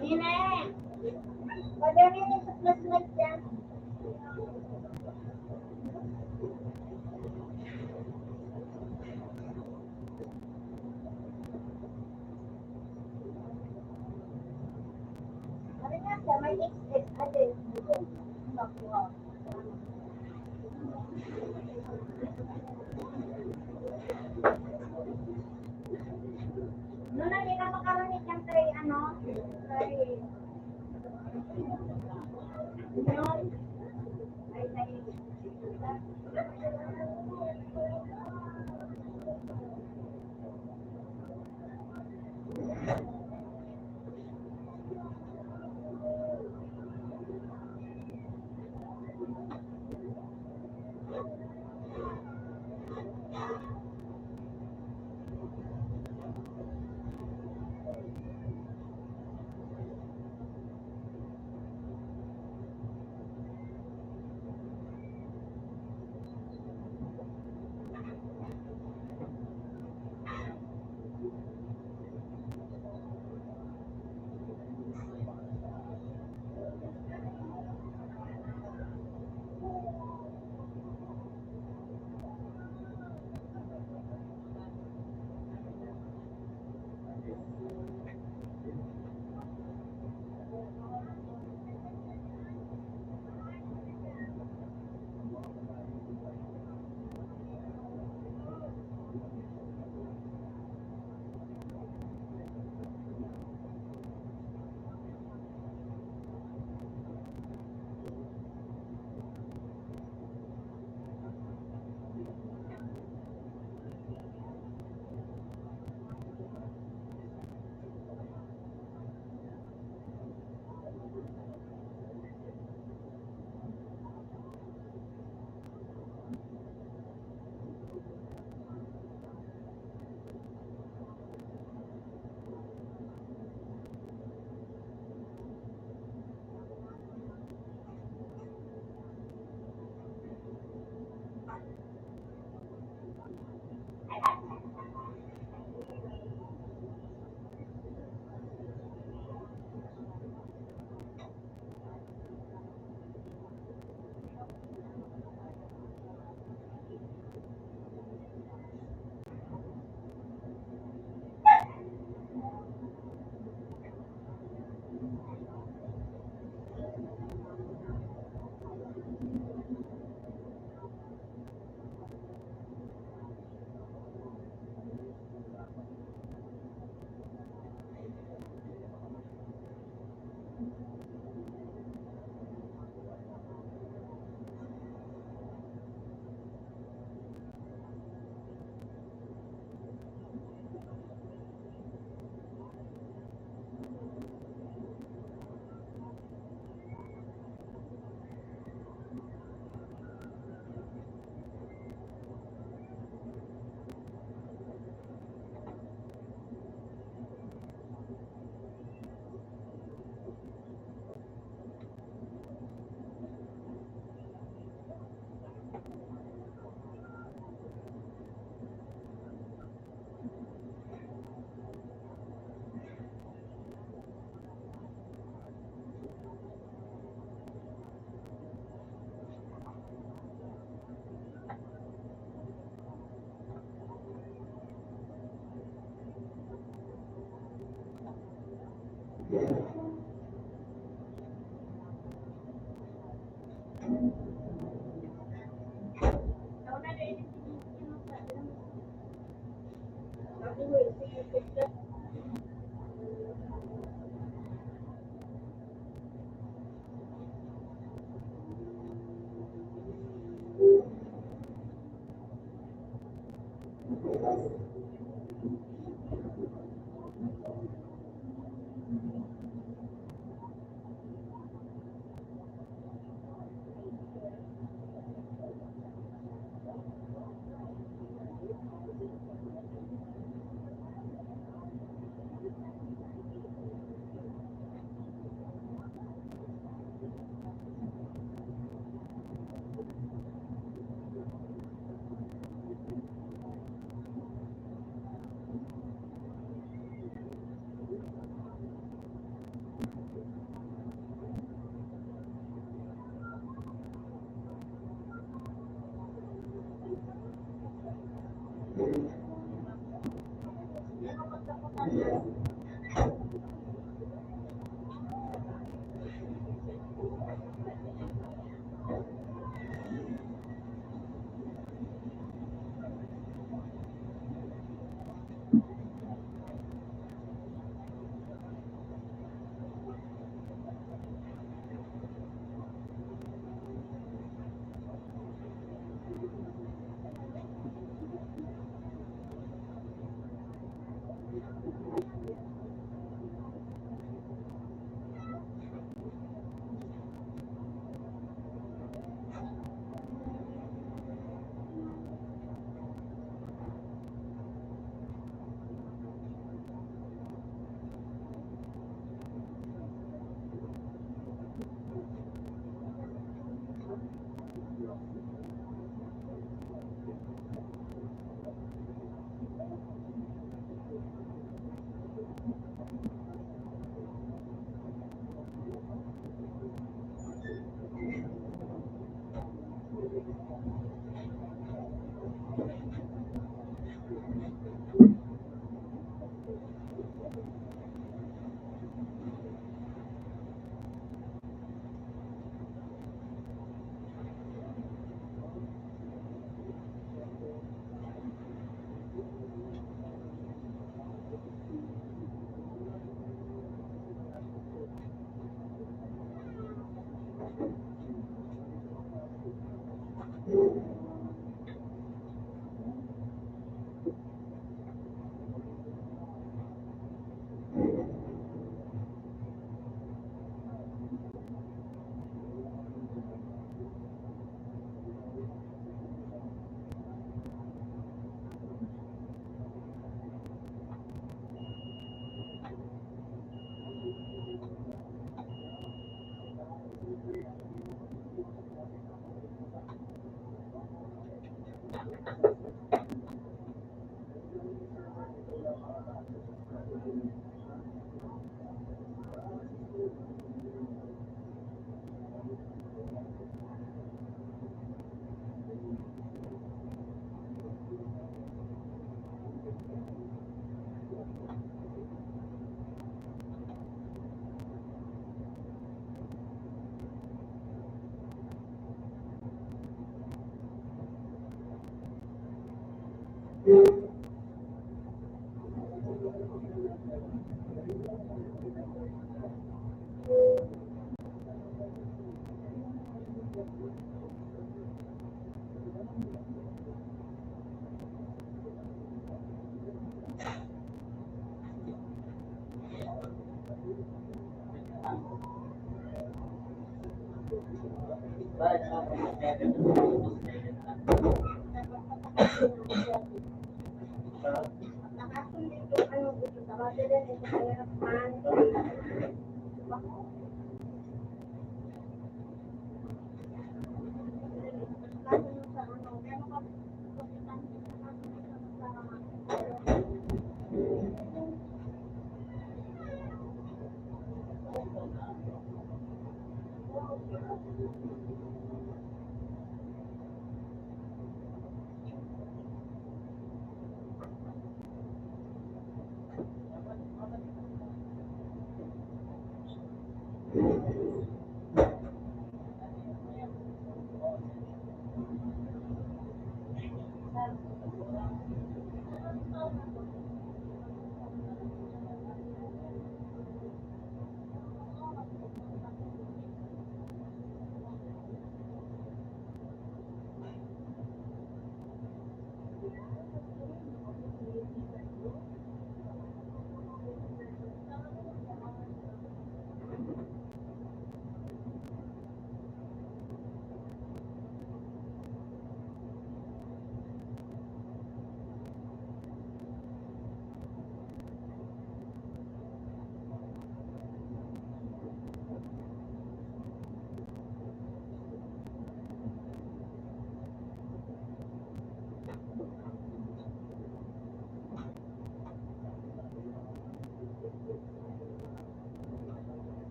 Nene, pwede rin yung sa flashlight dyan. Ano nga siya? May X X, ano eh, dito. Makuha. No, nandito pa kami ni Siyempre, ano, kay, no, ay, kay,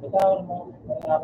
Bitaw mo, may araw